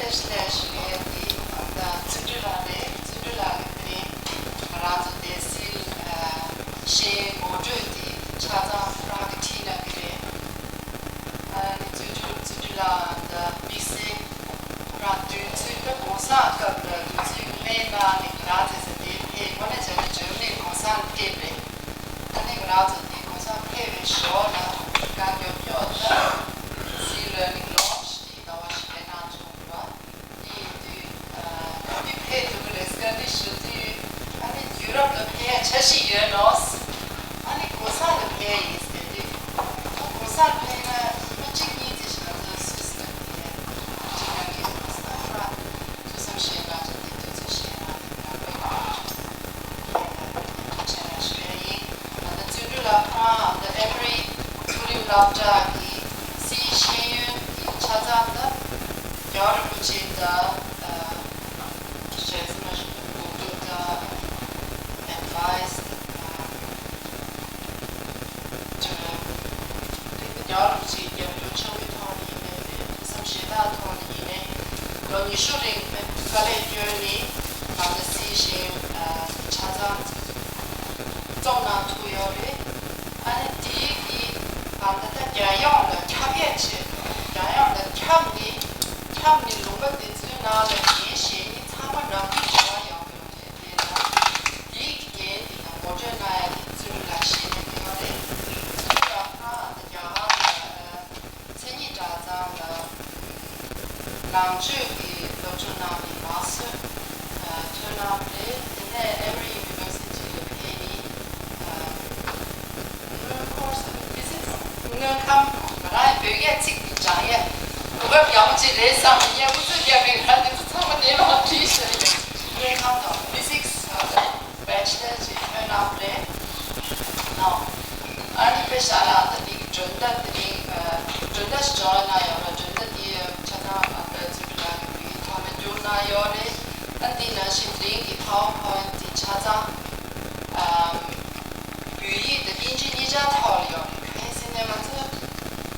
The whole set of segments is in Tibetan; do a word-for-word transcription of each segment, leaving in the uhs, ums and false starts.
ལས་ཞུ་མཁན་དེ་ད་བརྩོན་འགྲུས་ལགས་རེད། བརྩོན་འགྲུས་ལགས་ཀྱིས་དེ་རིང་ང་རང་ཚོ་དེ་སིལ་ཤེས་ཡོན་ངོ་སྤྲོད་དེ་ཆ་ཚང་རང་གིས་བྲིས་གནང་གི་རེད། ཨ་ནི་བརྩོན་འགྲུས་བརྩོན་འགྲུས་ལགས་ད་དམིགས་བསལ་ཁོ་རང་དུས་ཚོད་ད་གུང་སེང་སྐབས་ལ་དུས་ཚོད་ལེན་གནང་ནས་ང་རང་ཚོའི་དེ་ཕེབས་དངོས་གནས་བྱས་ན་འཇར་མ་ནིའི་གུང་སེང་ཕེབས་རེད། ཨ་ནི་ང་རང་ཚོ་དེ་གུང་སེང་ཕེབས་པའི་ཞོར་ལ་གང་མགྱོགས་མགྱོགས་ད་སིལ་ལར་ནིང་ལོན་ཆི་དེ་ཟླ་བ་བཞི་པའི་ནང་བྱུང་འདུག་བ། དེ་ཡིན་དུས་ཨ་ག་དུས་ཕེབས་ཐུབ་ཀྱི་རེད་ཟེར་ནས་ཞུ་དུས། ཨ་ནི་ཡུ་རོབ་ལ་ཕེབས་ཡ་འཆར་གཞི་ཡོད་ནོ། ཨ་ནི་གུང་སེང་ལ་ཕེབས་ཡིན་ཟེར་དུས། ཨ་གུང་སེང་ཕེབས་ན་ཉི་མ་གཅིག་གཉིས་ཙམ་ཞིག་ང་ཚོ་སུད་སི་ལ་ཕེབས་ཡ་འཇིགས་སྣང་སྐྱེས་འདུག་ཟེར་ན། ཐུགས་བསམ་བཞེས་གནང་བྱས་ཏེ་དུས་ཚོད་བཞེས་གནང་ནས་ང་ཕེབས་ཡོང་། བྱས་ན་ཞུ་ཡ་ཡིན། ད་ལྟ་བརྩོན་འགྲུས་ལགས་ཁོ་རང་ད་ཨེ་མོ་རི་མཐོ་རིམ་སློབ་གྲྭ་གི་སིལ་ཤེས་ཡོན་གྱི་ཆ་ཚང་ད་རྒྱལ་བ་རིན་པོ་ཆེ་ད་ཞལ་གསུང་ལ་གོ་སྐབས་ད་ཨེ་ཌི་ཝའི་སི་ད་ཅིག་རྒྱལ་བ་རིན་པོ་ཆེའི་རྒྱབ་སྐྱོར་ཆེན་པོའི་ཐོག་ནས་ཡིན་ནའི་རེད། ཐུགས་བསམ་བཞེས་སྟངས་ཐོག་ནས་ཡིན་ནའི་ལོ་ཉི་ཤུ་རིང་དཀའ་ལས་བསྐྱོན་ནས་ང་ཚོ་སིལ་ཤེས་ཡོན་ཆ་ཚང་རྩོམ་གནང་ཐུབ་ཡོད་རེད། ཨ་ནི་དེའི་གི་ཨ་ད་ལྟ་རྒྱལ་ཡོངས་ལ་ཁྱབ་ཡས་ཆེད་དུ་རྒྱལ་ཡོངས་ལ་ཁྱབ་ནས་ཁྱབ་ནས་ལུང་པ་དེ་ཚོའི་ནང་ལ་འགན་བཞེས་མཁན་ཚང་མ་ནང་ཁུལ་འབྲེལ་བ་ཡོང་གི་ཡོད་རེད། དེ་ལ་དེའི་གི་འགན་དེ་དང་ངོ་སྤྲོད་གནང་ཡ་དེ་བརྩོན་འགྲུས་ལགས་བཞེས་བསྡད་ཀྱི་ཡོད་རེད། བརྩོན་འགྲུས་ལགས་ཁོ་རང་ད་རྒྱ་གར་ལ་མཚན་ཉིད་གྲྭ་ཚང་ལ་ནང་ཆོས་ཀྱི་སློབ་སྦྱོང་གནང་བའི་མ་སོན་ཐོན་གནང་བ་རེད། དེ་ནས་Emory University ལ་ཕེབས་ནས་དངོས་ཁོར་སི་ཕི་ཟིག་སི་དངོས་ཁམས། ང་རང་ཡང་བོད་སྐད་ཚིག་འདི་སྦྱང་ཡས་གོ་སྐབས་ཡག་པོ་ཅིག་རེད་བསམ་ནས་ངས་ཨུ་ཚུགས་བརྒྱབ་ནས་ང་འདི་ཚོ་ཚང་མ་འདིར་མར་བྲིས་ཤག་དངོས་ཁམས་དང་ཕི་ཟིག་སི་བྷེ་ཆི་ལར་ཅིག་ཐོན་གནང་བ་རེད། ཨ་ནི་དཔེ་བཞག་ན་ད་འདི་གི་མགྲོན་བརྡ་དེ་རིང་མགྲོན་བརྡ་ཞིག་སྦྱོང་ཡ་གནང་ཡོད་ར། མགྲོན་བརྡ་འདི་ཆ་ཚང་ཨ་ད་བརྩོན་འགྲུས་ལགས་ཀྱིས་བོད་ཡིག་ཐོག་ལ་བསྒྱུར་གནང་ཡོད་རེད། ཨ་འདི་ནང་བཞིན་དེ་རིང་གི་PowerPoint འདི་ཆ་ཚང་ཨམ། བོད་ཡིག་དང་དབྱིན་ཇི་གཉིས་ཆ་ཐོག་ལ་ཡོད་རེད། གང་ཡིན་ཟེར་ན་ང་ཚོ་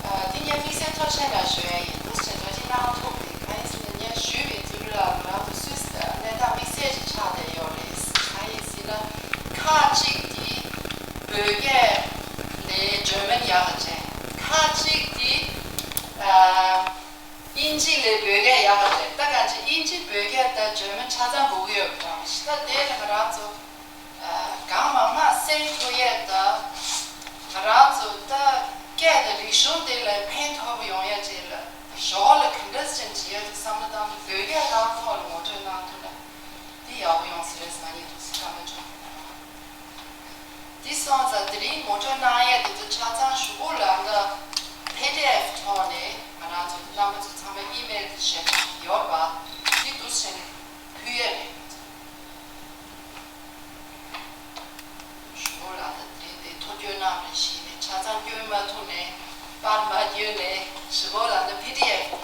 ཨ་འདི་ངས་དམིགས་བསལ་ཐུགས་རྗེ་ཆེ་གནང་ཞུ་ཡ་ཡིན། ཐུགས་རྗེ་ཆེ་ཐུགས་རྗེ་གནང་ཐུབ་རེད། གང་ཡིན་ཟེར་ན་ངས་ཞུས་པའི་བརྩོན་འགྲུས་ལགས་ང་རང་ཚོ་སུད་སི་གནས་སྟངས་དམིགས་བསལ་ཅིག་ཆགས་བསྡད་ཡོད་རེད། གང་ཡིན་ཟེར་ན་ཁག་ཅིག་འདི་བོད་སྐད་ལས་འཇར་མན་ཡག་ག་ཅན། ཁག་ཅིག་འདི་ཨ་དབྱིན་ཇི་ལས་བོད་སྐད་ཡག་ག་ཅན། ད་གང་ཅི་དབྱིན་ཇི་བོད་སྐད་དང་འཇར་མན་ཆ་ཚང་གོ་གི་ཡོད་པ་འདྲ་བ་ཞིག་ད་དེ་ལ་ང་རང་ཚོ་གང་མང་མང་གསན་ཐུབ་ཡས་ད་ང་རང་ཚོ་ད་སྐད་དང་རིག་གཞུང་དེ་ལ་ཕན་ཐོགས་པ་ཡོང་ཡས་ཅིག་ལ་ཞོར་ལ་ག་འདྲ་ཅན་བྱེད་ཡས་ཀྱི་བསམ་བློ་བཏང་ནས་བོད་སྐད་རང་ཐོག་ལ་ངོ་སྤྲོད་གནང་ཐུབ་ན་དེ་ཡག་པོ་ཡོང་ས་རེད་ཟེར་ང་གཉིས་ཐུགས་སུ་བཀའ་མོལ་བྱུང་། འདི་སོང་ཙང་དེ་རིང་ངོ་སྤྲོད་གནང་ཡས་དེ་ཚོ་ཆ་ཚང་ཞུ་གོ་ལ་ད་པི་ཌི་ཨེཕ་ཐོག་ནས་ང་རང་ཚོ་རྣམ་པ་ཚོ་ཚང་མ་ཨི་མེལ་དུ་ཞལ་ཆ་ཡོད་པ་འདི་འདུག་སེ་ནས་ཕུལ་ཡས་རེད། ཞུ་གོ་ལ་ད་དེ་རིང་དེ་ཐོ་སྐྱོན་གནང་རེད་ཞེས་ནས་ཆ་ཚང་སྐྱོན་མ་ཐུབ་ནས་པར་མ་བསྐྱོན་ནས་ཞུ་གོ་ལ་ད་པི་ཌི་ཨེཕ་ང་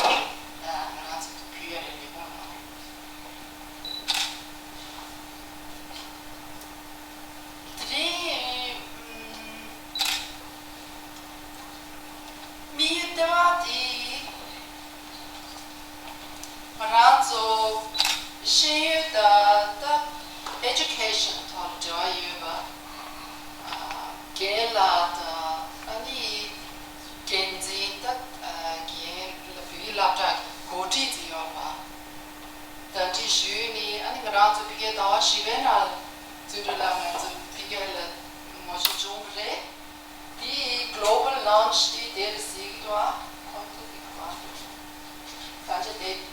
རང་ཚོ་ཕུལ་ཡས་རེད། ལས་ཁུངས་ནང་། དེ་རིང་དམིགས་ཡུལ་ལྟེ་བ་དེ་ང་རང་ཚོ་ཤེས་ཡོན་དང་ད་ཨེ་ཌུ་ཀེ་ཤན་ཐོག་ལ་འབྲེལ་བ་ཡོད་པ་རྒན་ལགས་དང་ཨ་ནི་འགན་འཛིན་ད་རྒན་བོད་ཡིག་སློབ་གྲྭ་གི་འགོ་ཁྲིད་ཅིག་ཡོད་པ། གདན་འདྲེན་ཞུས་ནས་ཨ་ནི་ང་རང་ཚོ་ཕ་གིའི་ཟླ་བ་བཞི་པའི་ནང་བརྩོན་འགྲུས་ལགས་ང་ཚོ་ཕ་གི་ལ་ངོ་ཤེས་བྱུང་བ་རེད། དེའི་གློ་བལ་ལོན་ཆི་དེ་དེར་གཟིགས་འདུག་ཨ་ཁོང་ཚོ་གི་ག་བ་ད་ཆ་དེ་རྒྱལ་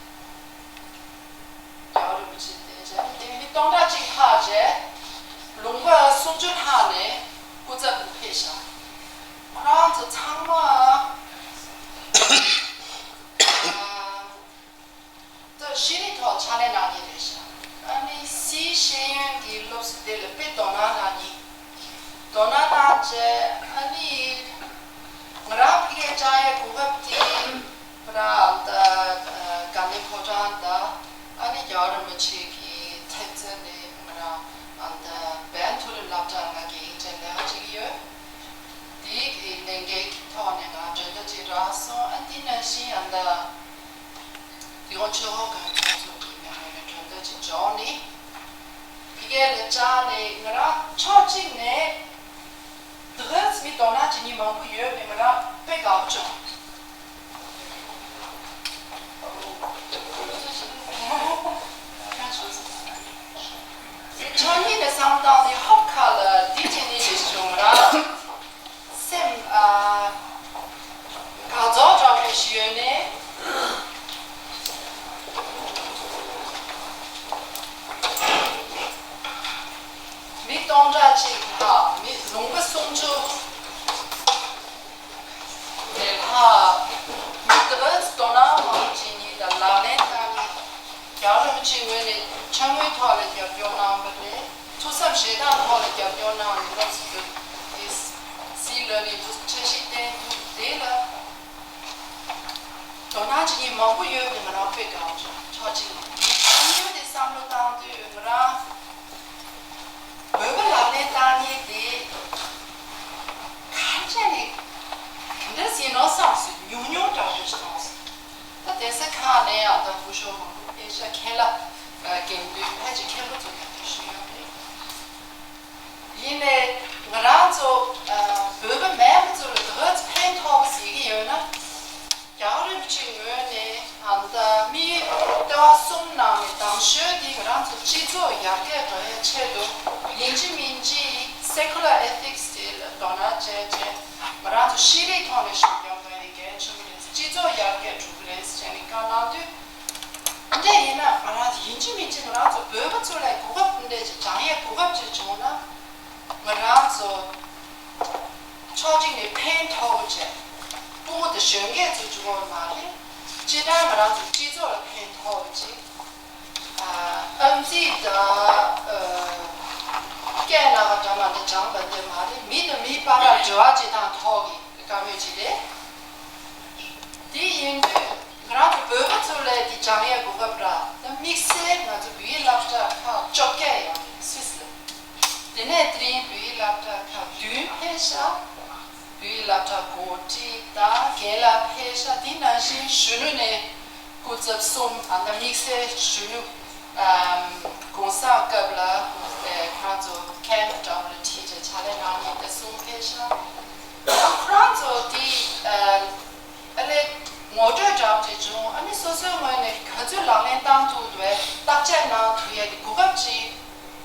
བ་རིན་པོ་ཆེ་དེ་བྱས་དེ་མི་སྟོང་ཕྲག་གཅིག་ལྷག་བྱས་ལུང་པ་སུམ་ཅུ་ལྷག་ནས་སྐུ་ཚབ་ཏུ་ཕེབས་ཤག་ཁོ་རང་ཚོ་ཚང་མ། ད་ཤེས་རིག་ཐོག་ཕྱག་ལས་གནང་མཁན་རེད་ཤག་ཨ་ནི་སིལ་ཤེས་ཡོན་གྱི་སློབ་གསོ་དེ་ལ་དཔེ་དོ་སྣང་གནང་མཁན། དོ་སྣང་གནང་བྱས་ཨ་ནི་ང་རང་ཕ་གིར་བཅར་ཡའི་གོ་སྐབས་དེ་ང་རང་ད་དགའ་ལྡན་ཕོ་བྲང་དང་ཨ་ནི་རྒྱལ་བ་རིན་པོ་ཆེ་གི་ཐེབས་རྩ་ནས་ང་རང་ད་བན་མཐོ་རིམ་སློབ་གྲྭར་ང་འགན་འཁྱེར་ལས་ཀ་བྱེད་ཀྱི་ཡོད། དེའི་གི་ལས་འགན་གྱི་ཐོག་ནས་ང་མགྲོན་བརྡ་ཅིག་རག་སོང་། ཨ་དེ་ནང་བཞིན་ཨ་ད། བོད་ ཡོང་ཆོས་འཁོར་གྱི་ཚོགས་གཙོ་གི་མི་ངོས་ནས་གྲོས་འདེབས་ཅིག་འབྱོར་ནས། ཕ་གིར་ལ་བཅར་ནས་ང་རང་ཕྱོགས་གཅིག་ནས་དེ་ག་མི་དོ་སྣང་བྱེད་མཁན་མང་པོ་ཡོད་པས་ང་རང་དཔེ་དགའ་པོ་བྱུང་། ཕྱོགས་གཉིས་ནས་བསམ་བཏང་སྟེ་ཧོབ་ཁ་ལ་འདི་བྱེད་ནི་ཞེས་བྱུང་ར། སེམས་ཨ། དགའ་ཚོར་འདྲ་པོ་ཞིག་ཡོད་ནས། མི་སྟོང་ཕྲག་གཅིག་ལྷག་མི་ལུང་པ་སུམ་ཅུ་ལས་ལྷག་མི་དེ་ག་དོ་སྣང་མང་པོ་བྱེད་མཁན་དང་ལག་ལེན་བསྟར་མཁན། རྒྱལ་བ་རིན་པོ་ཆེའི་ངོས་ནས་ཕྱག་དངུལ་ཐོག་ལ་རྒྱབ་སྐྱོར་གནང་བ་རེད། ཐུགས་བསམ་བཞེས་སྟངས་ཐོག་ལ་རྒྱབ་སྐྱོར་གནང་ནས་སློབ་གསོ་དེ་སྲིད་ལོ་ནས་འདུག་འཆར་གཞི་བཏིང་འདུག་དེ་ལ་དོ་སྣང་བྱེད་མཁན་མང་པོ་ཡོད་པས་ང་རང་དཔེ་དགའ་བ་བྱུང་། ཕྱོགས་གཅིག་ནས་དེ་གཉིས་པ་དེ་བསམ་བློ་བཏང་དུས་ང་རང་བོད་པ་ལག་ལེན་བསྟར་མཁན་དེ་གང་ཅི་ནས་ག་འདྲ་ཟིན་ནོ་བསམ་སོང་། ཉུང་ཉུང་འདྲ་པོ་ཞིག་མཐོང་སོང་། ད་དེ་ས་ཁག་ནས་ཡང་ད་སྐུ་ཞབས་མང་པོ་སྐད་ཆ་མཁན་ལ་རྒན་དུས་ཕལ་ཆེར་མཁན་པོ་ཚོ་ཡང་དེ་ཞུས་ཡོད་རེད། ཡིན་ནའི་ང་རང་ཚོ་བོད་པ་མེད་པ་ཚོ་ལ་དེ་ག་ཚོད་ཕན་ཐོགས་ཟེར་གྱི་ཡོད་ན། རྒྱལ་བ་རིན་པོ་ཆེའི་ངོས་ནས་ཨ་ནི་ད་དམིགས་ཡུལ་ལྟེ་བ་གསུམ་ནང་ནས་དང་ཤོས་དེ་ང་རང་ཚོ་སྤྱི་ཚོགས་ཡར་རྒྱས་འགྲོ་ཡའི་ཆེད་དུ་ཡིན་གཅིག་མིན་གཅིག་secular ethics དེ་ལ་དོ་སྣང་བྱས་རྗེས་ང་རང་ཚོ་ཤེས་རིག་ཐོག་ནས་ཤུགས་སྣོན་དགོས་ཡ་གལ་ཆེན་པོ་རེད། སྤྱི་ཚོགས་ཡར་རྒྱས་འགྲོ་གི་རེད་ཟེར་ནས་བཀའ་གནང་དུས། འདི་འདྲ་ཡིན་ན་ང་རང་ཚོ་ཡིན་གཅིག་མིན་གཅིག་ང་རང་ཚོ་བོད་པ་ཚོ་ལ་གོ་སྐབས་འདི་འདྲ་ཅིག་སྦྱང་ཡས་གོ་སྐབས་ཅིག་བྱུང་ན་ང་རང་ཚོ་ཕྱོགས་གཅིག་ནས་ཕན་ཐོགས་པོ་བྱས། སྤུ་གུ་དང་གཞོན་སྐྱེས་ཚོ་གཅིག་པོ་མ་རེད། སྤྱིར་བཏང་ང་རང་ཚོ་སྤྱི་ཚོགས་ལ་ཕན་ཐོགས་པོ་ཅིག་ཨ་ཨམ་ཙི་དང་ཨ་སྐད་ལ་ག་འདྲ་མ་འདྲ་སྦྱངས་པ་འདི་མ་རེད། མི་དང་མི་བར་ལ་འབྲེལ་བ་བྱེད་སྟངས་ཐོག་གི་བཀའ་མོལ་ཅིག་རེད། དེ་ཡིན་དུས་ང་རང་ཚོ་བོད་པ་ཚོ་ལ་དེ་སྦྱང་ཡས་གོ་སྐབས་རག་ད་དམིགས་བསལ་ང་ཚོ་བོད་ཡིག་སློབ་གྲྭ་ཁག་བཅོ་བརྒྱད་ཡོད་རེད་སུད་སི་ལ། དེ་ནས་དེ་རིང་བོད་ཡིག་སློབ་གྲྭ་ཁག་བདུན་ཕེབས་ཤག་བོད་ཡིག་སློབ་གྲྭ་འགོ་ཁྲིད་དང་རྒན་ལགས་ཕེབས་ཤག་དེ་ནང་བཞིན་གཞོན་ནུ་ནས་སྐུ་ཚབ་གསུམ། ཨ་ད་དམིགས་བསལ་གཞོན་ནུ་ཨམ་གུང་སེང་སྐབས་ལ་ཁོང་ཚོ་ཁེམ་འདྲ་བོ་ལ་ཁྲིད་བྱས་ཕྱག་ལས་གནང་མཁན་དེ་གསུམ་ཕེབས་ཤག་ད་ཁོ་རང་ཚོ་དེ་ཨ་ཨ་ལས་ངོ་སྤྲོད་འདྲ་བོ་ཅིག་བྱུང་། ཨ་ནི་སོ་སོའི་ངོས་ནས་ག་ཚོད་ལག་ལེན་བསྟར་ཐུབ་འདུག་བས་བརྟག་དཔྱད་གནང་ཐུབ་ཡ་དེ་གོ་སྐབས་ཅིག་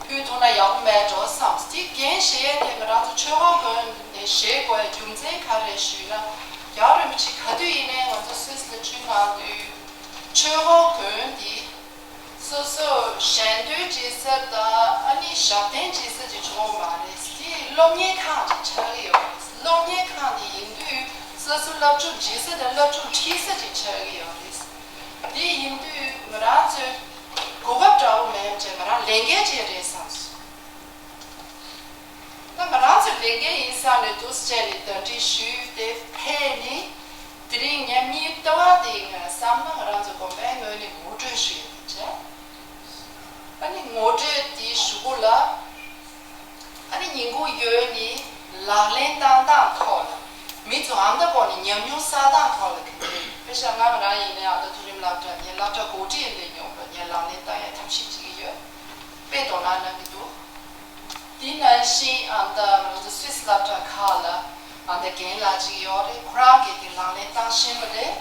ཕུལ་ཐུབ་ན་ཡག་པོ་མེད་འགྲོ་བསམ། དེ་འགན་བཞེས་ཡས་དེ་ང་རང་ཚོ་ཆོས་འཁོར་དགོན་ནས་བཞེས་དགོས་ཡ་རྒྱུ་མཚན་ག་རེ་ཞུས་ན། རྒྱལ་བ་རིན་པོ་ཆེ་ག་དུས་ཡིན་ནའི་ང་ཚོ་སུད་སི་ལ་ཆོས་གནང་དུས་ཆོས་འཁོར་དགོན་དེ་སོ་སོ་ཞལ་འདོན་བྱེད་ས་དང་ཨ་ནི་ཞབས་བརྟན་བྱེད་ས་ཅིག་བྱུང་བ་མ་རེད། དེ་སློབ་གཉེར་ཁང་ཅིག་ཆགས་ཀྱི་ཡོད་རེད། སློབ་གཉེར་ཁང་དེ་ཡིན་དུས་སོ་སོ་སློབ་སྦྱོང་བྱེད་ས་དང་སློབ་སྦྱོང་ཁྲིད་ས་ཅིག་ཆགས་ཀྱི་ཡོད་རེད། དེ་ཡིན་དུས་ང་རང་ཚོས་གོ་སྐབས་འདྲ་བོ་མེད་ཅེས་ང་རང་ལས་འགན་ཅིག་རེད་བསམ་སོང་། ད་ང་རང་ཚོའི་ལས་འགན་ཡིན་བསམ་ནས་འདུག་སེ་བྱས་ནས་གདན་འདྲེན་ཞུས་ཏེ་ཕེབས་ནས་དེ་རིང་ཉིན་གཉིས་ལྟ་བ་དེ་ང་བསམ་ན་ང་རང་ཚོ་དགོན་པའི་ངོས་ནས་ངོ་སྤྲོད་ཞུས་ཡོད་པ་བྱས། ཨ་ནི་ངོ་སྤྲོད་དེའི་གཞུག་གུ་ལ་ཨ་ནི་ཉིན་གུང་ཡོལ་ནས་ལག་ལེན་བསྟར་སྟངས་ཐོག་ལ་མི་ཚོ་ཨ་མདའ་སྐོར་ནས་ཉམས་མྱོང་བསགས་སྟངས་ཐོག་ལ་གལ་ཆེ། དཔེ་བཞག་ང་རང་ཡིན་ནའི་ཨ་མདའ་མཐོ་རིམ་སློབ་གྲྭ་ངའི་སློབ་གྲྭ་འགོ་ཁྲིད་ཡིན་པའི་ཉོབ་ལ་ངས་ལག་ལེན་བསྟར་ཡ་ཐབས་ཤེས་བྱེད་ཀྱི་ཡོད། དཔེ་དོ་སྣང་གནང་གི་འདུག་དེ་ནང་བཞིན་ཨ་མདའ་ང་ཚོ་སུད་སི་སློབ་གྲྭ་ཁག་ལ་ཨ་མདའ་རྒན་ལགས་ཅིག་ཡོད་རེད། ཁོ་རང་གིས་དེ་ལག་ལེན་བསྟར་བཞིན་པ་རེད།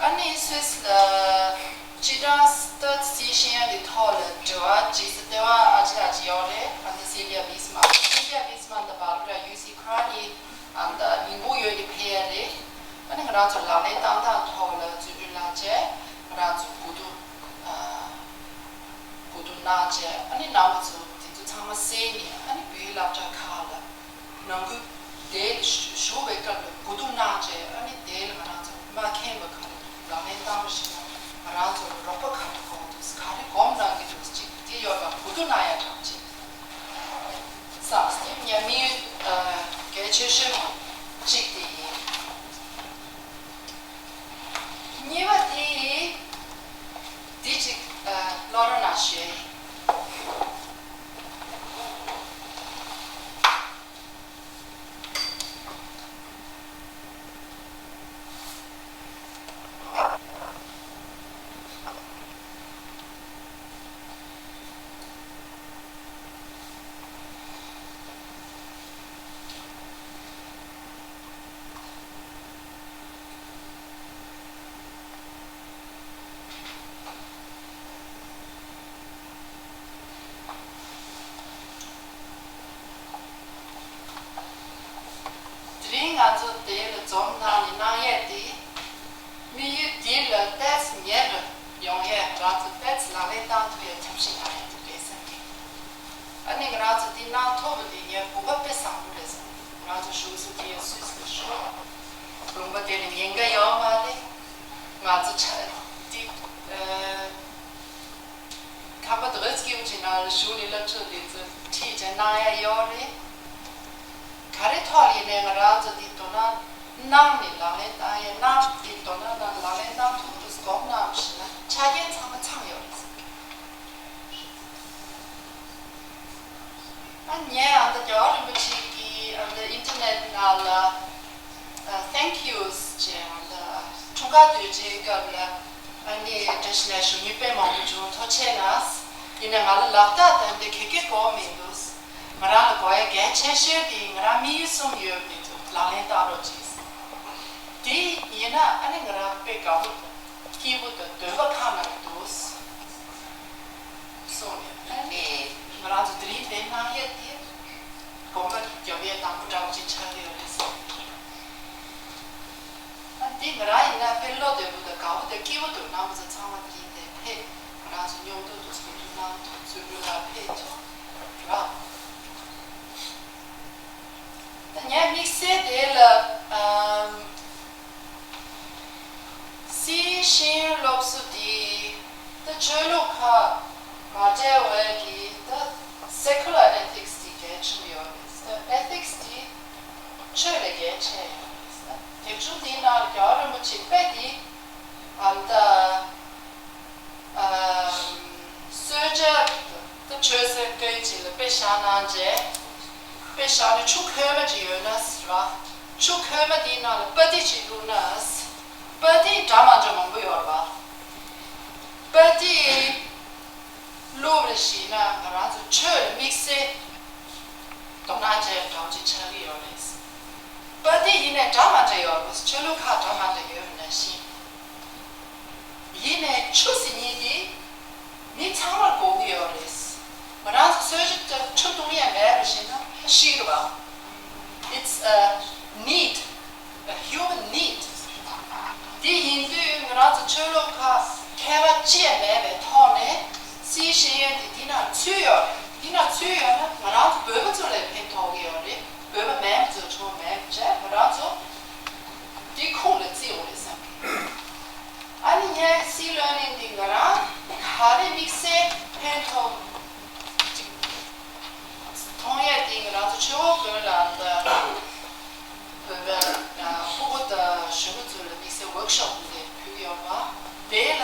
ཨ་ནི་སུད་སི་ལ་སྤྱི་བཏང་སྟོད་སི་ཤེས་ཡོན་གྱི་ཐོག་ལ་འབྲེལ་བ་བྱེད་ས་ལྟེ་བ་ཨ་ཅེ་ཨ་ཅེ་ཡོད་རེད། ཨ་མདའ་སིལ་བི་ཡ་བིས་མ། སིལ་བི་ཡ་བིས་མ་དང་བྷར་བྷ་ར་ཡུ་སི་ཁོ་རང་གཉིས་ཨ་མདའ་ཉིན་གུང་ཡོལ་ནས་ཕེབས་ཡ་རེད། ཨ་ནི་ང་རང་ཚོ་ལག་ལེན་བསྟར་སྟངས་ཐོག་ལ་བརྩོན་འགྲུས་གནང་བྱས་ང་རང་ཚོ་གོ་བསྡུར་ཨ། གོ་བསྡུར་གནང་བྱས་ཨ་ནི་རྣམ་པ་ཚོ་དེ་ཚོ་ཚང་མ་གསན་ནས་ཨ་ནི་བོད་ཡིག་སློབ་གྲྭ་ཁག་ལ་ནང་ཁུལ་དེ་ལ་ཞུ་བཞུགས་པའི་སྐབས་ལ་གོ་བསྡུར་གནང་བྱས་ཨ་ནི་དེ་ལ་ང་རང་ཚོ་མ་མཁྱེན་པ་ག་རེ་འདུག་ལག་ལེན་བསྟར་བ་ཞིག་ལ་ང་རང་ཚོ་ལ་རོགས་པ་ག་རེ་དགོས་འདུག་ག་རེ་སྒོམ་གནང་གི་འདུག་ཅིག་དེ་ཡོད་པ་གོ་བསྡུར་གནང་ཡ་གྲངས་ཅིག་བསམ་སྟེ་ཉམས་མྱོང་གལ་ཆེ་ཤོས་གཅིག་དེ་ཡིན། གཉིས་པ་དེ་དེ་གཅིག་ཨ་བློ་རོགས་གནང་ཞུ་ཡ་ཡིན། ཚོ་དེ་ལ་འཛོམས་གནང་ནས་གནང་ཡས་དེ། དམིགས་ཡུལ་འདི་ལ་ཏོག་ཙམ་ཉེ་རུ་ཡོང་ཡས། ང་ཚོ་ཏོག་ཙམ་ལག་ལེན་བསྟར་ཐུབ་ཡས་ཐབས་ཤེས་གནང་ཡས་དེ་རེད་བསམ་གི། ཨ་ནི་ང་རང་ཚོ་འདི་གནང་ཐུབ་པ་དེ་ངའི་གོ་སྐབས་དཔེ་བཟང་པོ་རེད་བསམ་གི། ང་ཚོ་བཞུགས་ས་དེ་སུད་སི་ལ་ཤོག་ལུང་པ་དེ་ལ་ཉེན་ཁ་ཡོད་མ་རེད། ང་ཚོ་ཆ་འདི་ཨ། ཁ་པར་དུ་ཨེ་སི་ཀིའུ་ཅི་ནང་ལ་ཞུགས་ནས་སློབ་ཕྲུག་དེ་ཚོ་ཁྲིད་བྱས་གནང་ཡ་ཡོད་རེད། ག་རེ་ཐོག་ཡིན་ནའི་ང་རང་ཚོ་འདི་དོ་སྣང་གནང་ནས་ལག་ལེན་བསྟར་ཡ། གནང་འདི་དོ་སྣང་གནང་ལག་ལེན་གནང་ཐུབ་འདུག་སྒོམ་གནང་བ་ཞིག་ན་ཆ་རྐྱེན་ཚང་མ་ཚང་ཡོད་རེད་ཟེར། ཨ་ངས་ཨ་ད་རྒྱལ་བ་རིན་པོ་ཆེ་གི་ཨ་ད་ཨིན་ཊར་ནེཊ་ནང་ལ། ཨ། Thank yous ཅེས་ཨ་ད་འཁྲུངས་སྐར་དུས་ཆེན་སྐབས་ལ་ཨ་ནི་བཀྲ་ཤིས་བདེ་ལེགས་ཞུ་མཁན་དཔེ་མང་པོ་བྱུང་། ཐུགས་རྗེ་གནང་། ཡིན་ནའི་ང་ལ་ལག་རྟགས་དེ་འདྲ་ག་གེ་དགོས་མི་འདུག་ང་རང་ལ་དགོས་ཡ་གལ་ཆེ་ཤོས་དེ་ང་རང་དམིགས་ཡུལ་གསུམ་ཡོད་པའི་ཐོག་ལག་ལེན་བསྟར་རོགས་གྱིས། དེ་ཡིན་ན་ཨ་ནི་ང་རང་དཔེ་དགའ་པོ་དང་སྐྱིད་པོ་དང་འདོད་པ་ཁ་ནང་འདུག་སོང་ནས་ཨ་ནི་ང་རང་ཚོ་དེ་རིང་དེ་གནང་ཡས་དེ་གོམ་པ་རྒྱབ་ཡས་དང་པོ་འདྲ་པོ་ཅིག་ཆགས་ཀྱི་ཡོད་རེད་བསམ། ཨ་འདི་ང་རང་ཡིན་ན་དཔེ་བློ་བདེ་པོ་དང་དགའ་པོ་དང་སྐྱིད་པོ་འདུག་རྣམ་པ་ཚོ་ཚང་མ་དེ་རིང་དེ་ཕེབས། ང་རང་ཚོ་མཉམ་དུ་འདུག་སེ་འདུག་གནང་ཐུབ་བརྩོན་འགྲུས་ལ་ཕེབས་ཐུབ་ར། ད་ངའི་དམིགས་བསལ་དེ་ལ་ཨམ། སིའི་ཤེས་ཡོན་སློབ་གསོ་འདི་ད་ཆོས་ལུགས་ཁག་མ་འབྲེལ་བའི་གི་ད་secular ethics འདི་གལ་ཆེན་པོ་ཡོད་རེད། ད་ethics འདི་ཆོས་ལས་གལ་ཆེ་ཡོད་རེད། ད་དེ་བྱུང་འདིའི་ནང་ལ་རྒྱལ་བ་རིན་པོ་ཆེ་དཔེ་འདི་ཨམ་ད། ཨམ། གསོལ་ཇ་ད་མཆོད་གསོལ་སྐོན་ཅིག་ལ་དཔེ་བཞག་གནང་རྗེས། དཔེ་བཞག་ནས་ཆུ་ཁོལ་མ་ཅིག་ཡོད་ན་ཟེར་བ། ཆུ་ཁོལ་མ་དེའི་ནང་ལ་པ་ཏི་ཅིག་བླུགས་ན། པ་ཏི་འདྲ་མ་འདྲ་མང་པོ་ཡོད་རེད་པ། པ་ཏི་བླུགས་རེ་ཞིག་ན་ང་རང་ཚོ་ཆོས་ལ་དམིགས་བསལ་དོ་སྣང་བྱས་འདྲ་བོ་ཅིག་ཆགས་ཀྱི་ཡོད་རེད། པ་ཏི་ཡིན་ནའི་འདྲ་མ་འདྲ་ཡོད་རེད། ཆོས་ལུགས་ཁག་འདྲ་མ་འདྲ་ཡོད་ནང་བཞིན། ཡིན་ནའི་ཆུ་ཟེར་མཁན་དེ་མི་ཚང་མར་དགོས་ཀྱི་ཡོད་རེད། ང་རང་ཚོ་གསོལ་ཇ་དང་ཆུ་བཏུང་ཡས་མེད་པ་ཞིག་ན་ཤི་རེད་པ། It's a need, a human need. དེ་ཡིན་དུས་ང་རང་ཚོ་ཆོས་ལུགས་ཁག་ཁྱད་པར་ཅི་ཡང་མེད་པའི་ཐོག་ནས་སིའི་ཤེས་ཡོན་དེ་འདི་ནང་ཚུད་ཡོད་རེད། འདི་ནང་ཚུད་ཡོད་ན་ང་རང་ཚོ་བོད་པ་ཚོ་ལ་ཕན་ཐོགས་ཀྱི་ཡོད་རེད། བོད་པ་མིན་པ་ཚོ་ཆོ་མེད་བྱས་ང་རང་ཚོ་འདི་ཁུངས་ལ་བརྩི་དགོས་རེད་བསམ་གི། ཨ་ནི་ངས་སི་ལར་ནིང་འདི་ང་རང་ག་རེ་དམིགས་བསལ་ཕན་ཐོགས་ཅིག་མཐོང་ཡས་དེ་ང་རང་ཚོ་ཆོས་འཁོར་དགོན་ལ་ད་བོད་པའི་ཕྲུ་གུ་དང་གཞོན་ནུ་ཚོ་ལ་དམིགས་བསལ་ཝོག་ཤོབ་འདི་ཕུལ་གྱི་ཡོད་པ། དེ་ལ་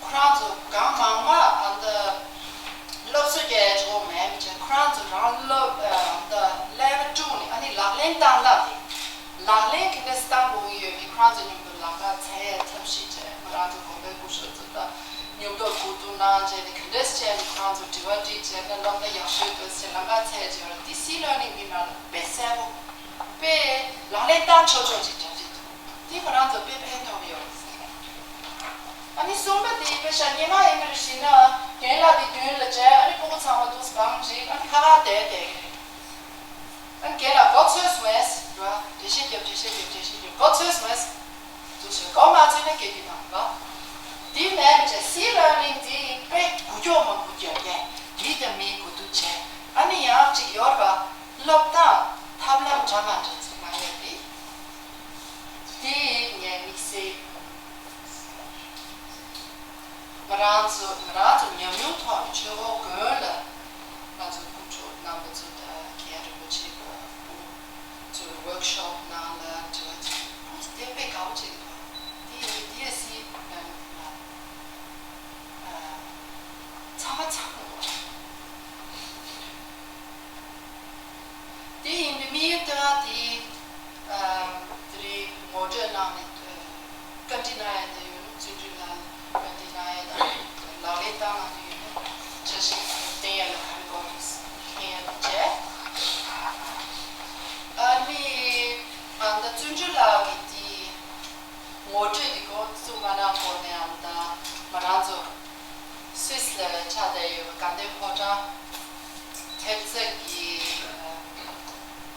ཁོ་རང་ཚོ་གང་མང་མང་ཨ་ད་སློབ་གསོ་རྒྱག་ཡས་ཅིག་མེད་པ་བྱས། ཁོ་རང་ཚོ་རང་སློབ་ཨ་ད་ལེ་ཝལ་ཊུ་ནས་ཨ་ནི་ལག་ལེན་བསྟར་སྟངས་དེ། ལག་ལེན་ག་འདྲས་བསྟར་དགོས་ཀྱི་ཡོད་མེད་ཁོ་རང་ཚོ་མཉམ་དུ་ལམ་ཁ་འཚོལ་ཡས་ཐབས་ཤེས་བྱས། ང་རང་ཚོ་དགོན་པའི་སྐུ་ཞབས་ཚོ་དང་མཉམ་དུ་གོ་བསྡུར་གནང་བྱས་ནས་ག་འདྲས་བྱས་ནས་ཁོ་རང་ཚོ་དྲི་བ་དྲིས་བྱས་ན་སློབ་གྲྭ་ཡག་ཤོས་འདུག་ཟེར་ལམ་ཁ་འཚོལ་བྱས་པ་འདི་སི་ལར་ནིང་གི་ནང་ལ་དཔེ་གསལ་པོ་དཔེ་ལག་ལེན་བསྟར་ཆོག་ཆོག་ཅིག་འདྲ་ཅིག་འདུག་འདི་ཁོ་རང་ཚོ་དཔེ་ཕན་ཐོགས་ཡོད་རེད་ཟེར། ཨ་ནི་གསུམ་པ་དེ་དཔེ་ཤ་སྙེ་མ་ཡིན་པ་རེ་ཞིག་ན་རྒན་ལགས་དེ་མདུན་ལ་བྱས། ཨ་ནི་ཕྲུ་གུ་ཚང་མ་འདུག་སེ་བང་བསྒྲིགས། ཨ་ནི་ཁ་ཁ་བསྡད་བསྡད་ཀྱི་རེད། ཨ་ནི་རྒན་ལགས་མགོ་ཚོས་སོང་ངས་ར། འགྲེལ་བཤད་རྒྱབ། འགྲེལ་བཤད་རྒྱབ། འགྲེལ་བཤད་རྒྱབ། མགོ་ཚོས་སོང་ངས་འདུག་ཟེར། མགོ་མ་ཚོས་ན་སྐད་རྒྱུ་དང་ར། འདི་མེད་པ་བྱས། སི་ལར་ནིང་འདི་དཔེ་འགུལ་སྐྱོད་མང་པོ་རྒྱབ་ཡས། མི་དང་མི་གོ་བསྡུར་བྱས། ཨ་ནི་ཡང་གཅིག་ཡོད་ར། སློབ་སྟངས་ཐབས་ལམ་འདྲ་མ་འདྲ་ཅིག་མ་ཡོད་དེ། དེ་ངས་དམིགས་བསལ་ང་རང་ཚོ་ང་རང་ཚོ་ཉམས་མྱོང་ཐོག་ནས་ཆོས་འཁོར་དགོན་ལ་ང་ཚོ་སྐུ་ཞབས་རྣམ་པ་ཚོ་དང་རྒན་རིན་པོ་ཆེ་ཚོ་ཝོག་ཤོབ་ནང་ལ་དྲི་བ་དྲིས། ཁོང་ཚོ་དེ་དཔེ་དགའ་པོ་བྱེད་ཀྱི་འདུག་དེ་ཡིན་དུས་དེ་སི་ལར་ནིང་ལ་ཚང་མ་ཚང་མ་འདུག་དེ་ཡིན་དུས་དམིགས་ཡུལ་ལྟ་བ་དེ། ཨ། དེ་རིང་ངོ་སྤྲོད་གནང་ནས་བཀའ་འདྲི་གནང་ཡ་དེ་ཡོད་ན། བརྩོན་འགྲུས་ལ་བཀའ་འདྲི་གནང་ཡ་དང་ལག་ལེན་བསྟར་གནང་དུ་ཡོད་ན་འཆར་གཞི་བཏིང་ཡ་ལ་ག་རེ་དགོས་རེད་ལྷན་རྒྱས། ཨ་ནི་ཨ་ད་བརྩོན་འགྲུས་ལགས་ཀྱིས་དེ་ངོ་སྤྲོད་དེ་གོ་གསུངས་མ་གནང་གོང་ནས་ཨ་ད་ང་རང་ཚོ་སུད་སི་ལ་ཆགས་བསྡད་ཡོད་པ་དགའ་ལྡན་ཕོ་བྲང་ཐེབས་རྩ་གི་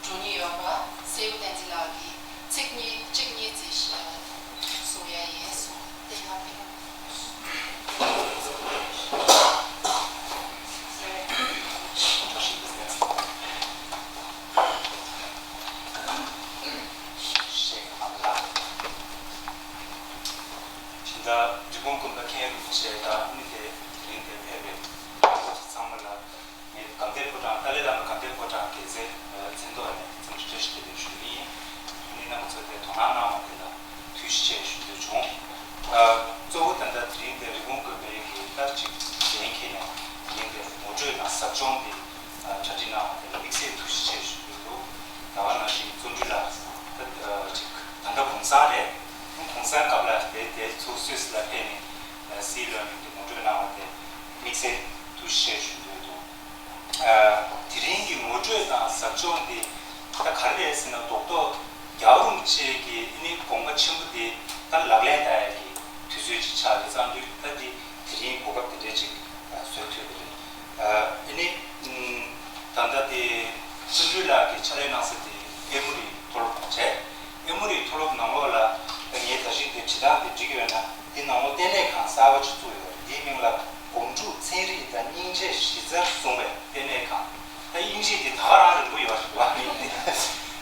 དྲུང་ཡིག་ཡོད་པ་སེའུ་བསྟན་འཛིན་ལགས་ཀྱིས་ འབྲི་གུང་དགོན་པ་མཁན་རིན་པོ་ཆེ་དང་ཨ་ནི་དེ་དེ་རིང་དེར་ཕེབས་པའི་ཚང་མ་ལ་ངས་དགའ་ལྡན་ཕོ་བྲང་ཏཱ་ལའི་བླ་མ་དགའ་ལྡན་ཕོ་བྲང་དགེ་རྩའི་མཚན་ཐོག་ནས་འཚམས་འདྲི་བཀྲ་ཤིས་བདེ་ལེགས་ཞུ་གི་ཡིན། ཨ་ནི་རྣམ་པ་ཚོ་དེ་དོ་སྣང་གནང་བ་དེ་ལ་ཐུགས་རྗེ་ཆེ་ཞུ་འདོད་བྱུང་། ཨ། གཙོ་བོ་ད་ལྟ་དེ་རིང་དེ་འབྲི་གུང་དགོན་པའི་གི་ད་ཅིག་འགན་འཁྱེར་ནས་དེ་རིང་དེ་ངོ་སྤྲོད་དང་ཟབ་སྦྱོང་དེ་གྲ་སྒྲིག་གནང་བ་དེ་ལ་དམིགས་བསལ་ཐུགས་རྗེ་ཆེ་ཞུ་འདོད་འདུག་ད་ག་ནང་བཞིན་བརྩོན་འགྲུས་ལགས་ད་ཅིག་ད་ལྟ་གུང་སེང་རེད། གུང་སེང་སྐབས་ལ་དེ་དེ་ཚུར་སུད་སི་ལ་ཕེབས་ནས་སི་ལོན་རིང་གི་ངོ་སྤྲོད་གནང་བ་དེ་དམིགས་བསལ་ཐུགས་རྗེ་ཆེ་ཞུ་འདོད་འདུག་དེ་རིང་གི་ངོ་སྤྲོད་དང་ཟབ་སྦྱོང་དེ་ད་ག་རེ་རེད་ཟེར་ན་རྡོག་རྡོག་རྒྱལ་བ་རིན་པོ་ཆེ་གི་ཨ་ནི་དགོངས་པ་ཆེན་པོ་དེ་ད་ལག་ལེན་བསྟར་ཡག་གི་དུས་ཚོད་ཅིག་ཆགས་ཡོད་ཙང་དུས་ད་དེ་དེ་རིང་གོ་སྐབས་དེ་འདྲས་ཅིག་བཟོ་ཐུབ་པ་རེད། ཨ་ནི་ད་ལྟ་དེ་བརྩོན་འགྲུས་ལགས་ཀྱིས་ཕྱག་ལས་གནང་ས་དེ་ཨེ་མོ་རི་མཐོ་སློབ་རེད། ཨེ་མོ་རི་མཐོ་སློབ་ནང་ལོགས་ལ་ད་ངས་ད་གཞི་དེ་བྲིས་སྟངས་དེ་འབྲི་གི་ཡོད་ན་དེ་ནང་ལོགས་ལྟེ་གནས་ཁང་གསར་པ་ཅིག་བཙུགས་ཡོད་རེད། དེའི་མིང་ལ་སྒོམ་སྒྲུབ་ཚན་རིག་དང་སྙིང་རྗེ་གཞི་རྩར་བཟུང་བའི་ལྟེ་གནས་ཁང་། ད་དབྱིན་ཇི་དེ་ད་ག་རང་རིང་པོ་ཡོད་རེད་བ། ཨ་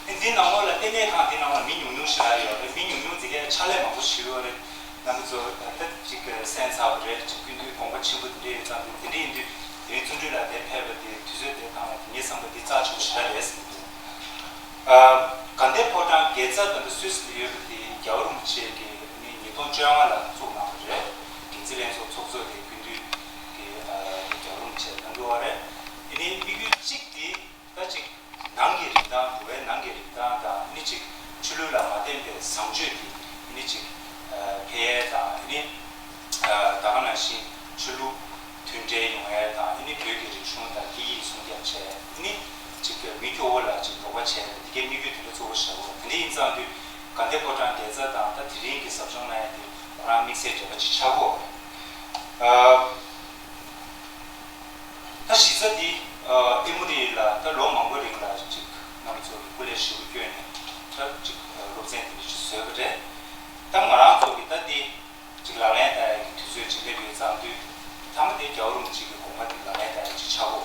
ནི་འདི་ནང་ལོགས་ལ་ལྟེ་གནས་ཁང་འདི་ནང་ལ་མི་ཉུང་ཉུང་ཞིག་རག་ཡོད་རེད། མི་ཉུང་ཉུང་དེ་གས་ཕྱག་ལས་མང་པོ་ཞིག་ཡོད་རེད། རྣམ་པ་ཚོ་ད་ཅིག་གསན་ཚར་བ་རེད། ཅིག་སྐུ་མདུན་དགོངས་པ་ཆེན་པོ་དེ་འདྲ་ཡོད་ཙང་དེ་དེ་འདྲ་ཡིན་དུས་དེ་རིང་བརྩོན་འགྲུས་ལགས་དེ་ཕེབས་པ་དེ་དུས་ཚོད་དེ་བཏང་བ་དེ་ངའི་བསམ་པ་དེ་རྩ་ཆེན་པོ་ཞེ་དྲག་རེད་བསམ་གྱི་འདུག་ཨ། དགའ་ལྡན་ཕོ་བྲང་དགེ་རྩ་དང་སུད་སི་ལ་ཡོད་པ་དེ་རྒྱལ་བ་རིན་པོ་ཆེ་གིས་ནི་ཉིས་སྟོང་བཅོ་ལྔ་ལ་བཙུགས་གནང་བ་རེད། འགན་འཛིན་ལྷན་ཚོགས་ཚོགས་གཙོ་དེ་སྐུ་མདུན་གྱིས་ཨ་རྒྱལ་བ་རིན་པོ་ཆེ་གནང་གི་ཡོད་རེད། དེ་ནས་དམིགས་ཡུལ་གཅིག་དེ། ད་ཅིག་ནང་གི་རིན་ཐང་འགྲོ་བའི་ནང་གི་རིན་ཐང་དང་ཨ་ནི་ཅིག་ཆོས་ལུགས་ལ་མ་བརྟེན་པའི་བཟང་སྤྱོད་ཀྱི་ཨ་ནི་ཅིག་འཕེལ་ཡས་དང་ཨ་ནི་ད་ག་ནང་བཞིན་ཆོས་ལུགས་མཐུན་འབྲེལ་ཡོང་ཡས་དང་ཨ་ནི་བོད་ཀྱི་རིག་གཞུང་དང་སྐད་ཡིག་སྲུང་སྐྱོབ་བྱས་ཨ་ནི་ཅིག་མི་སྐྱོ་བོ་ལ་ཅིག་རོགས་པ་བྱས་དེ་གའི་དམིགས་ཡུལ་དེ་འདྲ་གཙོ་བོ་བཞག་གོ། དེ་འདྲ་ཡིན་ཙང་དུས་དགའ་ལྡན་ཕོ་བྲང་དགེ་རྩ་དང་ད་དེ་རིང་གི་ཟབ་སྦྱོང་གནང་ཡས་དེ་ཁོ་རང་དམིགས་བསལ་འབྲེལ་བ་ཅིག་ཆགས་གོ། ད་གཞི་རྩ་འདི་ཨེ་མོ་རི་ལ་ད་ལོ་མང་པོའི་རིང་ལ་ཅིག་རྣམ་པ་ཚོ་གི་སྐུ་ལས་ཞེ་པོ་བསྐྱོན་ནས་ད་ཅིག་སློབ་ཚན་དེ་འདྲ་ཅིག་བཟོས་པ་རེད། ད་ང་རང་ཚོ་གི་ད་འདི་ཅིག་ལག་ལེན་བསྟར་ཡག་གི་དུས་ཚོད་ཅིག་སླེབས་ཡོད་ཙང་དུས་མཐའ་མ་དེ་རྒྱལ་བ་རིན་པོ་ཆེ་གི་དགོངས་པ་འདི་ལག་ལེན་བསྟར་ཡག་ཅིག་ཆགས་གོ།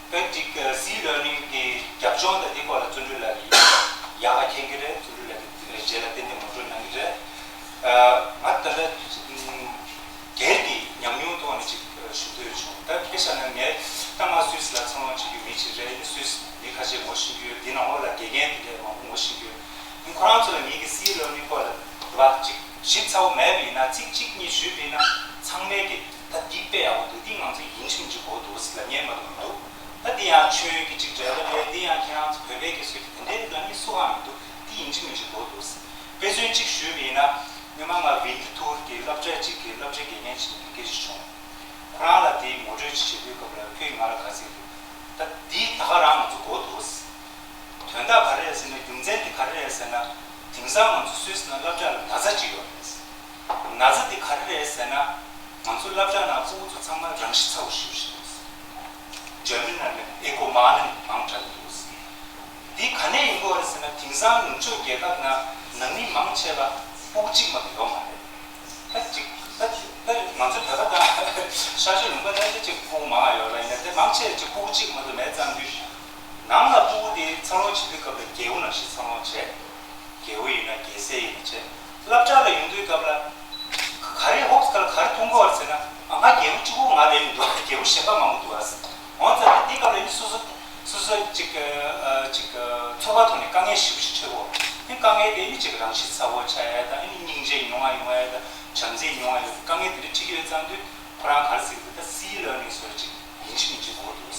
ད་ཅིག་སི་ལར་ནིང་གི་རྒྱབ་ལྗོངས་དང་འདི་སྐོར་ལ་བརྩོན་འགྲུས་ལགས་ཀྱིས་ཡག་ག་མཁྱེན་གྱི་རེད། བརྩོན་འགྲུས་ལགས་ཀྱིས་རྗེས་ལ་ཏན་ཏན་ངོ་སྤྲོད་གནང་གི་རེད། ང་ད་ལྟ་སྒེར་གྱི་ཉམས་མྱོང་ཐོག་ནས་ཅིག་ཞུ་འདོད་བྱུང་། ད་དཔེ་བཞག་ན་ངས་ད་ང་སུད་སི་ལ་འཚར་ལོངས་བྱེད་རྒྱུ་མི་ཅིག་རེད། ཨ་ནི་སུད་སི་མི་ཁ་ཤས་ངོ་ཤེས་ཀྱི་ཡོད། འདི་ནང་ལོགས་ལ་དགེ་རྒན་དེ་འདྲའི་མང་པོ་ངོ་ཤེས་ཀྱི་ཡོད། ཨ་ནི་ཁོ་རང་ཚོ་ལ་ངེད་ཀྱི་སི་ལར་ནིང་སྐོར་ལ་དེ་བ་ཅིག་ཞིབ་ཚགས་པོ་མེད་པ་ཡིན་ན་ཚིག་གཅིག་གཉིས་ཞུས་པ་ཡིན་ན་ཚང་མས་ཀྱི་ད་འདི་དཔེ་ཡག་པོ་འདུག་འདི་ང་ཚོ་ཡིན་གཅིག་མིན་གཅིག་གོ་འདུག་ཟེར་ལབ་མཁན་མ་གཏོགས་མི་འདུག་ད་འདི་ཡང་ཆོས་ཀྱི་ཅིག་འབྲེལ་བ་རེད། འདི་ཡང་ཁྱེད་རང་ཚོ་བོད་པའི་གི་སྲོལ་གྱི་དེ་འདྲའི་ལབ་མཁན་སུ་ཡང་མི་འདུག་འདི་ཡིན་གཅིག་མིན་གཅིག་གོ་འདུག་དཔེ་མཚོན་གཅིག་ཞུས་པ་ཡིན་ན། སྔོན་མ་ང་ཝིན་ཐི་ཐུར་གྱི་སློབ་གྲྭ་གཅིག་གི་སློབ་གྲྭའི་དགེ་རྒན་ཞིག་ནས་སྐད་ཆ་བྱུང་། ཁོ་རང་ལ་དེའི་ངོ་སྤྲོད་ཅིག་བྱེད་དུས་སྐབས་ལ་ཁོས་ང་ལ་ག་ཟེར་འདུག་ད་འདི་ད་ག་རང་ང་ཚོ་གོ་འདུག་དོན་དག་ག་རེ་རེད་ཟེར་ན། རྒྱུ་མཚན་དེ་ག་རེ་རེད་ཟེར་ན། དེང་སང་ང་ཚོ་སུད་སི་ནང་སློབ་གྲྭ་ལ་ན་ཚ་ཅིག་ཡོད་རེད། ན་ཚ་དེ་ག་རེ་རེད་ཟེར་ན། ང་ཚོ་སློབ་གྲྭ་ནང་སྤུ་གུ་ཚོ་ཚང་མ་རང་ཤི་ཚ་པོ་ཞེ་པོ་ཞིག་འདུག་འཇར་མན་ནང་ནས་ཨེ་ཀོ་མ་ནན་མང་དྲགས་འདུག་འདི་ག་ནས་ཡིན་དགོས་རེད་ཟེར་ན། དེང་སང་ནུབ་ཕྱོགས་རྒྱལ་ཁབ་ནང་ནང་མི་མང་ཆེ་བ་སྤུ་གུ་གཅིག་མ་གཏོགས་ཡོད་མ་རེད། ད་ཅིག་ད་ད་ང་ཚོ་བོད་པ་དང་ཤར་ཕྱོགས་ལུང་པ་ནང་ཅིག་སྤུ་གུ་མང་བ་ཡོད་རེད། ཡིན་ན་དེ་མང་ཆེ་ཅིག་སྤུ་གུ་གཅིག་མ་གཏོགས་མེད་ཙང་དུས་ནང་ལ་སྤུ་གུ་དེ་འཚར་ལོངས་བྱེད་དུས་སྐབས་ལ་རྒྱལ་པོ་ནང་བཞིན་འཚར་ལོངས་བྱས། རྒྱལ་པོ་ཡིན་ན་རྒྱལ་སྲས་ཡིན་ན་བྱས། སློབ་གྲྭ་ལ་ཡོང་དུས་སྐབས་ལ་ག་རེ་ཧོབ་སི་ག་ལ་ག་རེ་མཐོང་གི་ཡོད་རེད་ཟེར་ན། ཨ་ང་རྒྱལ་པོ་གཅིག་པོ་ང་རེད་མི་འདུག་རྒྱལ་པོ་གཞན་པ་མང་པོ་འདུག་ཨ། འོན་ཀྱང་དེ་སྐབས་ལ་ནི་སོ་སོ་སོ་སོ་ཅིག་ཨ་ཅིག་ཚོར་བ་ཐོག་ནས་དཀའ་ངལ་ཞེ་པོ་ཞིག་འཕྲད་གོ། ཨ་དཀའ་ངལ་དེ་ནི་ཅིག་རང་ཤི་ཚ་པོ་ཆགས་ཡ་དང་། ཨ་ནི་སྙིང་རྗེ་ཉུང་བ་ཡོང་ཡ་དང་། བྱམས་བརྩེ་ཉུང་བ་ཡོང་། དཀའ་ངལ་དེ་འདྲ་འཕྲད་ཀྱི་ཡོད་ཙང་དུས་ཁོ་རང་ག་རེ་ཟེར་གི་འདུག་ད་སི་ལར་ནིང་སོགས་ཅིག་ཡིན་གཅིག་མིན་གཅིག་དགོས་འདུག་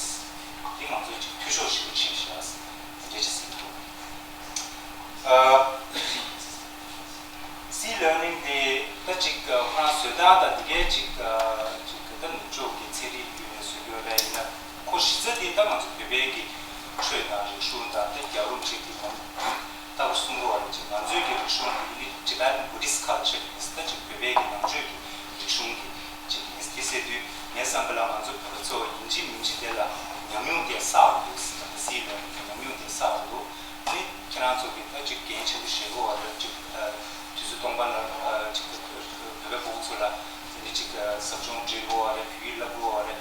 དེ་ང་ཚོས་ཅིག་འཐུས་ཤོར་ཞེ་པོ་ཕྱིན་ཤག་དེ་འདྲ་ཅིག་ཟེར་གི་འདུག་ཨ། སི་ལར་ནིང་དེ་ད་ཅིག་ཁོ་རང་བཟོ་སྟངས་དང་དེ་གའི་ཅིག་ཅིག་ད་ནུབ་ཕྱོགས་ཀྱི་ཚན་རིག་བརྒྱུད་ནས་བཟོ་རྒྱུ་རེད། ཡིན་ན་ཁོ་གཞི་རྩ་དེ་ད་ང་ཚོ་བོད་པའི་གི་ཆོས་དང་རིག་གཞུང་དང་། ད་རྒྱལ་བ་རིན་པོ་ཆེ་གི་ལམ་ལྟ་བུ་གསུང་གི་ཡོད་རེད། ཅིག་ང་ཚོའི་གི་རིག་གཞུང་དེ་ནི་Tibetan Buddhist culture ཡིན། ད་ཅིག་བོད་པའི་གི་ནང་ཆོས་ཀྱི་རིག་གཞུང་གི་ཅིག་ཡིན། དེ་ཟེར་དུས་ངའི་བསམ་པ་ལ་ང་ཚོ་བོད་པ་ཚོ་ཡིན་གཅིག་མིན་གཅིག་དེ་ལ་ཉམས་མྱོང་དེ་བསགས་དགོས་འདུག་ད་སི་ལར་ནིང་གི་ཉམས་མྱོང་དེ་བསགས་དགོས་འདུག་ཨ་ནི་ཁྱེད་རང་ཚོ་གིས་ད་ཅིག་འགན་ཆེན་པོ་བཞེས་དགོས་པ་རེད། ཅིག་ཨ་དུས་ཚོད་སྟོང་པ་ལ་ཨ་ཅིག་བོད་པའི་སྤུ་གུ་ཚོ་ལ་ཨ་ནི་ཅིག་ཨ་ཟབ་སྦྱོང་སྒྲིག་དགོས་པ་རེད། བོད་ཡིག་བསླབ་དགོས་པ་རེད།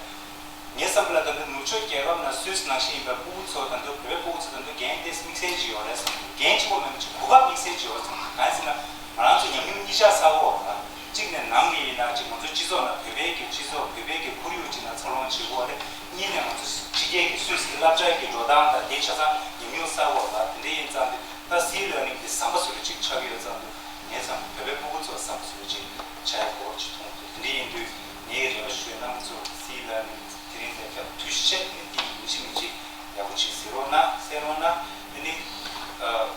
ངའི་བསམ་པ་ལ་ད་ལྟ་ནུབ་ཕྱོགས་རྒྱལ་ཁབ་ནང་སུད་སི་ནང་བཞིན་ཡིན་པའི་སྤུ་གུ་ཚོ་ད་ལྟ་བོད་པའི་སྤུ་གུ་ཚོ་ད་ལྟ་འགན་དེ་དམིགས་བསལ་ཅིག་ཡོད་རེད་བསམ་གི་འདུག་འགན་གཅིག་པོ་མིན་པ་ཅིག་གོ་སྐབས་དམིགས་བསལ་ཅིག་ཡོད་བསམ་གི་འདུག་གང་ཡིན་ཟེར་ན། ང་རང་ཚོ་ཉམས་མྱོང་གཉིས་ཆ་ཚ་བོ་བ། གཅིག་ནས་ནང་གི་ཡིན་ན་གཅིག་ང་ཚོ་སྤྱི་ཚོགས་ནང་བོད་པའི་གི་སྤྱི་ཚོགས་བོད་པའི་གི་ཁོར་ཡུག་ཅིག་ནང་འཚར་ལོངས་བྱེད་དགོས་རེད། གཉིས་ནས་ང་ཚོ་ཕྱི་རྒྱལ་གི་སུད་སི་སློབ་གྲྭའི་གི་འགྲོ་སྟངས་དང་དེ་ཆ་ཚང་ཉམས་མྱོང་གསར་བ་ལ་དེ་འདྲ་ཡིན་ཙང་དེ་ད་སིལ་ལར་ནིང་དེ་ཟམ་པ་བཟོ་འདྲ་ཅིག་ཆགས་ཀྱི་ཡོད་ཙང་དུ་ངས་ཚང་བོད་པའི་སྤུ་གུ་ཚོ་ཟམ་པ་བཟོ་འདྲ་ཅིག་ཆགས་ཡ་གོ་ཅིག་མཐོང་འདུག་དེ་འདྲ་ཡིན་དུས་ངའི་རེ་བ་ཞུ་ཡ་རྣམ་ཚོ་སིལ་ལར་ནིང་དེ་རིང་དེ་སྐབས་དུས་ཆེན་དེ་ཡིན་གཅིག་མིན་གཅིག་ཡག་པོ་ཅིག་གཟིགས་རོགས་གནང་གསན་རོགས་གནང་། དེ་ནི་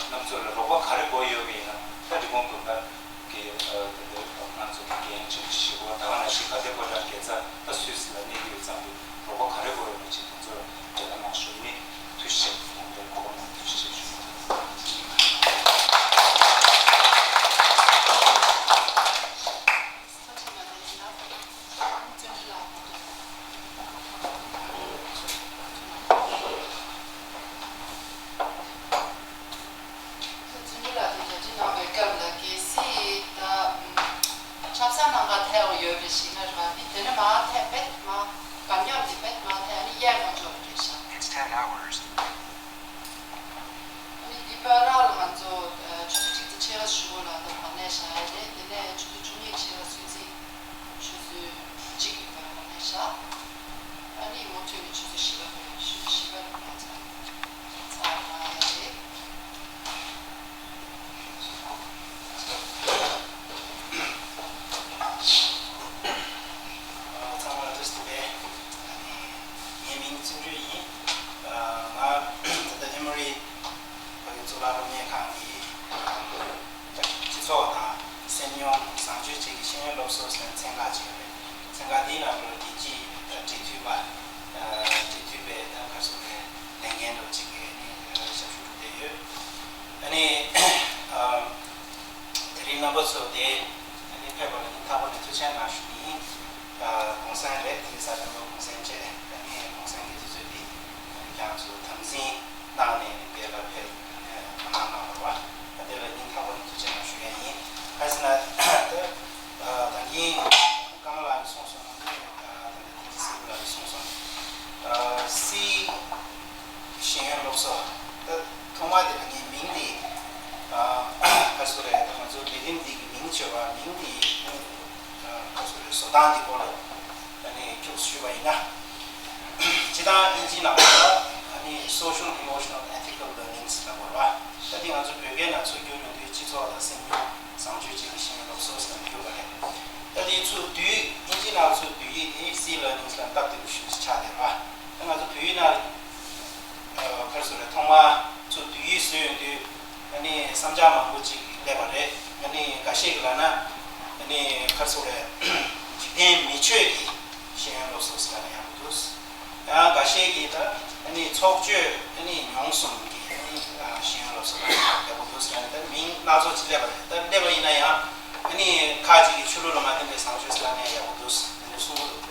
རྣམ་ཚོ་ལ་རོགས་པ་ག་རེ་དགོས་ཡོད་པ་ཡིན་ན་ད་འབྲི་གུང་དགོན་པ་གི་དེ་འདྲ་ང་ཚོ་གི་འགན་ཆེན་པོ་ཞིག་གོ་ད་ག་ནང་བཞིན་ག་དེ་པོ་ལ་དགེ་རྩ་ད་སུད་སི་ལ་གནས་ཡོད་ཙང་གི་རོགས་པ་ག་རེ་དགོས་ཡོད་ན་ཅིག་དེ་ཚོ་ལ་འབྲེལ་ལམ་མང་ཤོས་ནི་ཐུགས་རྗེ་ཆེ་ཡང་དེ་གོ་བ་མང་ཐུགས་རྗེ་ཆེ་ཞུ། བཙུན་མོ་ལགས་དེ་གྲ་སྒྲིག་གནང་བའི་སྐབས་ལ་གལ་སྲིད་ད་ཆབ་གསང་ནང་ག་ཐལ་བ་ཡོད་པའི་ཞིག་ན་ར་དེ་དེ་ནི་མ་ཐལ་བེད་མ་དགའ་ཉམས་དེ་བེད་མ་ཐལ་ཨ་ནི་གཡས་མ་འཇོག་རེད་ཤག It's ten hours. ཨ་ནི་འདི་བར་ལ་ང་ཚོ་ཆུ་ཚོད་གཅིག་དང་ཕྱེད་ཀ་ཞུ་དགོས་ལ་ད་བར་ནས་བཞག་ཡ་རེད། དེ་ནས་ཆུ་ཚོད་བཅུ་གཉིས་ཕྱེད་ཀ་ཚོད་ཅིག་ཆུ་ཚོད་གཅིག་གི་བར་ལ་ནས་བཞག་ཨ་ནི་མུ་མཐུད་ནས་ཆུ་ཚོད་བཞི་པ་བར་ཆུ་ཚོད་བཞི་པ་རིང་ལ་ཚར་ཚར་གནང་ཡ་རེད། ཚང་མ་ལ་བཀྲ་ཤིས་བདེ་ལེགས། ངའི་མིང་བརྩོན་འགྲུས་ཡིན། ང་ད་ལྟ་ཨེ་མོ་རི་ཕ་གི་གཙུག་ལག་སློབ་གཉེར་ཁང་གི་སྤྱི་ཚོགས་དང་སེམས་མྱོང་བཟང་སྤྱོད་བཅས་ཀྱི་ཤེས་ཡོན་སློབ་གསོ་ཟེར་ནས་ཚན་ཁག་ཅིག་ཡོད་རེད། ཚན་ཁག་འདིའི་ནང་ལ་རྒྱལ་སྤྱིའི་འབྲེལ་མཐུད་པ། འབྲེལ་མཐུད་པའི་ད་ག་ཚོད་རེད། ལས་འགན་འདྲ་བོ་ཅིག་གི་ནི་ཞབས་ཞུ་སྒྲུབ་བསྡད་ཡོད། ཨ་ནི། དེ་རིང་རྣམ་པ་ཚོ་དེ་ཨ་ནི་ཕེབས་པ་ལ་སྙིང་ཐག་པ་ནས་ཐུགས་རྗེ་ཆེ་གནང་ཞུ་གི་ཡིན། གུང་སེང་རེད། དེ་རིང་གཟའ་སྤེན་པ་གུང་སེང་བཅས་ཨ་ནི་གུང་སེང་གི་དུས་ཚོད་འདི་ཨ་ནི་ཁྱེད་རང་ཚོ་དམ་འཛིན་གནང་ནས་དེ་ལ་ཕེབས་ཨ་ནི་དོ་སྣང་གནང་བ་རེད་བ། དེ་ལ་སྙིང་ཐག་པ་ནས་ཐུགས་རྗེ་ཆེ་གནང་ཞུ་ཡ་ཡིན། ག་རེ་ཟེར་ན་ད་ད་གིན་ཀརྨ་ལགས་ཀྱིས་གསུངས་སོང་ནང་བཞིན་ད་ལྟ་དེ་སྲིད་སྐུ་ལགས་ཀྱིས་གསུངས་སོང་། སྲིད། ཤེས་ཡོན་སློབ་གསོ། ད་ཐོག་མ་དེ་ལ་ངའི་མིང་འདི་ཨ་ག་རེ་ཟེར་རེད། ད་ང་ཚོ་བོད་སྐད་འདི་གི་མིང་བརྗོད་པ་མིང་འདི་ཨ་ག་རེ་ཟེར་རེད། བཟོ་སྟངས་འདི་སྐོར་ལ་ཨ་ནི་ཁྱུག་ཙམ་ཞུས་པ་ཡིན་ན། སྤྱིར་བཏང་དབྱིན་ཇིའི་ནང་ལ་ཨ་ནི་Social Emotional Ethical Learnings ལབ་དགོས་རེད་བ། ད་འདི་ང་ཚོ་བོད་སྐད་ནང་ཚུར་བསྒྱུར་ཡོང་དུས་སྤྱི་ཚོགས་དང་སེམས་མྱོང་བཟང་སྤྱོད་ཅན་གྱི་ཤེས་ཡོན་སློབ་གསོ་ཟེར་ནས་བསྒྱུར་བ་རེད། ད་འདི་ཚུར་བསྡུས་དབྱིན་ཇིའི་ནང་ཚུར་བསྡུས་ཡིག་དེ་Sea Learnings ལ་སྟབས་བདེ་པོ་ཞིག་ཆགས་བསྡད་རེད་བ། ད་ང་ཚོ་བོད་ཡིག་ནང་ཨ་ག་རེ་ཟེར་རེད། ཐོག་མ་ཚུར་བསྡུས་ཡིག་བཟོས་ཡོང་དུས་ཨ་ནི་བསམ་འཆར་མང་པོ་ཅིག་སླེབས་པ་རེད། ཨ་ནི་འགའ་ཤས་ཀྱིས་ལབ་ན་ཨ་ནི་ག་རེ་ཟེར་རེད། འཇིག་རྟེན་མི་ཆོས་ཀྱི་ཤེས་ཡོན་སློབ་གསོ་ཟེར་ན་ཡག་པོ་འདུག་ཡང་འགའ་ཤས་ཀྱིས་ད་ཨ་ནི་ཚོགས་སྤྱོད་ཨ་ནི་མྱོང་གསུམ་གྱི་ཨ་ནི་ཤེས་ཡོན་སློབ་གསོ་ལ་ཡག་པོ་འདུག་ཟེར་ནས་ད་མིང་སྣ་ཚོགས་ཅིག་སླེབས་པ་རེད། ད་སླེབས་པ་ཡིན་ན་ཡང་ཨ་ནི་ཁ་ཅིག་གིས་ཆོས་ལུགས་ལ་མ་བརྟེན་པའི་བཟང་སྤྱོད་ཟེར་ན་ཡང་ཡག་པོ་འདུག་ཟེར་ནས་གསུང་གི་འདུག་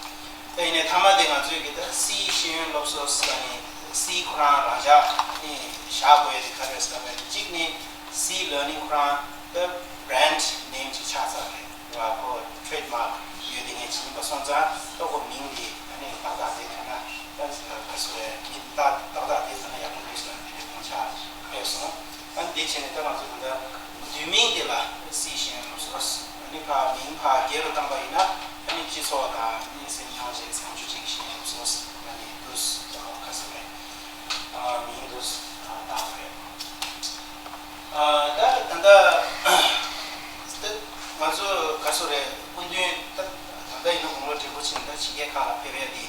ད་ཡིན་ནའི་མཐའ་མ་དེ་ང་ཚོའི་གི་ད་སིའི་ཤེས་ཡོན་སློབ་གསོ་ཟེར་ནས་སིའི་ཁོ་རང་རང་འཇགས་ནས་བཞག་དགོས་ཡ་དེ་ག་རེ་རེད་ཟེར་ན། གཅིག་ནི་སིའི་ལར་ནིང་ཁོ་རང་ད་བྷི་རེན་ཌི་ནེམ་ཅིག་ཆགས་ཚར་རེད་བ། ཁོ་ཊི་རེ་ཌི་མཱརྐ་ཡོད་དེ་ངས་བྱིན་པ་སོང་ཙང་ད་ཁོ་མིང་དེ་ཨ་ནི་ཏག་ཏག་བསྡད་ཐུབ་ན་ད་ག་རེ་ཟེར་རེད། མིང་ཏག་ཏག་ཏག་བསྡད་ཐུབ་ན་ཡག་པོ་འདུག་ཟེར་ནས་དེ་འདྲའི་དགོངས་འཆར་སྤེལ་སོང་། ཨ་ནི་དེ་བྱས་ནས་ད་ང་ཚོ་ད་ལྟ་བསྡུས་མིང་དེ་ལ་སིའི་ཤེས་ཡོན་སློབ་གསོ། ཨ་ནི་ཕར་མིང་ཕར་རྒྱས་རུ་བཏང་པ་ཡིན་ན་ཨ་ནི་སྤྱི་ཚོགས་དང་ཨ་ནི་སེམས་མྱོང་བཅས་བཟང་སྤྱོད་ཅན་གྱི་ཤེས་ཡོན་སློབ་གསོ། ཨ་ནི་འདུག་སེ་ཁ་གསལ་རེད། མིང་འདུག་སེ་བཏགས་པ་རེད། ད་ད་ལྟ་ང་ཚོ་ག་རེ་ཟེར་རེད། སྐུ་མདུན་ད་ད་ལྟ་ཡིན་ན་དགུང་ལོ་བགྲེས་པོ་ཕྱིན། ད་ཕྱི་རྒྱལ་ཁག་ལ་ཕེབས་ཡ་དེ་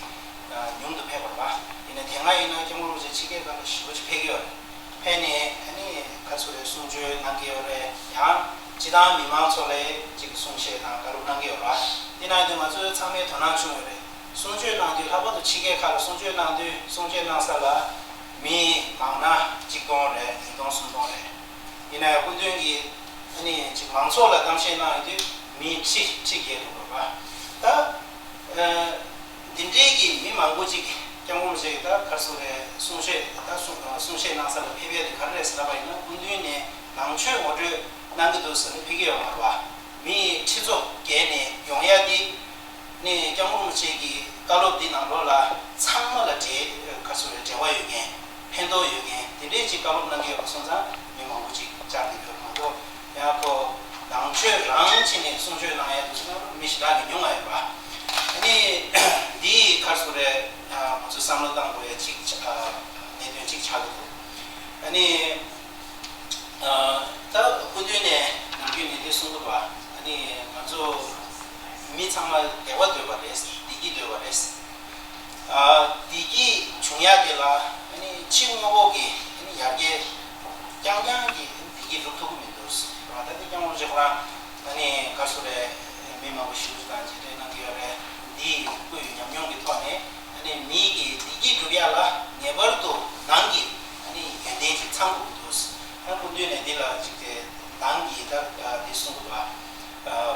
ཉུང་དུ་ཕེབས་པ་རེད་པ། ཡིན་ན་དེ་སྔ་ཡིན་ན་སྐྱབས་མགོན་རིན་པོ་ཆེ་ཕྱི་རྒྱལ་ཁག་ལ་ཞེ་པོ་ཅིག་ཕེབས་ཀྱི་ཡོད་རེད། ཕེབས་ནས་ཨ་ནི་ག་རེ་ཟེར་རེད། གསུང་ཆོས་གནང་གི་ཡོད་རེད། ཡང་སྤྱིར་བཏང་མི་མང་ཚོ་ལ་ཅིག་གསུང་བཤད་དང་བཀའ་སློབ་གནང་གི་ཡོད་རེད་པ། དེ་ནང་དུ་ང་ཚོ་ཚང་མས་དོ་སྣང་བྱུང་ཡོད་རེད། གསུང་ཆོས་གནང་དུས་ལྷག་པར་དུ་ཕྱི་རྒྱལ་ཁག་ལ་གསུང་ཆོས་གནང་དུས་གསུང་ཆོས་གནང་ས་ལ་མི་མང་ན་གཅིག་སྟོང་རེད། ཉིས་སྟོང་སུམ་སྟོང་རེད། ཡིན་ན་ཡང་སྐུ་མདུན་གྱིས་ཨ་ནི་ཅིག་མང་ཚོགས་ལ་གཏམ་བཤད་གནང་ཡོང་དུས་མི་ཁྲི་ཁྲི་བརྒལ་འདུག་པ། ད་ཨ་འདི་འདྲའི་གི་མི་མང་པོ་ཅིག་སྐྱབས་མགོན་རིན་པོ་ཆེ་གི་ད་ག་རེ་ཟེར་རེད། གསུང་བཤད་ད་གསུང་གསུང་བཤད་གནང་ས་ལ་ཕེབས་ཡ་དེ་ག་རེ་རེད་ཟེར་ལབ་པ་ཡིན་ན། སྐུ་མདུན་ནས་ནང་ཆོས་ངོ་སྤྲོད་གནང་གི་འདུག་ཟེར་ནས་ཕེབས་ཀྱི་ཡོད་མ་རེད་པ། མི་ཁྲི་ཚོ་བརྒལ་ནས་ཡོང་ཡ་དེ། ནས་སྐྱབས་མགོན་རིན་པོ་ཆེ་གི་བཀའ་སློབ་འདི་ནང་ལོགས་ལ་ཚང་མ་ལ་འབྲེལ་ག་རེ་ཟེར་རེད། འབྲེལ་བ་ཡོད་མཁན། ཕན་ཐོགས་ཡོད་མཁན་དེ་འདྲས་ཅིག་བཀའ་སློབ་གནང་གི་ཡོད་པ་སོང་ཙང་མི་མང་པོ་ཅིག་བཅར་འདུག་ཡོད་མ་གཏོགས། ཡང་ཁོ་ནང་ ཆོས་རང་བྱས་ནས་གསུང་ཆོས་གནང་ཡ་དེ་ཚོ་ནང་མི་ཞེ་དྲག་གི་ཉུང་བ་ཡོད་པ། ཨ་ནི་འདི་ག་རེ་ཟེར་རེད། ང་ཚོས་བསམ་བློ་བཏང་དགོས་ཡ་གཅིག་ཆ་གནད་དོན་གཅིག་ཆགས་ཀྱི་འདུག་ཨ་ནི། ད་སྐུ་མདུན་ནས་ནམ་རྒྱུན་ནས་འདི་གསུང་གི་འདུག་ཨ་ནི་ང་ཚོ་མི་ཚང་མ་བདེ་བ་འདོད་པ་རེད། བདེ་སྐྱིད་འདོད་པ་རེད། བདེ་སྐྱིད་བྱུང་ཡ་དེ་ལ་ཕྱི་དངོས་པོ་གི་ཡར་རྒྱས་རྐྱང་རྐྱང་གིས་བདེ་སྐྱིད་སྒྲུབ་ཐུབ་ཀྱི་མི་འདུག་ད་ལྟ་སྐྱབས་མགོན་རིན་པོ་ཆེ་ཁོ་རང་ག་ཚོད་རེད། མི་མང་པོ་ཞེ་པོ་ཅིག་དང་མཇལ་འཕྲད་གནང་གི་ཡོད་རེད། འདི་སྐུའི་ཉམས་མྱོང་གི་ཐོག་ནས་མི་གི་བདེ་སྐྱིད་སྒྲུབ་ཡ་ལ་ངེས་པར་དུ་ནང་གི་ཡོན་ཏན་ཅིག་ཚང་དགོས་ཀྱི་འདུག་ད་སྐུ་མདུན་ནས་འདི་ལ་ཅིག་དེ་ནང་གི་ད་འདི་གསུང་གི་འདུག་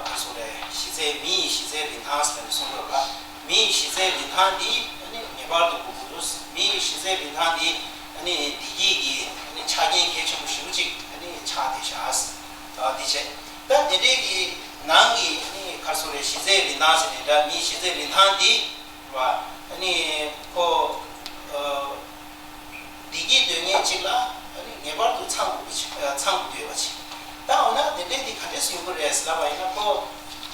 ག་ཚོད་རེད། གཞི་རྩའི་མི་ཡི་གཞི་རྩའི་རིན་ཐང་ཟེར་ནས་གསུང་དགོས་པ། མི་ཡི་གཞི་རྩའི་རིན་ཐང་འདི་ངེས་པར་དུ་དགོས་ཀྱི་འདུག་མི་ཡི་གཞི་རྩའི་རིན་ཐང་འདི་བདེ་སྐྱིད་ཀྱི་ཆ་རྐྱེན་གལ་ཆེན་པོ་ཞེ་པོ་ཅིག་ཆགས་བསྡད་ཤག་འདི་བྱས། ད་དེ་འདྲའི་གི་ནང་གི་ག་ཚོད་རེད། གཞི་རྩའི་རིན་ཐང་ཟེར་ནས་འདྲ། མི་ཡི་གཞི་རྩའི་རིན་ཐང་འདི་རེད་པ། ཁོ་བདེ་སྐྱིད་འདོད་མཁན་ཅིག་ལ་ངེས་པར་དུ་ཚང་དགོས་པ་ཅིག་ཚང་དགོས་འདོད་པ་ཅིག་ད་འོ་ན་དེ་འདྲའི་དེ་ག་འདྲས་སུ་ཡོང་གི་རེད་ཟེར་ལབ་པ་ཡིན་ན། ཁོ་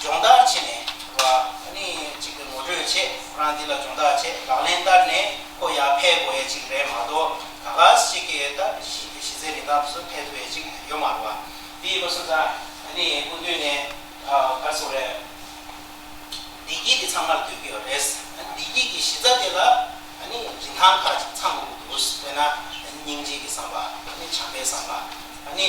སྦྱོང་བརྡར་བྱས་ནས་རེད་པ། ཅིག་གི་ངོ་སྤྲོད་བྱས། ཁོ་རང་འདི་ལ་སྦྱོང་བརྡར་བྱས། ལག་ལེན་བསྟར་ནས་ཁོ་ཡར་འཕེལ་དགོས་ཡ་ཅིག་རེད་མ་གཏོགས། ག་ག་ཞིག་གིས་ད་གཞི་རྩའི་རིན་ཐང་དེ་ཚོ་འཕེལ་ཐུབ་ཡ་ཅིག་ཡོད་མ་རེད་པ། དེ་ཡིན་པ་སོང་ཙང་ཨ་ནི་སྐུ་མདུན་ནས་ག་རེ་ཟེར་དགོས་རེད། བདེ་སྐྱིད་དེ་ཚང་མར་འདོད་ཀྱི་ཡོད་རེད། བདེ་སྐྱིད་ཀྱི་གཞི་རྩ་དེ་ལ་ཨ་ནི་རིན་ཐང་ཁག་ཅིག་ཚང་དགོས་ཀྱི་འདུག་དཔེར་ན་སྙིང་རྗེ་གི་བསམ་པ། ཨ་ནི་བྱམས་པའི་བསམ་པ། ཨ་ནི་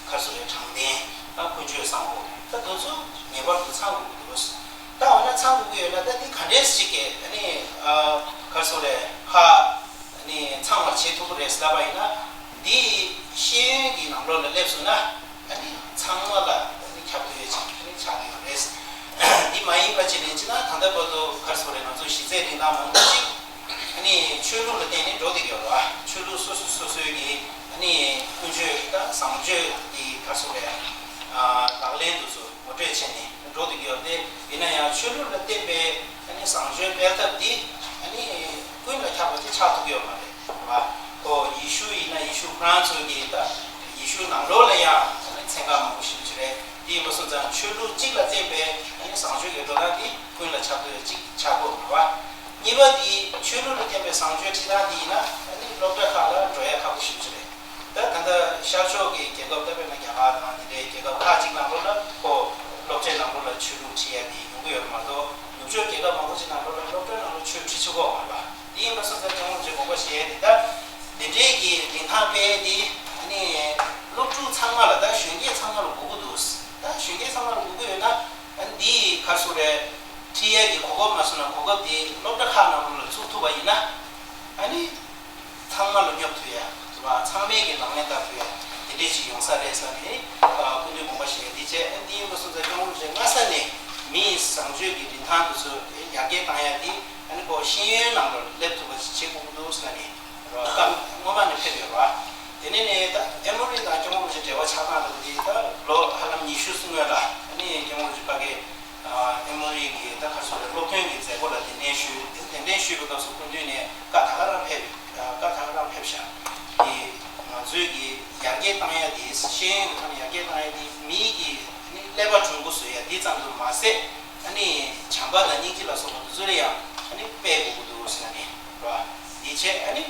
ག་རེ་ཟེར་དགོས་རེད། དྲང་བདེན། ད་ཀུན་སྤྱོད་བཟང་པོ། ད་དེ་ཚོ་ངེས་པར་དུ་ཚང་དགོས་ཀྱི་འདུག་ད་འོ་ན་ཚང་དགོས་ཀྱི་ཡོད་ན། ད་དེ་ག་འདྲས་ཞིག་གིས་ཨ་ནི་ག་རེ་ཟེར་དགོས་རེད། ཧ། ཨ་ནི་ཚང་བར་བྱེད་ཐུབ་ཀྱི་རེད་ཟེར་ལབ་པ་ཡིན་ན། འདི་ཤེས་ཡོན་གྱི་ནང་ལོགས་ལ་སླེབས་སོང་ན། ཨ་ནི་ཚང་མ་ལ་ཨ་ནི་ཁྱབ་ཡོད་ཅིག་ཨ་ནི་ཆགས་ཀྱི་ཡོད་རེད། འདི་མ་ཡིན་པ་ཅིག་ནས་ཅི་ན། ད་ལྟ་བར་དུ་ག་རེ་ཟེར་དགོས་རེད། ང་ཚོ་གཞི་རྩའི་རིན་ཐང་མང་པོ་ཅིག་ཨ་ནི་ཆོས་ལུགས་ལ་བརྟེན་ནས་འགྲོ་བསྡད་ཀྱི་ཡོད་རེད་པ། ཆོས་ལུགས་སོ་སོ་སོ་སོའི་གི་ཨ་ནི་ཀུན་སྤྱོད་དང་བཟང་སྤྱོད་ཀྱི་ག་རེ་ཟེར་དགོས་རེད། ལག་ལེན་དེ་ཚོ་ངོ་སྤྲོད་བྱས་ནས་འགྲོ་བསྡད་ཀྱི་ཡོད་རེད། ཡིན་ན་ཡང་ཆོས་ལུགས་ལ་བརྟེན་པའི་ཨ་ནི་བཟང་སྤྱོད་སྤེལ་ཐབས་འདི་ཨ་ནི་ཀུན་ལ་ཁྱབ་པ་དེ་ཆགས་ཐུབ་ཀྱི་ཡོད་མ་རེད། རེད་པ། ཁོ་ཡེ་ཤུ་ཡིན་ན་ཡེ་ཤུ་ཁོ་རང་ཚོ་གི་ད་ཡེ་ཤུ་ནང་ལོགས་ལ་ཡང་ཨ་ནི་ཚན་ཁག་མང་པོ་ཞེ་པོ་ཅིག་རེད། དེ་ཡིན་པ་སོང་ཙང་ཆོས་ལུགས་གཅིག་ལ་བརྟེན་པའི་ཨ་ནི་བཟང་སྤྱོད་ཀྱི་འགྲོ་སྟངས་འདི་ཀུན་ལ་ཁྱབ་ཐུབ་ཡ་གཅིག་ཆགས་དགོས། རེད་པ། གཉིས་པ་འདི་ཆོས་ལུགས་ལ་བརྟེན་པའི་བཟང་སྤྱོད་ཁྲིད་སྟངས་འདི་ཡིན་ན་ཨ་ནི་སློབ་གྲྭ་ཁག་ལ་འགྲོ་ཡ་ཁག་པོ་ཞེ་པོ་ཅིག་རེད། ད་ད་ལྟ་ཤར་ཕྱོགས་ཀྱི་རྒྱལ་ཁབ་ད་དཔེར་ན་རྒྱ་གར་དང་དེ་འདྲའི་རྒྱལ་ཁབ་ཁག་ཅིག་ནང་ལོགས་ལ་ཁོ་སློབ་གྲྭའི་ནང་ལོགས་ལ་ཆོས་ལུགས་ཁྲིད་ཡ་དེ་ཡོང་གི་ཡོད་རེད་མ་གཏོགས། ནུབ་ཕྱོགས་རྒྱལ་ཁབ་མང་པོ་ཅིག་ནང་ལོགས་ལ་སློབ་གྲྭའི་ནང་ལ་ཆོས་ཁྲིད་ཆོག་གི་ཡོད་མ་རེད་པ། དེ་ཡིན་པ་སོང་ཙང་སྐྱབས་མགོན་རིན་པོ་ཆེ་དགོངས་པ་བཞེས་ཡ་དེ། ད་དེ་འདྲའི་གི་རིན་ཐང་སྤེལ་ཡ་དེ་ཨ་ནི་སློབ་ཕྲུག་ཚང་མ་ལ། ད་གཞོན་སྐྱེས་ཚང་མ་ལ་དགོས་ཀྱི་འདུག་ད་གཞོན་སྐྱེས་ཚང་མ་ལ་དགོས་ཀྱི་ཡོད་ན། ཨ་ནི་འདི་ག་རེ་ཟེར་དགོས་རེད། ཁྲིད་ཡ་གི་གོ་སྐབས་མ་བཟོས་ན། གོ་སྐབས་དེ་སློབ་གྲྭ་ཁག་ནང་ལོགས་ལ་བཙུགས་ཐུབ་པ་ཡིན་ན། ཨ་ནི་ཚང་མ་ལ་སྙོབ་ཐུབ་ཡ། རེད་པ། ཚང་མས་ཀྱི་ལག་ལེན་བསྟར་ཐུབ་ཡ་དེ་འདྲས་ཅིག་ཡོང་ས་རེད་ཟེར་ནས་སྐུ་མདུན་དགོངས་པ་བཞེས་ཡ་འདི་བྱས། ཨ་ནི་འདི་ཡིན་པ་སོང་ཙང་སྐྱབས་མགོན་རིན་པོ་ཆེ་སྔ་ས་ནས་མིའི་བཟང་སྤྱོད་ཀྱི་རིན་ཐང་དེ་ཚོ་ཡར་རྒྱས་བཏང་ཡ་འདི་ཨ་ནི་ཁོ་ཤེས་ཡོན་ནང་ལོགས་སླེབས་ཐུབ་པ་ཞིག་བྱེད་དགོས་ཀྱི་འདུག་ཟེར་ནས། རེད་པ། སྐབས་སྔོན་མ་ནས་ཕེབས་ཡོད་རེད་པ། དེ་ནས་ནས་ད་ཨེ་མོ་རི་དང་སྐྱབས་མགོན་རིན་པོ་ཆེ་འབྲེལ་བ་ཆགས་སྟངས་དེ་ཚོ་འདི་ད་ལོ་ཧ་ལམ་ཉི་ཤུ་སྔོན་ལ་ཨ་ནི་སྐྱབས་མགོན་རིན་པོ་ཆེ་ཕ་གིར་ཨེ་མོ་རི་གི་ད་ག་རེ་ཟེར་དགོས་རེད། སློབ་ཐོན་གྱི་མཛད་སྒོ་ལ་གདན་འདྲེན་ཞུས། གདན་འདྲེན་ཞུས་པའི་སྐབས་སུ་སྐུ་མདུན་ནས་བཀའ་ད་ག་རང་ཕེབས། བཀའ་ད་ག་རང་ཕེབས་ཤག་དེ་ང་ཚོའི་གི་ཡར་རྒྱས་བཏང་ཡ་དེ། ཤེས་ཡོན་གྱི་ཐོག་ནས་ཡར་རྒྱས་བཏང་ཡ་དེ་མིའི་གི་ཨ་ནི་ཀླད་པ་གྲུང་པོ་བཟོ་ཡ་དེ་ཙམ་དུ་མ་ཟད། ཨ་ནི་བྱམས་པ་དང་སྙིང་རྗེ་ལ་སོགས་པ་དེ་ཚོ་ལ་ཡང་ཨ་ནི་སྤེལ་དགོས་ཀྱི་འདུག་ཟེར་ནས། རེད་པ། དེ་བྱས་ཨ་ནི་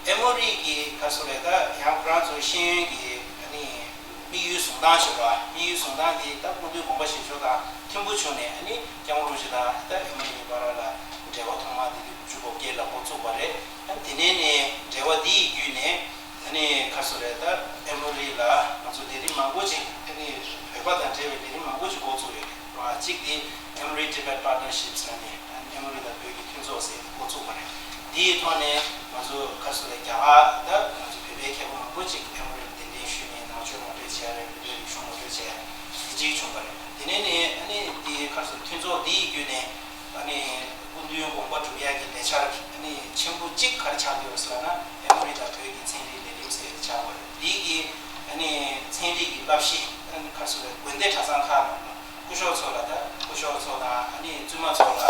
ཨེ་མོ་རི་གི་ག་རེ་ཟེར་དགོས་རེད། ད་ཡང་ཁོ་རང་ཚོའི་ཤེས་ཡོན་གྱི་ཨ་ནི་དམིགས་ཡུལ་བཟུང་སྟངས་ཞིག་རེད་པ། དམིགས་ཡུལ་བཟུང་སྟངས་དེ་ད་སྐུ་མདུན་དགོངས་པ་བཞེས་ཕྱོགས་དང་མཐུན་པོ་བྱུང་ནས། ཨ་ནི་སྐྱབས་མགོན་རིན་པོ་ཆེ་དང་ད་ཨེ་མོ་རི་གཉིས་བར་ལ་འབྲེལ་བ་ཐོག་མ་དེ་དུས་དགུ་བཅུ་གོ་བརྒྱད་ལ་འགོ་བཙུགས་པ་རེད། ཨ་ནི་དེ་ནས་ནས་འབྲེལ་བ་འདི་ཡི་བརྒྱུད་ནས། ཨ་ནི་ག་རེ་ཟེར་དགོས་རེད། ད་ཨེ་མོ་རི་ལ་ང་ཚོ་ལས་རིམ་མང་པོ་ཅིག་ཨ་ནི་བོད་པ་དང་འབྲེལ་བའི་ལས་རིམ་མང་པོ་ཅིག་འགོ་བཙུགས་ཡོད་རེད། རེད་པ། གཅིག་དེ་Emory Tibet Partnership ཟེར་ནས་ཨེ་མོ་རི་དང་བོད་ཀྱི་མཐུན་ཚོགས་ཟེར་འགོ་བཙུགས་པ་རེད། དེའི་ཐོག་ནས་ང་ཚོ་ག་རེ་ཟེར་དགོས་རེད། རྒྱ་གར་ད་ང་ཚོ་བོད་པའི་མཁས་པ་མང་པོ་ཅིག་ཨེ་མོ་རི་ལ་གདན་འདྲེན་ཞུས་ནས་ནང་ཆོས་ངོ་སྤྲོད་བྱས་རེད། བོད་པའི་རིག་གཞུང་ངོ་སྤྲོད་བྱས། དེ་གཅིག་བྱུང་བ་རེད། དེ་ནས་ནས་ཨ་ནི་དེ་ག་རེ་ཟེར། མཐུན་ཚོགས་འདི་ཡི་བརྒྱུད་ནས་ཨ་ནི་སྐུ་མདུན་དགོངས་པ་སྒྲུབ་ཡག་གི་ལས་འཆར་ཨ་ནི་ཆེན་པོ་གཅིག་ག་རེ་ཆགས་ཀྱི་ཡོད་ཟེར་ན། ཨེ་མོ་རི་དང་བོད་ཀྱི་ཚན་རིག་ལས་རིམ་ཟེར་ཆགས་པ་རེད། འདི་གི་ཨ་ནི་ཚན་རིག་གི་བསླབ་གཞི་ཨ་ནི་ག་རེ་ཟེར། དགོན་སྡེ་གྲྭ་ཚང་ཁག་ནང་ལ་སྐུ་ཞབས་ཚོ་ལ། ད་སྐུ་ཞབས་ཚོ་དང་ཨ་ནི་བཙུན་མ་ཚོ་ལ་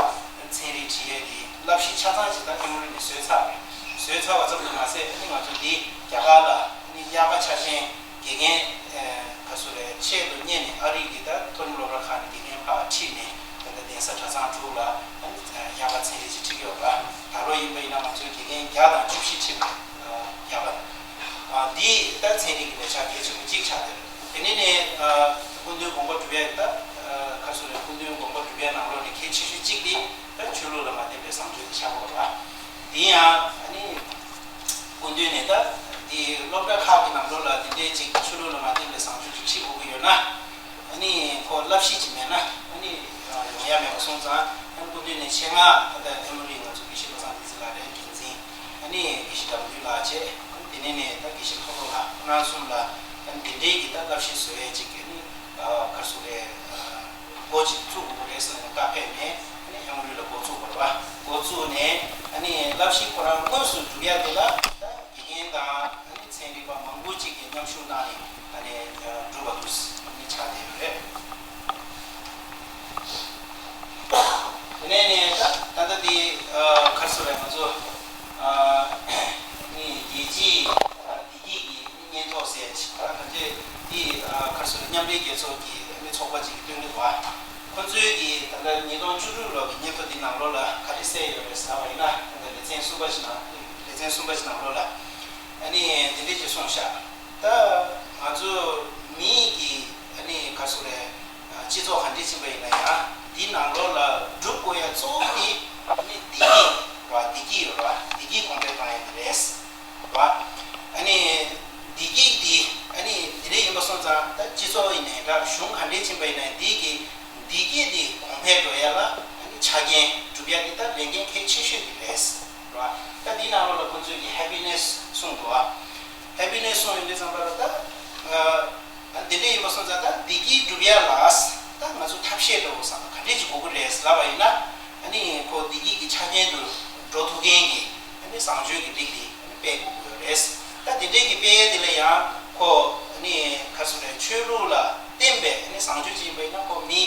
ཚན་རིག་ཁྲིད་ཡས་ཀྱི་བསླབ་གཞི་ཆ་ཚང་ཅིག་ད་ཨེ་མོ་རི་ནས་བཟོས་ཚར་བ་རེད། བཟོས་ཚར་བ་ཙམ་དུ་མ་ཟད། ཨ་ནི་ང་ཚོ་འདི་རྒྱ་གར་ལ་ཨ་ནི་དབྱར་ཁ་འཆར་ཅན་དགེ་རྒན་ཨ་ སུ་རེད། ཆེད་དུ་གཉེར་ནས་ཨ་རི་གི་ད་མཐོ་རིམ་སློབ་གྲྭ་ཁག་ནས་དགེ་རྒན་ཕར་ཁྲིད་ནས། ད་ལྟ་གདན་ས་གྲྭ་ཚང་དྲུག་ལ་ཨ་ནི་ཡག་པ་ཚན་རིག་ཅིག་ཁྲིད་ཀྱི་ཡོད་པ། ད་ལོ་ཡིན་པ་ཡིན་ན་ང་ཚོའི་དགེ་རྒན་བརྒྱ་དང་བཅུ་བཞི་ཁྲིད་པ་ཡག་པ། འདི་ད་ཚན་རིག་གི་ལས་འཆར་གལ་ཆེན་པོ་གཅིག་ཆགས་བསྡད་རེད། དེ་ནས་ནས་སྐུ་མདུན་དགོངས་པ་སྒྲུབ་ཡ་གི་ད་ག་སུ་རེད། སྐུ་མདུན་དགོངས་པ་སྒྲུབ་ཡ་ནང་ལོགས་ནས་གལ་ཆེ་ཤོས་གཅིག་དེ་ད་ཆོས་ལུགས་ལ་མ་བརྟེན་པའི་བཟང་སྤྱོད་དེ་ཆགས་ཀྱི་ཡོད་རེད་པ། དེ་ཡང་ཨ་ནི། སྐུ་མདུན་ནས་ད་དེ་སློབ་གྲྭ་ཁག་གི་ནང་ལོགས་ལ་དེ་འདྲའི་ཅིག་ཆོས་ལུགས་ལ་མ་བརྟེན་པའི་བཟང་སྤྱོད་ཅིག་ཁྲིད་དགོས་ཀྱི་ཡོད་ན། ཨ་ནི་ཁོ་བསླབ་གཞི་ཅིག་མེད་ན་ཨ་ནི་ཡོང་ཡ་མེད་པ་སོང་ཙང་། ཨ་ནི་སྐུ་མདུན་ནས་ཆེད་མངགས་ད་ལྟ་ཨེ་མོ་རི་ང་ཚོ་དགེ་བཤེས་བློ་བཟང་བསྟན་འཛིན་ལགས་རེད། འགན་འཛིན། ཨ་ནི་དགེ་བཤེས་དགྲ་འདུལ་ལགས་བྱས། ཨ་ནི་དེ་ནས་ནས་ད་དགེ་བཤེས་ལྷག་རྡོར་ལགས། ཁོ་རང་གསུམ་ལ་ཨ་ནི་དེ་འདྲའི་གི་ད་བསླབ་གཞི་བཟོ་ཡས་ཅིག་ཨ་ནི་ག་རེ་ཟེར་དགོས་རེད། འགོ་ཅིག་བཙུགས་དགོས་རེད་ཟེར་ནས་བཀའ་ཕེབས་ནས། ཨ་ནི་ཨེ་མོ་རི་ལ་འགོ་བཙུགས་པ་རེད་པ། འགོ་བཙུགས་ནས་ཨ་ནི་བསླབ་གཞི་ཁོ་རང་དངོས་སུ་སྒྲུབ་ཡ་དེ་ལ་ད་དགེ་རྒན་དང་ཨ་ནི་ཚན་རིག་པ་མང་པོ་ཅིག་གིས་མཉམ་ཞུགས་གནང་ནས་ཨ་ནི་སྒྲུབ་པ་འདུག་ཨ་ནི་ཆགས་བསྡད་ཡོད་རེད། དེ་ནས་ནས་ད་ད་ལྟ་དེ་ག་རེ་ཟེར་དགོས་རེད། ང་ཚོ་ཨ་ནི་རྒྱལ་སྤྱིའི་བདེ་སྐྱིད་ཀྱི་སྙན་ཐོ་ཟེར་ཅིག་ད་ལྟ་འདི་ག་རེ་ཟེར་དགོས་རེད། མཉམ་འབྲེལ་རྒྱལ་ཚོགས་ཀྱི་ཨ་ནི་ཚོགས་པ་ཅིག་གིས་བཏོན་གྱི་འདུག་པ། ཁོ་ཚོའི་གི་ད་ལྟ་ཉིས་སྟོང་བཅུ་དྲུག་ལོ་གི་སྙན་ཐོ་འདི་ནང་ལོགས་ལ་ག་རེ་གསལ་ཡོད་རེད་ཟེར་བ་ཡིན་ན། ད་ལྟ་ལེ་ཚན་གསུམ་པ་ཞིག་ནང་ལེ་ཚན་གསུམ་པ་ཞིག་ནང་ལོགས་ལ་ཨ་ནི་འདི་འདྲས་ཅིག་གསུངས་ཤག་ད་ང་ཚོ་མིའི་གི་ཨ་ནི་ག་རེ་ཟེར་དགོས་རེད། སྤྱི་ཚོགས་ག་འདྲས་ཕྱིན་པ་ཡིན་ན་ཡང་འདི་ནང་ལོགས་ལ་སྒྲུབ་དགོས་ཡ་གཙོ་བོ་དེ་ཨ་ནི་བདེ་སྐྱིད་རེད་པ། བདེ་སྐྱིད་ཡོད་རེད་པ། བདེ་སྐྱིད་གོང་འཕེལ་གཏོང་ཡ་དེ་རེད། རེད་པ། ཨ་ནི་བདེ་སྐྱིད་འདི་ཨ་ནི་དེ་འདྲས་ཡིན་པ་སོང་ཙང་ད་སྤྱི་ཚོགས་ཡིན་ནའི་འདྲ། གཞུང་ག་འདྲས་ཕྱིན་པ་ཡིན་ནའི་འདི་གི་བདེ་སྐྱིད་འདི་གོང་འཕེལ་འགྲོ་ཡ་ལ་ཨ་ནི་ཆ་རྐྱེན་སྒྲུབ་ཡ་འདི་ད་ལས་འགན་གལ་ཆེ་ཤོས་དེ་རེད། རེད་པ། ད་འདི་ནང་ལོགས་ལ་ཁོ་ཚོས་ཀྱི་ཧེ་པི་ནེ་སི་གསུངས་འདུག་པ། ཧེ་པི་ནེ་སི་གསུངས་ཡོང་དུས་ཙམ་པ་ལ་ད་ཨ་འདི་འདྲས་ཡིན་པ་སོང་ཙང་ད་བདེ་སྐྱིད་སྒྲུབ་ཡ་ལ་ད་ང་ཚོ་ཐབས་ཤེས་འདྲ་བོ་ཟེར་ན་ག་འདྲས་ཅིག་དགོས་ཀྱི་རེད་ལབ་པ་ཡིན་ན། ཨ་ནི་ཁོ་བདེ་སྐྱིད་ཀྱི་ཆ་རྐྱེན་དུ་འགྲོ་ཐུབ་མཁན་གྱི་ཨ་ནི་བཟང་སྤྱོད་ཀྱི་རིགས་དེ་ཨ་ནི་སྤེལ་དགོས་ཀྱི་ཡོད་རེད། ད་དེ་འདྲས་ཀྱི་སྤེལ་ཡ་དེ་ལ་ཡང་ཁོ་ཨ་ནི་ག་རེ་ཟེར་དགོས་རེད། ཆོས་ལུགས་ལ་བརྟེན་པའི་ཨ་ནི་བཟང་སྤྱོད་ཅིག་ཡིན་པ་ཡིན་ན་ཁོ་མི་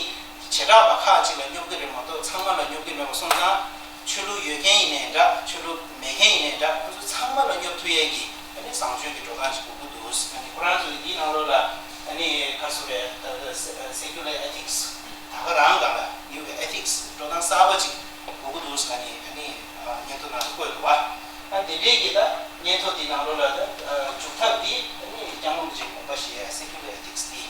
བྱེ་བྲག་པ་ཁག་ཅིག་ལ་སྙོབ་ཀྱི་རེད་མ་གཏོགས་ཚང་མ་ལ་སྙོབ་ཀྱི་མེད་པ་སོང་ཙང་། ཆོས་ལུགས་ཡོད་མཁན་ཡིན་ནའི་འདྲ། ཆོས་ལུགས་མེད་མཁན་ཡིན་ནའི་འདྲ། ཁོ་ཚོ་ཚང་མ་ལ་སྙོབ་ཐུབ་ཡས་ཀྱི་ཨ་ནི་བཟང་སྤྱོད་ཀྱི་འགྲོ་སྟངས་ཤིག་དགོས་ཀྱི་འདུག་ཨ་ནི་ཁོ་རང་ཚོ་གི་འདིའི་ནང་ལོགས་ལ་ཨ་ནི་ག་རེ་ཟེར་དགོས་རེད། ད་ད་སེ་ཀུ་ལར་ཨེ་ཐིག་སི་ད་ག་རང་སྒང་ལ་ནིའུ་ཨེ་ཐིག་སི་འགྲོ་སྟངས་གསར་པ་ཅིག་དགོས་ཀྱི་འདུག་ཟེར་ནས་ཨ་ནི་སྙན་ཐོ་ནང་ལ་བཀོད་འདུག་པ། ཨ་དེ་འདྲའི་གི་ད་སྙན་ཐོ་དེའི་ནང་ལོགས་ལ་ད་འཇུག་ཐབས་དེ་ཨ་ནི་སྐྱབས་མགོན་རིན་པོ་ཆེའི་དགོངས་པ་བཞེས་ཡ་སེ་ཀུ་ལར་ཨེ་ཐིག་སི་དེ་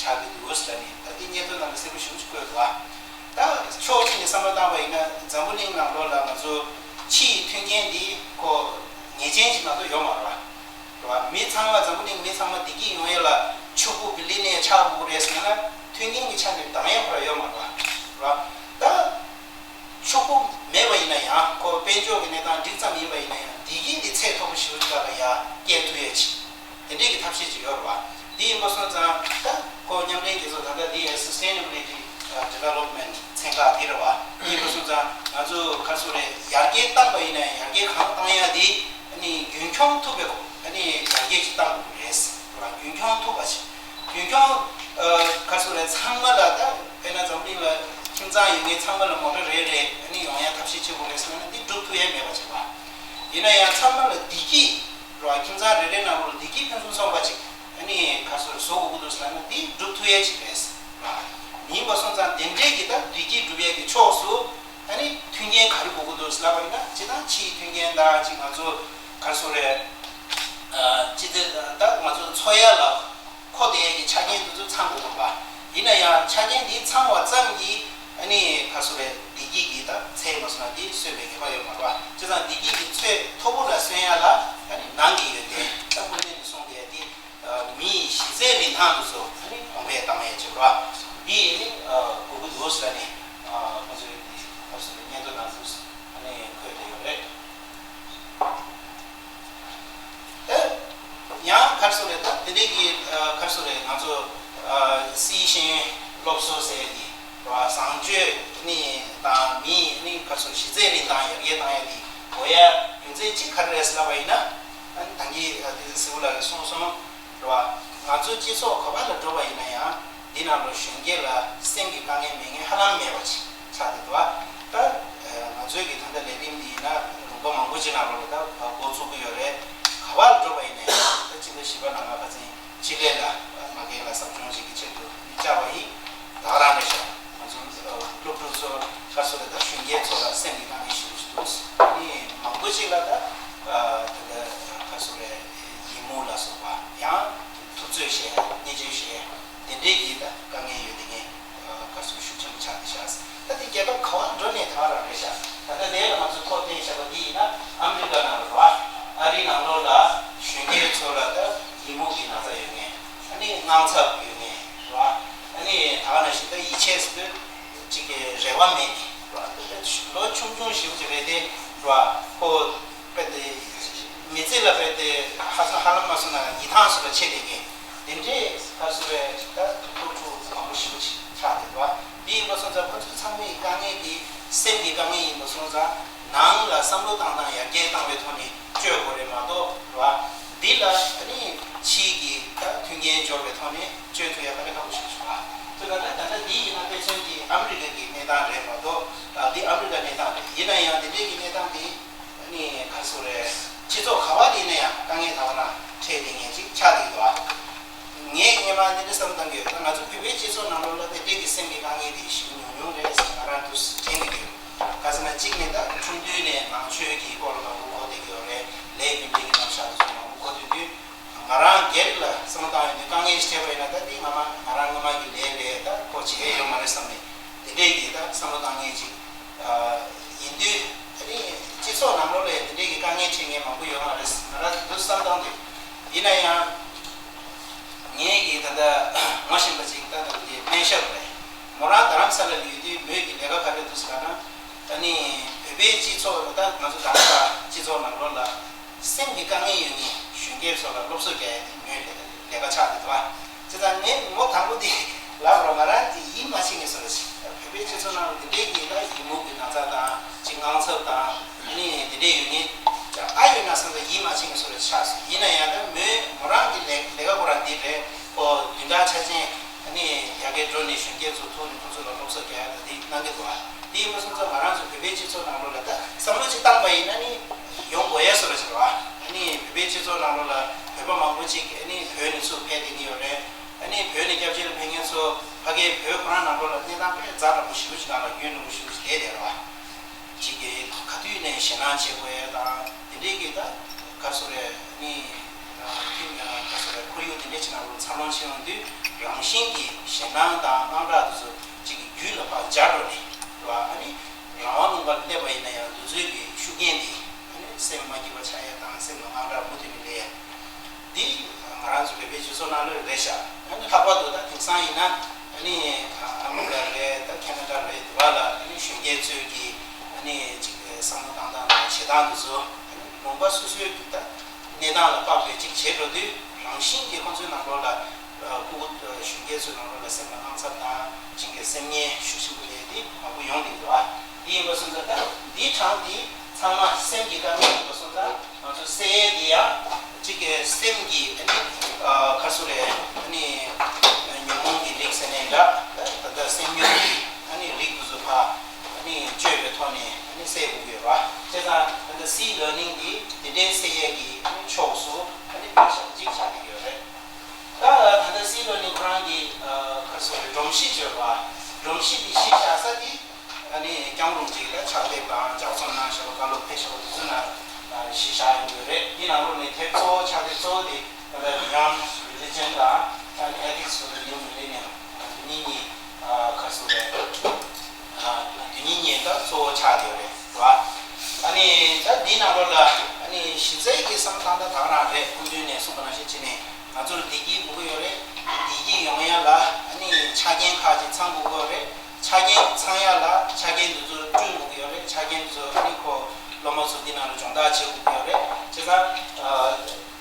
ཆགས་ཀྱི་འདུག་ཟེར་ནས། ད་དེ་སྙན་ཐོ་ནང་ལ་གསལ་པོ་ཞེ་པོ་ཅིག་བཀོད་འདུག་པ། ད་ཕྱོགས་གཅིག་ནས་བསམ་བློ་བཏང་བ་ཡིན་ན་འཛམ་བུ་གླིང་ནང་ལོགས་ལ་ང་ཚོ་ཕྱི་ཡི་མཐུན་རྐྱེན་འདི་ཁོ་ངེས་ཅན་ཞིག་མ་གཏོགས་ཡོད་མ་རེད་པ། རེད་པ། མི་ཚང་མ་འཛམ་བུ་གླིང་མི་ཚང་མ་བདེ་སྐྱིད་ཡོང་ཡས་ལ་ཕྱུག་པོ་བི་ལི་ནི་ཡ་ཆགས་དགོས་ཀྱི་རེད་ཟེར་ན། མཐུན་རྐྱེན་གྱི་ཆ་ནས་འདང་ཡས་ཁོ་རང་ཡོད་མ་རེད་པ། རེད་པ། ད་ཕྱུག་པོ་མེད་པ་ཡིན་ན་ཡང་ཁོ་དཔལ་འབྱོར་གྱི་གནས་སྟངས་འགྲིག་ཙམ་ཡིན་པ་ཡིན་ན་ཡང་བདེ་སྐྱིད་འདི་ཚད་མཐོ་པོ་ཞེ་པོ་ཅིག་ལ་ཡར་བསྐྱལ་ཐུབ་ཡས་ཅིག་དེ་འདྲས་ཀྱི་ཐབས་ཤེས་ཅིག་ཡོད་རེད་པ། འདི་ཡིན་པ་སོང་ཙང་ད་ཁོ་མཉམ་འབྲེལ་རྒྱལ་ཚོགས་ད་ལྟ་འདི་ཡང་Sustainability Development ཚན་ཁག་འདི་རེད་པ། འདི་ཡིན་པ་སོང་ཙང་ང་ཚོ་ག་རེ་ཟེར་དགོས་རེད། ཡར་རྒྱས་བཏང་པ་ཡིན་ན་ཡང་ཡར་རྒྱས་གང་བཏང་ཡ་འདི་ཨ་ནི་རྒྱུན་འཁྱོངས་ཐུབ་པའི་ཨ་ནི་ཡར་རྒྱས་ཅིག་བཏང་དགོས་ཀྱི་རེད། རེད་པ། རྒྱུན་འཁྱོངས་ཐུབ་པ་ཅིག་རྒྱུན་འཁྱོངས་ཨ་ག་རེ་ཟེར་དགོས་རེད། ཚང་མ་ལ་ད་དཔེར་ན་འཛམ་བུ་གླིང་ལ་ཁྱིམ་ཚང་ཡོད་མཁན་ཚང་མ་ལ་མོ་ཊ་རེ་རེ་ཨ་ནི་ཡོང་ཡ་ཐབས་ཤེས་བྱེད་དགོས་རེད་ཟེར་ན་འདི་སྒྲུབ་ཐུབ་ཡ་མེད་པ་ཅིག་རེད་པ། ཡིན་ན་ཡང་ཚང་མ་ལ་བདེ་སྐྱིད་རེད་པ། ཁྱིམ་ཚང་རེ་རེ་ནང་ལོགས་ལ་བདེ་སྐྱིད་ཕུན་སུམ་ཚོགས་པ་ཅིག་ཨ་ནི་ག་རེ་ཟེར་དགོས་རེད། བཟོ་དགོས་ཀྱི་འདུག་ཟེར་ན་འདི་སྒྲུབ་ཐུབ་ཡ་ཅིག་རེད། རེད་པ། ཡིན་པ་སོང་ཙང་དེ་འདྲས་ཀྱི་ད་བདེ་སྐྱིད་སྒྲུབ་ཡ་གི་ཕྱོགས་སུ་ཨ་ནི་མཐུན་རྐྱེན་ག་རེ་དགོས་ཀྱི་འདུག་ལབ་པ་ཡིན་ན། སྤྱིར་བཏང་ཕྱིའི་མཐུན་རྐྱེན་དང་ཅིག་ང་ཚོ་ག་རེ་ཟེར་དགོས་རེད། ཨ་སྤྱི་ཚོགས་ད་ང་ཚོ་འཚོ་ཡ་ལ་མཁོ་བསྡད་ཡ་གི་ཆ་རྐྱེན་དེ་ཚོ་ཚང་དགོས་ཀྱི་རེད་པ། ཡིན་ན་ཡང་ཆ་རྐྱེན་འདི་ཚང་བ་ཙམ་གྱིས་ཨ་ནི་ག་རེ་ཟེར་དགོས་རེད། བདེ་སྐྱིད་ཀྱི་ད་ཚད་མ་སོང་ན་འདི་སོན་པའི་ངེས་པ་ཡོད་མ་རེད་པ། བྱས་ཙང་བདེ་སྐྱིད་ཀྱི་ཚད་མཐོ་པོ་ལ་སོན་ཡ་ལ་ཨ་ནི་ནང་གི་ཡོན་ཏན་ད་ཀུན་གླེང་ནས་གསུངས་བསྡད་ཡ་འདི། མིའི་གཞི་རྩའི་རིན་ཐང་དེ་ཚོ་ཨ་ནི་གོང་འཕེལ་བཏང་ཡས་བྱེད་པ་འདི་ཨ་ནི་དགོས་ཀྱི་འདུག་ཟེར་ནས་ཁོང་ཚོས་ནི་ག་རེ་ཟེར་དགོས་རེད། སྙན་ཐོ་ནང་དུ་ཨ་ནི་འཁོད་བསྡད་ཡོད་རེད། ཨེ། ཡང་ག་རེ་ཟེར་དགོས་རེད། ད་དེ་འདྲའི་གི་ག་རེ་ཟེར་དགོས་རེད། ང་ཚོ་སྲིད་ཞིའི་སློབ་གསོ་ཟེར་ཡས་འདི་བཟང་སྤྱོད་ནི་དང་མིའི་ནི་ག་རེ་ཟེར་དགོས་རེད། གཞི་རྩའི་རིན་ཐང་ཡར་རྒྱས་བཏང་ཡས་འདི་དགོས་ཡ་རྒྱུ་མཚན་གཅིག་ག་རེ་རེད་ཟེར་ལབ་པ་ཡིན་ན། ཨ་ནི་ད་གིན་ཟེར་བ་ལ་གསུངས་སོང་། རེད་པ། ང་ཚོ་སྤྱི་ཚོགས་ག་པ་ལ་འགྲོ་བ་ཡིན་ན་ཡང་འདི་ནང་ལ་གཞོན་སྐྱེས་ལ་སེམས་ཀྱི་དཀའ་ངལ་མེད་མཁན་ཧ་ལམ་མེད་པ་ཅིག་ཆགས་བསྡད་འདུག་པ། ད་ང་ཚོའི་གི་ད་ལྟ་ལས་རིམ་འདི་ཡིན་ན་ལུང་པ་མང་པོ་ཅིག་ནང་ལོགས་ལ་ད་འགོ་བཙུགས་ཀྱི་ཡོད་རེད། ག་པ་ལ་འགྲོ་བ་ཡིན་ན་ཡང་ད་སྤྱི་ཟླ་བཞི་པ་ནང་ལ་ཁ་སང་ཆེད་ལས་ལ་མ་རྒན་ལ་ཟབ་སྦྱོང་ བཞག་པ་ཡིན། ད་ག་རང་རེད་ཤག་ང་ཚོ་སློབ་ཕྲུག་ཚོ་ཁ་སོ་རེ་དང་གཞོན་སྐྱེས་ཚོ་ལ་སེམས་ཀྱི་དཀའ་ངལ་ཞེ་པོ་ཅིག་འདུག་ཨ་ནི་མང་པོ་ཅིག་ལ་ད་ད་ལྟ་ཁ་སོ་རེ་ཡི་མུག་ལ་སོགས་པ་ཡང་ཐུབ་ཚོད་བཤད་བརྙས་བཅོས་བཤད་དེ་འདྲའི་གི་ད་དཀའ་ངལ་ཡོད་དེ་ངས་ཁ་སོ་ཤུགས་ཆེན་པོ་ཆགས་ཏེ་ཤག་ད་དེ་རྒྱལ་ཁབ་ག་བ་འགྲོ་ནས་ད་ག་རང་རེད་ཤག་ད་ལྟ་དེ་ལ་ང་ཚོ་ཐོག་བསྟན་བཞག་པ་འདི་ཡིན་ན་ཨ་མི་རི་ཀ་ནང་ལ་རེད་བ། ཨ་རིའི་ནང་ལོགས་ལ་གཞོན་སྐྱེས་ཚོ་ལ་ད་ཡི་མུག་གི་ན་ཚ་ཡོད་མཁན། ཨ་ནི་དངངས་འཚབ་ཡོད་མཁན་རེད་བ། ཨ་ནི་ད་ག་ནང་བཞིན་ད་ཡིད་ཆེས་ཟེར་དུས་གཅིག་གི་རེ་བ་མེད་མཁན་རེད་བ། ད་ལོ་ཆུང་ཆུང་ཞེ་པོ་ཅིག་རེད་དེ་རེད་བ། ཁོ་དཔེ་དེ་མི་ཚེ་ལ་དཔེ་དེ་ཧ་སང་ཧ་ལམ་མ་སོང་ན་ཡིད་ཐང་སོགས་ལ་ཆད་བསྡད་མཁན་དེ་འདྲའི་ཁ་སོ་རེ་ད་སློབ་ཕྲུག་མང་པོ་ཞེ་པོ་ཅིག་ཆགས་བསྡད་འདུག་བ། དེ་ཡིན་པ་སོང་ཙང་ཁོ་ཚོ་ཚང་མའི་དཀའ་ངལ་དེ་སེམས་ཀྱི་དཀའ་ངལ་ཡིན་པ་སོང་ཙང་ནང་ལ་བསམ་བློ་བཏང་སྟངས་ཡར་རྒྱས་བཏང་བའི་ཐོག་ནས་བཅོས་དགོས་རེད་མ་གཏོགས་རེད་བ། འདི་ལ་ཨ་ནི་ཕྱིའི་གི་ད་མཐུན་རྐྱེན་སྦྱོར་བའི་ཐོག་ནས་བཅོས་ཐུབ་ཡ་དཀའ་ལས་ཁག་པོ་ཞིག་བྱུང་བ། དེ་ལ་ད་ད་ལྟ་འདི་ཡིན་ན་དཔེ་མཚོན་གྱི་ཨ་མི་རི་ཀ་གི་གནས་སྟངས་རེད་མ་གཏོགས་ཨ་འདི་ཨ་མི་རི་ཀ་གནས་སྟངས་རེད། ཡིན་ན་ཡང་འདི་འདྲའི་གི་གནས་སྟངས་འདི་ཨ་ནི་ག་རེ་ཟེར་དགོས་རེད། སྤྱི་ཚོགས་ག་བ་དེ་ཡིན་ན་ཡང་དཀའ་ངལ་ད་ག་ནང་འཕྲད་བསྡད་མཁན་ཅིག་ཆགས་བསྡད་ཀྱི་འདུག་ཨ། ངས་སྔོན་མ་འདི་འདྲ་བསམ་བཏང་གི་ཡོད། ད་ང་ཚོ་བོད་པའི་སྤྱི་ཚོགས་ནང་ལོགས་ལ་དེ་འདྲའི་གི་སེམས་ཀྱི་དཀའ་ངལ་དེ་ཞེ་པོ་ཉུང་ཉུང་རེད་ཟེར་ང་རང་འདུག་དྲན་གྱི་ཡོད། ག་ཟེར་ན་གཅིག་ནས་ད་ཆུང་དུས་ནས་ནང་ཆོས་ཀྱི་སྐོར་ལ་མང་པོ་གོ་བསྡད་ཀྱི་ཡོད་རེད། ལས་རྒྱུ་འབྲས་ཀྱི་རྣམ་གཞག་དེ་ཚོ་མང་པོ་གོ་བསྡད་དུས་ང་རང་སྒེར་ལ་བསམ་བློ་བཏང་ཡོང་དུས་དཀའ་ངལ་ཞིག་འཕྲད་པ་ཡིན་ན་ད་དེ་ང་མ་ང་རང་སྔོན་མ་གི་ལས་ལས་ད་ཁོ་བྱེད་ཡས་ཡོད་མ་རེད་བསམ་ནས་དེ་འདྲའི་གི་ད་བསམ་བློ་བཏང་མཁན་ཅིག་ཡིན་དུས་ཨ་ནི་སྤྱི་ཚོགས་ནང་ལོགས་ལ་དེ་འདྲའི་གི་དཀའ་ངལ་འཕྲད་མཁན་མང་པོ་ཡོད་མ་རེད། ང་རང་འདུག་བསམ་བཏང་དུས་ཡིན་ན་ཡང་། ངས་ཀྱིས་ད་ལྟ་ངོ་ཤེས་པ་ཅིག་ད་ལྟ་དེ་སྨན་ཞབས་རེད། མོ་རང་རྡ་རམ་ས་ལ་ལ་ཡོད་དུས་མོས་ཀྱི་ལས་ཀ་ག་རེ་འདུག་ཟེར་ན། ཨ་ནི་བོད་པའི་སྤྱི་ཚོགས་ད་ང་ཚོ་རྡ་རམ་ས་སྤྱི་ཚོགས་ནང་ལོགས་ལ་སེམས་ཀྱི་དཀའ་ངལ་ཡོད་མཁན་གཞོན་སྐྱེས་ཚོ་ལ་སློབ་གསོ་རྒྱག་ཡ་དེ་མོའི་ལས་ཀ་ལས་ཀ་ཆགས་བསྡད་འདུག་བ། བྱས་ཙང་ངས་མོ་དང་པོ་དེ་ལབ་རོགས། ང་རང་དེ་ཡིད་མ་ཆེས་མཁན་བཟོ་འདྲ་ཞིག་བོད་པའི་སྤྱི་ཚོགས་ནང་ལ་དེ་འདྲའི་གི་ད་ཡི་མུག་གི་ན་ཚ་དང་ཅིག་དངངས་འཚབ་དང་ཨ་ནི་དེ་འདྲའི་ཡོད་མཁན་ཨ་ཡོད་ན་བསམ་ད་ཡིད་མ་ཆེས་མཁན་བཟོ་འདྲ་ཆགས་སོང་། ཡིན་ན་ཡང་ད་མོས་མོ་རང་གི་ལས་ལས་ཀ་ཁོ་རང་འདི་རེད། ཁོ་བདུན་ཕྲག་ཆ་ཅན་ཨ་ནི་ཡ་གིར་འགྲོ་ནས་གཞོན་སྐྱེས་ཚོ་ཐུག་ནས་ཁོ་ཚོ་ལ་སློབ་གསོ་རྒྱག་ཡ་ད་འདི་གནང་གི་འདུག་ཨ། འདི་ཡིན་པ་སོང་ཙང་ང་རང་ཚོ་བོད་པའི་སྤྱི་ཚོགས་ནང་ལོགས་ལ་ད་བསམ་བློ་ཅིག་བཏང་པ་ཡིན་ན་ནི་ཡོང་དགོས་ཡ་བཟོ་འདྲ་ཞིག་རེད་བ། ཨ་ནི་བོད་པའི་སྤྱི་ཚོགས་ནང་ལོགས་ལ་བོད་པ་མང་པོ་ཅིག་ཨ་ནི་བོད་ནས་ཚུར་ཕེབས་བསྡད་ཀྱི་ཡོད་རེད། ཨ་ནི་བོད་ནས་སྐྱབས་བཅོལ་ལ་ཕེབས་མཁན་ཚོ་ཕ་གིའི་བོད་ཁོ་རང་ནང་ལོགས་ལ་གནས་སྟངས་དཔེ་ཛ་དྲག་པོ་ཞེ་པོ་ཅིག་ནང་ལ་རྒྱུན་རིང་པོ་ཞེ་པོ་ཅིག་བསྡད་བསྡད་རེད་བ། ཅིག་གིས་ག་དུས་ནས་ཞེད་སྣང་བྱེད་དགོས་ཡ་དང་དེ་འདྲའི་གི་ད་ག་རེ་ཟེར་དགོས་རེད། ཨ་ནི་ཁྱིམ་ག་རེ་ཟེར་དགོས་རེད། ཁོར་ཡུག་དེ་འདྲའི་ཅིག་ནང་ལོགས་འཚར་ལོངས་བྱུང་ཡོང་དུས་རང་བཞིན་གྱིས་ཞེད་སྣང་དང་དངངས་སྐྲག་དེ་ཚོ་ཅིག་གི་རྒྱུད་ལ་ཕར་འབྱར་འགྲོ་ནས་རེད་བ། ཨ་ནི་རང་དབང་ལུང་པར་སླེབས་པ་ཡིན་ན་ཡང་འདུ་འཛི་གི་ཤུགས་རྐྱེན་འདིས་ཨ་ནི་སེམས་མ་སྐྱིད་པ་ཆགས་ཡ་དང་སེམས་ལ་དངངས་སྐྲག་མུ་མཐུད་ནས་སླེབས་ཡ། འདི་ང་རང་ཚོ་བོད་པའི་སྤྱི་ཚོགས་ནང་ལོགས་རེད་ཤག་ཨ་ནི་ལྷག་པར་དུ་ད་དེང་སང་ཡིན་ན་ཨ་ནི་ཨ་མི་རི་ཀ་རེད། ད་ཁེ་ན་ཌ་རེད། འདི་བ་ལ་ཨ་ནི་གཞོན་སྐྱེས་ཚོས་ཀྱི་ཨ་ནི་ཅིག་བསམ་བློ་བཏང་སྟངས་དང་བྱེད་སྟངས་འདི་ཚོ་ཨ་ནི་ལུང་པ་སོ་སོའི་གི་ད་གནས་སྟངས་ལ་དཔག་པའི་ཅིག་བྱེད་འགྲོ་དུས་རང་བཞིན་གྱིས་ཁོང་ཚོའི་ནང་ལོགས་ལ་ཨ་ཁུ་གུ་གཞོན་སྐྱེས་ཚོའི་ནང་ལོགས་ལ་སེམས་ལ་དངངས་འཚབ་དང་ཅིག་གི་སེམས་ངལ་ཤུགས་ཆེན་པོ་སླེབས་ཏེ་མང་པོ་ཡོང་བསྡད་འདུག་ཨ་འདི་ཡིན་པ་སོང་ཙང་ད་འདི་གྲངས་འདི་ཚང་མ་སེམས་ཀྱི་དཀའ་ངལ་ཡིན་པ་སོང་ཙང་། ང་ཚོ་སེ་ཡའི་དེ་ཡང་གཅིག་གི་སེམས་ཀྱི་ཨ་ནི་ཨ་ག་རེ་ཟེར་དགོས་རེད། ཨ་ནི་ཉོན་མོངས་ཀྱི་རིགས་ཟེར་ནའི་འདྲ། ད་ལྟ་སེམས་ཉོན་གྱི་ཨ་ནི་རིགས་དེ་ཚོ་ཕར་ཨ་ནི་བཅོས་པའི་ཐོག་ནས་ཨ་ནི་སེལ་དགོས་ཀྱི་ཡོད་རེད་བ། བྱས་ཙང་ད་ལྟ་སི་ལར་ནིང་འདི་དེ་འདྲའི་སེ་ཡའི་གི་ཨ་ནི་ཕྱོགས་སུ་ཨ་ནི་མིང་གཞི་གཅིག་ཆགས་ཀྱི་ཡོད་རེད། ད་ད་ལྟ་སི་ལར་ནིང་ཁོ་རང་གི་ཨ་ག་རེ་ཟེར་དགོས་རེད། སྒྲོམ་གཞི་བཅོས་པ། སྒྲོམ་གཞི་འདི་གཞི་བཞག་ས་འདི། ཨ་ནི་སྐྱང་རུང་ཅིག་ལ་ཕྱག་དེབ་དང་ལྗགས་རྩོམ་གནང་བཞག་པ། བཀའ་སློབ་ཕེབས་བཞག་པ་དེ་ཚོའི་ནང་གཞི་བཞག་ཡོང་གི་རེད། འདི་ནང་ལོགས་ནས་དེབ་གཙོ་བོ་ཕྱག་དེབ་གཙོ་བོ་དེ་ད་ལྟ་Beyond Religion དང་ཨ་ནི་Ethics for the New Millennium དེ་གཉིས་གཉིས་ག་རེ་ཟེར་དགོས་རེད། དེ་གཉིས་གཉིས་ད་གཙོ་བོ་ཆགས་བསྡད་ཡོད་རེད་བ། ཨ་ནི་ད་འདིའི་ནང་ལོགས་ལ་ཨ་ནི་གཞི་རྩའི་གི་བསམ་བློ་བཏང་སྟངས་ད་ག་རང་རེད། སྐུ་མདུན་ནས་གསུངས་པ་ནང་བཞིན་བྱས་ནས། ང་ཚོར་བདེ་སྐྱིད་དགོས་ཀྱི་ཡོད་རེད། བདེ་སྐྱིད་ཡོང་ཡ་ལ་ཨ་ནི་ཆ་རྐྱེན་ཁག་ཅིག་ཚང་དགོས་ཀྱི་ཡོད་རེད། ཆ་རྐྱེན་ཚང་ཡ་ལ་ཆ་རྐྱེན་འདི་ཚོ་བསྐྲུན་དགོས་ཀྱི་ཡོད་རེད། ཆ་རྐྱེན་འདི་ཚོ་ཨ་ནི་ཁོ་སློབ་མ་ཚོ་འདི་ནང་ལ་སྦྱོང་བརྡར་བྱེད་དགོས་ཀྱི་ཡོད་རེད། བྱས་ཙང་ཨ་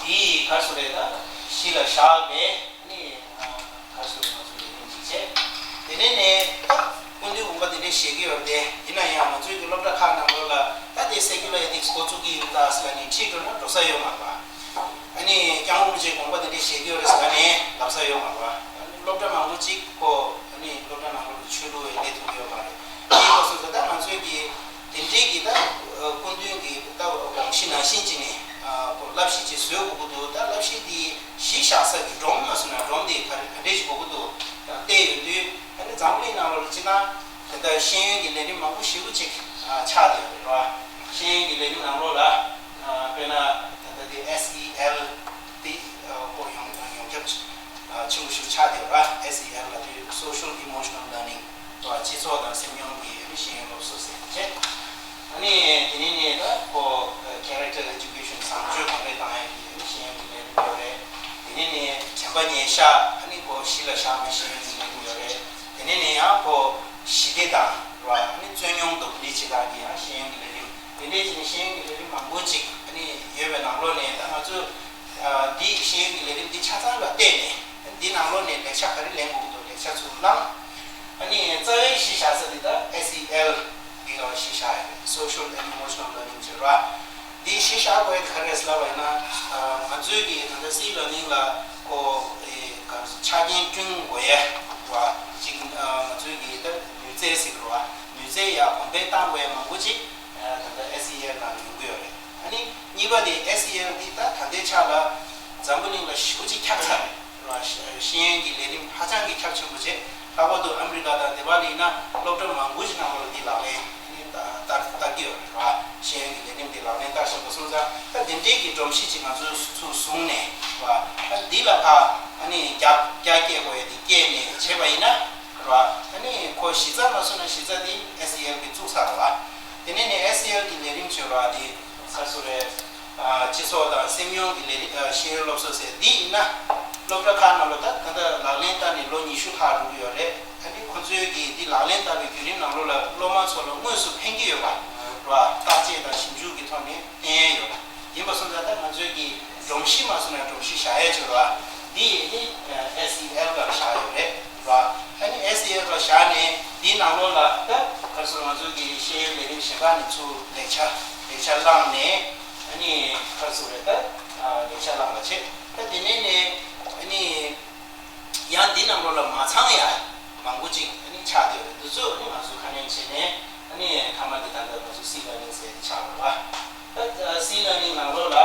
འདི་ག་རེ་ཟེར་དགོས་རེད། ད་གཞི་ལ་བཞག་པའི་ཨ་ནི་ཨ་ག་རེ་ཟེར་དགོས་རེད། ང་ཚོ་ལས་དོན་ཅིག་བྱས། དེ་ནས་ནས་ད་སྐུ་མདུན་དགོངས་པ་འདི་འདྲས་བཞེས་ཀྱི་ཡོད་རེད། དེ་ཡིན་ན་ཡང་ང་ཚོའི་གི་སློབ་གྲྭ་ཁག་ནང་ལོགས་ལ་ད་དེ་Secular Ethics འགོ་བཙུགས་ཀྱི་ཡིན་ད་ཟེར་ལབ་ནས་ཁྲིད་འགྲོ་ན་འགྲོ་ས་ཡོད་མ་རེད་པ། ཨ་ནི་སྐྱབས་མགོན་རིན་པོ་ཆེས་དགོངས་པ་འདི་འདྲས་བཞེས་ཀྱི་ཡོད་རེད་ཟེར་ནས་ལབ་ས་ཡོད་མ་རེད་པ། ཨ་ནི་སློབ་གྲྭ་མང་པོ་ཅིག་ཁོ་ཨ་ནི་སློབ་གྲྭ་ནང་ལོགས་ལ་ཆོས་ལུགས་ཡང་སླེབས་ཐུབ་ཀྱི་ཡོད་མ་རེད། དེ་ཡིན་པ་སོང་ཙང་ད་ང་ཚོའི་གི་དེ་འདྲའི་གི་ད་སྐུ་མདུན་གྱི་ད་དགོངས་གཞི་ནང་བཞིན་ཅིག་ནས་ཁོ་བསླབ་གཞི་ཅིག་བཟོ་དགོས་ཀྱི་འདུག་ད་བསླབ་གཞི་དེ་གཞི་བཞག་ས་གི་སྒྲོམ་མ་བཟོས་ན་སྒྲོམ་དེ་ག་རེ་ག་འདྲས་ཅིག་དགོས་ཀྱི་འདུག་བལྟས་ཡོང་དུས་ཨ་ནི་འཛམ་གླིང་ནང་ལོགས་ལ་སྤྱིར་བཏང་དེ་འདྲ་ཤེས་ཡོན་གྱི་ལས་རིམ་མང་པོ་ཞེ་པོ་ཅིག་ཨ་ཆགས་བསྡད་ཡོད་རེད་བ། ཤེས་ཡོན་གྱི་ལས་རིམ་ནང་ལོགས་ལ་ཨ་དཔེར་ན་ད་ལྟ་དེ་S E L དེ་ཨ་ཁོ་ཡོངས་ཡོངས་ཁྱབ་ཨ་ཆེན་པོ་ཞིག་ཆགས་བསྡད་ཡོད་རེད། S E L ལབ་དུས་Social Emotional Learning དེ་བ་སྤྱི་ཚོགས་དང་སེམས་མྱོང་གི་ཤེས་ཡོན་སློབ་གསོ་ཟེར་བྱས། ཨ་ནི་དེ་ནས་ནི་ད་ཁོ་Character Education བཟང་སྤྱོད་གོང་འཕེལ་བཏང་ཡག་གི་ཨ་ནི་ཤེས་ཡོན་གྱི་ལས་རིམ་ཡོད་རེད། དེ་ནས་ནི་དྲན་པ་ཉེར་བཞག་ཨ་ནི་ཁོ་གཞི་ལ་བཞག་པའི་ཤེས་ཡོན་གྱི་ལས་རིམ་ཡོད་རེད། དེ་ནས་ནི་ཡང་ཁོ་ཞི་བདེ་དང་རེད་བ། ཨ་ནི་རྩོད་རྙོག་འདུམ་འགྲིག་བྱེད་སྟངས་ཀྱི་ཡང་ཤེས་ཡོན་གྱི་ལས་རིམ། དེ་འདྲའི་ཅིག་ནི་ཤེས་ཡོན་གྱི་ལས་རིམ་མང་པོ་ཅིག་ཨ་ནི་ཡོད་པའི་ནང་ལོགས་ནས་ད་ང་ཚོས་ཨ་འདི་ཤེས་ཡོན་གྱི་ལས་རིམ་འདི་ཆ་ཚང་ལ་བལྟས་ནས་འདི་ནང་ལོགས་ནས་ལེགས་ཆ་ག་རེ་ལེན་དགོས་ཀྱི་འདུག་ལེགས་ཆ་ཚུར་བླངས། ཨ་ནི་རྩ་བའི་གཞི་བཞག་ས་འདི་ད་S E L འདི་ག་གཞི་བཞག་ཡོད་རེད། Social and Emotional Learning ཟེར་བ། འདི་གཞི་བཞག་དགོས་ཡ་ག་རེ་རེད་ལབ་པ་ཡིན་ན་ང་ཚོའི་གི་ད་ལྟ་C learning ལ་ཁོ་ཨེ་ག་ཆ་རྐྱེན་བསྐྲུན་དགོས་ཡ་བ་ཅིག་ང་ཚོའི་གི་ད་ནུས་རྩལ་ཟེར་གི་རེད་བ། ནུས་རྩལ་ཡ་གོང་འཕེལ་བཏང་དགོས་ཡ་མང་པོ་ཅིག་ད་ལྟ་S E L ནང་ཡོང་གི་ཡོད་རེད། ཨ་ནི་གཉིས་པ་དེ་S E L འདི་ད་ད་ལྟའི་ཆ་ལ་འཛམ་བུ་གླིང་ལ་ཞེ་པོ་ཅིག་ཁྱབ་ཚར་རེད། ཤེས་ཡོན་གྱི་ལས་རིམ་ཧ་ཅང་གི་ཁྱབ་ཆེན་པོ་བྱས། ལྷག་པར་དུ་ཨ་མི་རི་ཀ་དང་དེ་བ་ལ་ཡིན་ན་སློབ་གྲྭ་མང་པོ་ཞིག་ནང་ལོགས་ལ་འདི་ལག་ལེན་ནི་བསྟར་བསྟར་གྱི་ཡོད་རེད་བ། ཤེས་ཡོན་གྱི་ལས་རིམ་འདི་ལག་ལེན་བསྟར་བཞིན་པ་སོང་ཙང་ད་དེ་འདྲའི་གི་སྒྲོམ་གཞི་ཅིག་ང་ཚོས་ཚུར་བཟུང་ནས་བ། ད་འདི་ལ་ཕར་ཨ་ནི་རྒྱ་རྒྱ་སྐྱེད་དགོས་ཡ་འདི་སྐྱེད་ནས་བྱས་པ་ཡིན་ན་རེད་བ། ཨ་ནི་ཁོ་གཞི་རྩ་མ་བཟུང་ན་གཞི་རྩ་འདི་S E L གི་བཙུགས་ས་རེད་བ། དེ་ནས་ནི་S E L གི་ལས་རིམ་བྱོས་རེད་བ། འདི་ག་རེ་ཟེར་དགོས་རེད། ཨ་སྤྱི་ཚོགས་དང་སེམས་མྱོང་གི་ལས་རིགས་ཨ་ཤེས་ཡོན་སློབ་གསོ་ཟེར་འདི་ཡིན་ན། སློབ་གྲྭ་ཁག་ནང་ལོགས་ད་ད་ལྟ་ལག་ལེན་བསྟར་ནས་ལོ་ཉི་ཤུ་ལྷག་འགྲོ་གི་ཡོད་རེད། ཨ་ནི་ཁོ་ཚོའི་གི་འདི་ལག་ལེན་བསྟར་བའི་བརྒྱུད་རིམ་ནང་ལོགས་ལ་སློབ་མ་ཚོ་ལ་དངོས་སུ་ཕན་གྱི་ཡོད་པ་རེད་བ། བརྟག་དཔྱད་དང་ཞིབ་འཇུག་གི་ཐོག་ནས་བསྟན་ཡ་ཡོད་པ་ཡིན་པ་སོང་ཙང་ད་ང་ཚོའི་གི་སྒྲོམ་གཞི་མ་སོང་ན་སྒྲོམ་གཞི་བཞག་ཡ་ཅིག་རེད་བ། འདི་ཡིན་ནི་S E L སྒང་བཞག་ཡོད་རེད་བ། ཨ་ནི་S E L སྒང་བཞག་ནས་འདིའི་ནང་ལོགས་ལ་ད་ག་རེ་ཟེར་ང་ཚོའི་གི་ཤེས་ཡོན་ལས་རིམ་གཞན་པ་ནས་ཚུར་ལེགས་ཆ་ལེགས་ཆ་བླངས་ནས། ཨ་ནི་ག་རེ་ཟེར་རེད་ད། ཨ་ལེགས་ཆ་བླངས་པ་བྱས། ད་དེ་ནས་ནས་ཨ་ནི་ཡང་འདི་ནང་ལོགས་ལ་མ་ཚང་ཡ་མང་པོ་ཅིག་ཨ་ནི་ཆགས་བསྡད་ཡོད་རེད། འདི་ཚོ་ཨ་ནི་ང་ཚོས་ཁ་སྣོན་བྱས་ནས་ཨ་ནི་མཐའ་མ་འདི་ད་ལྟ་ང་ཚོ་C learning ཟེར་ཡ་འདི་ཆགས་ཡོད་རེད་བ། ད་C learning ནང་ལོགས་ལ།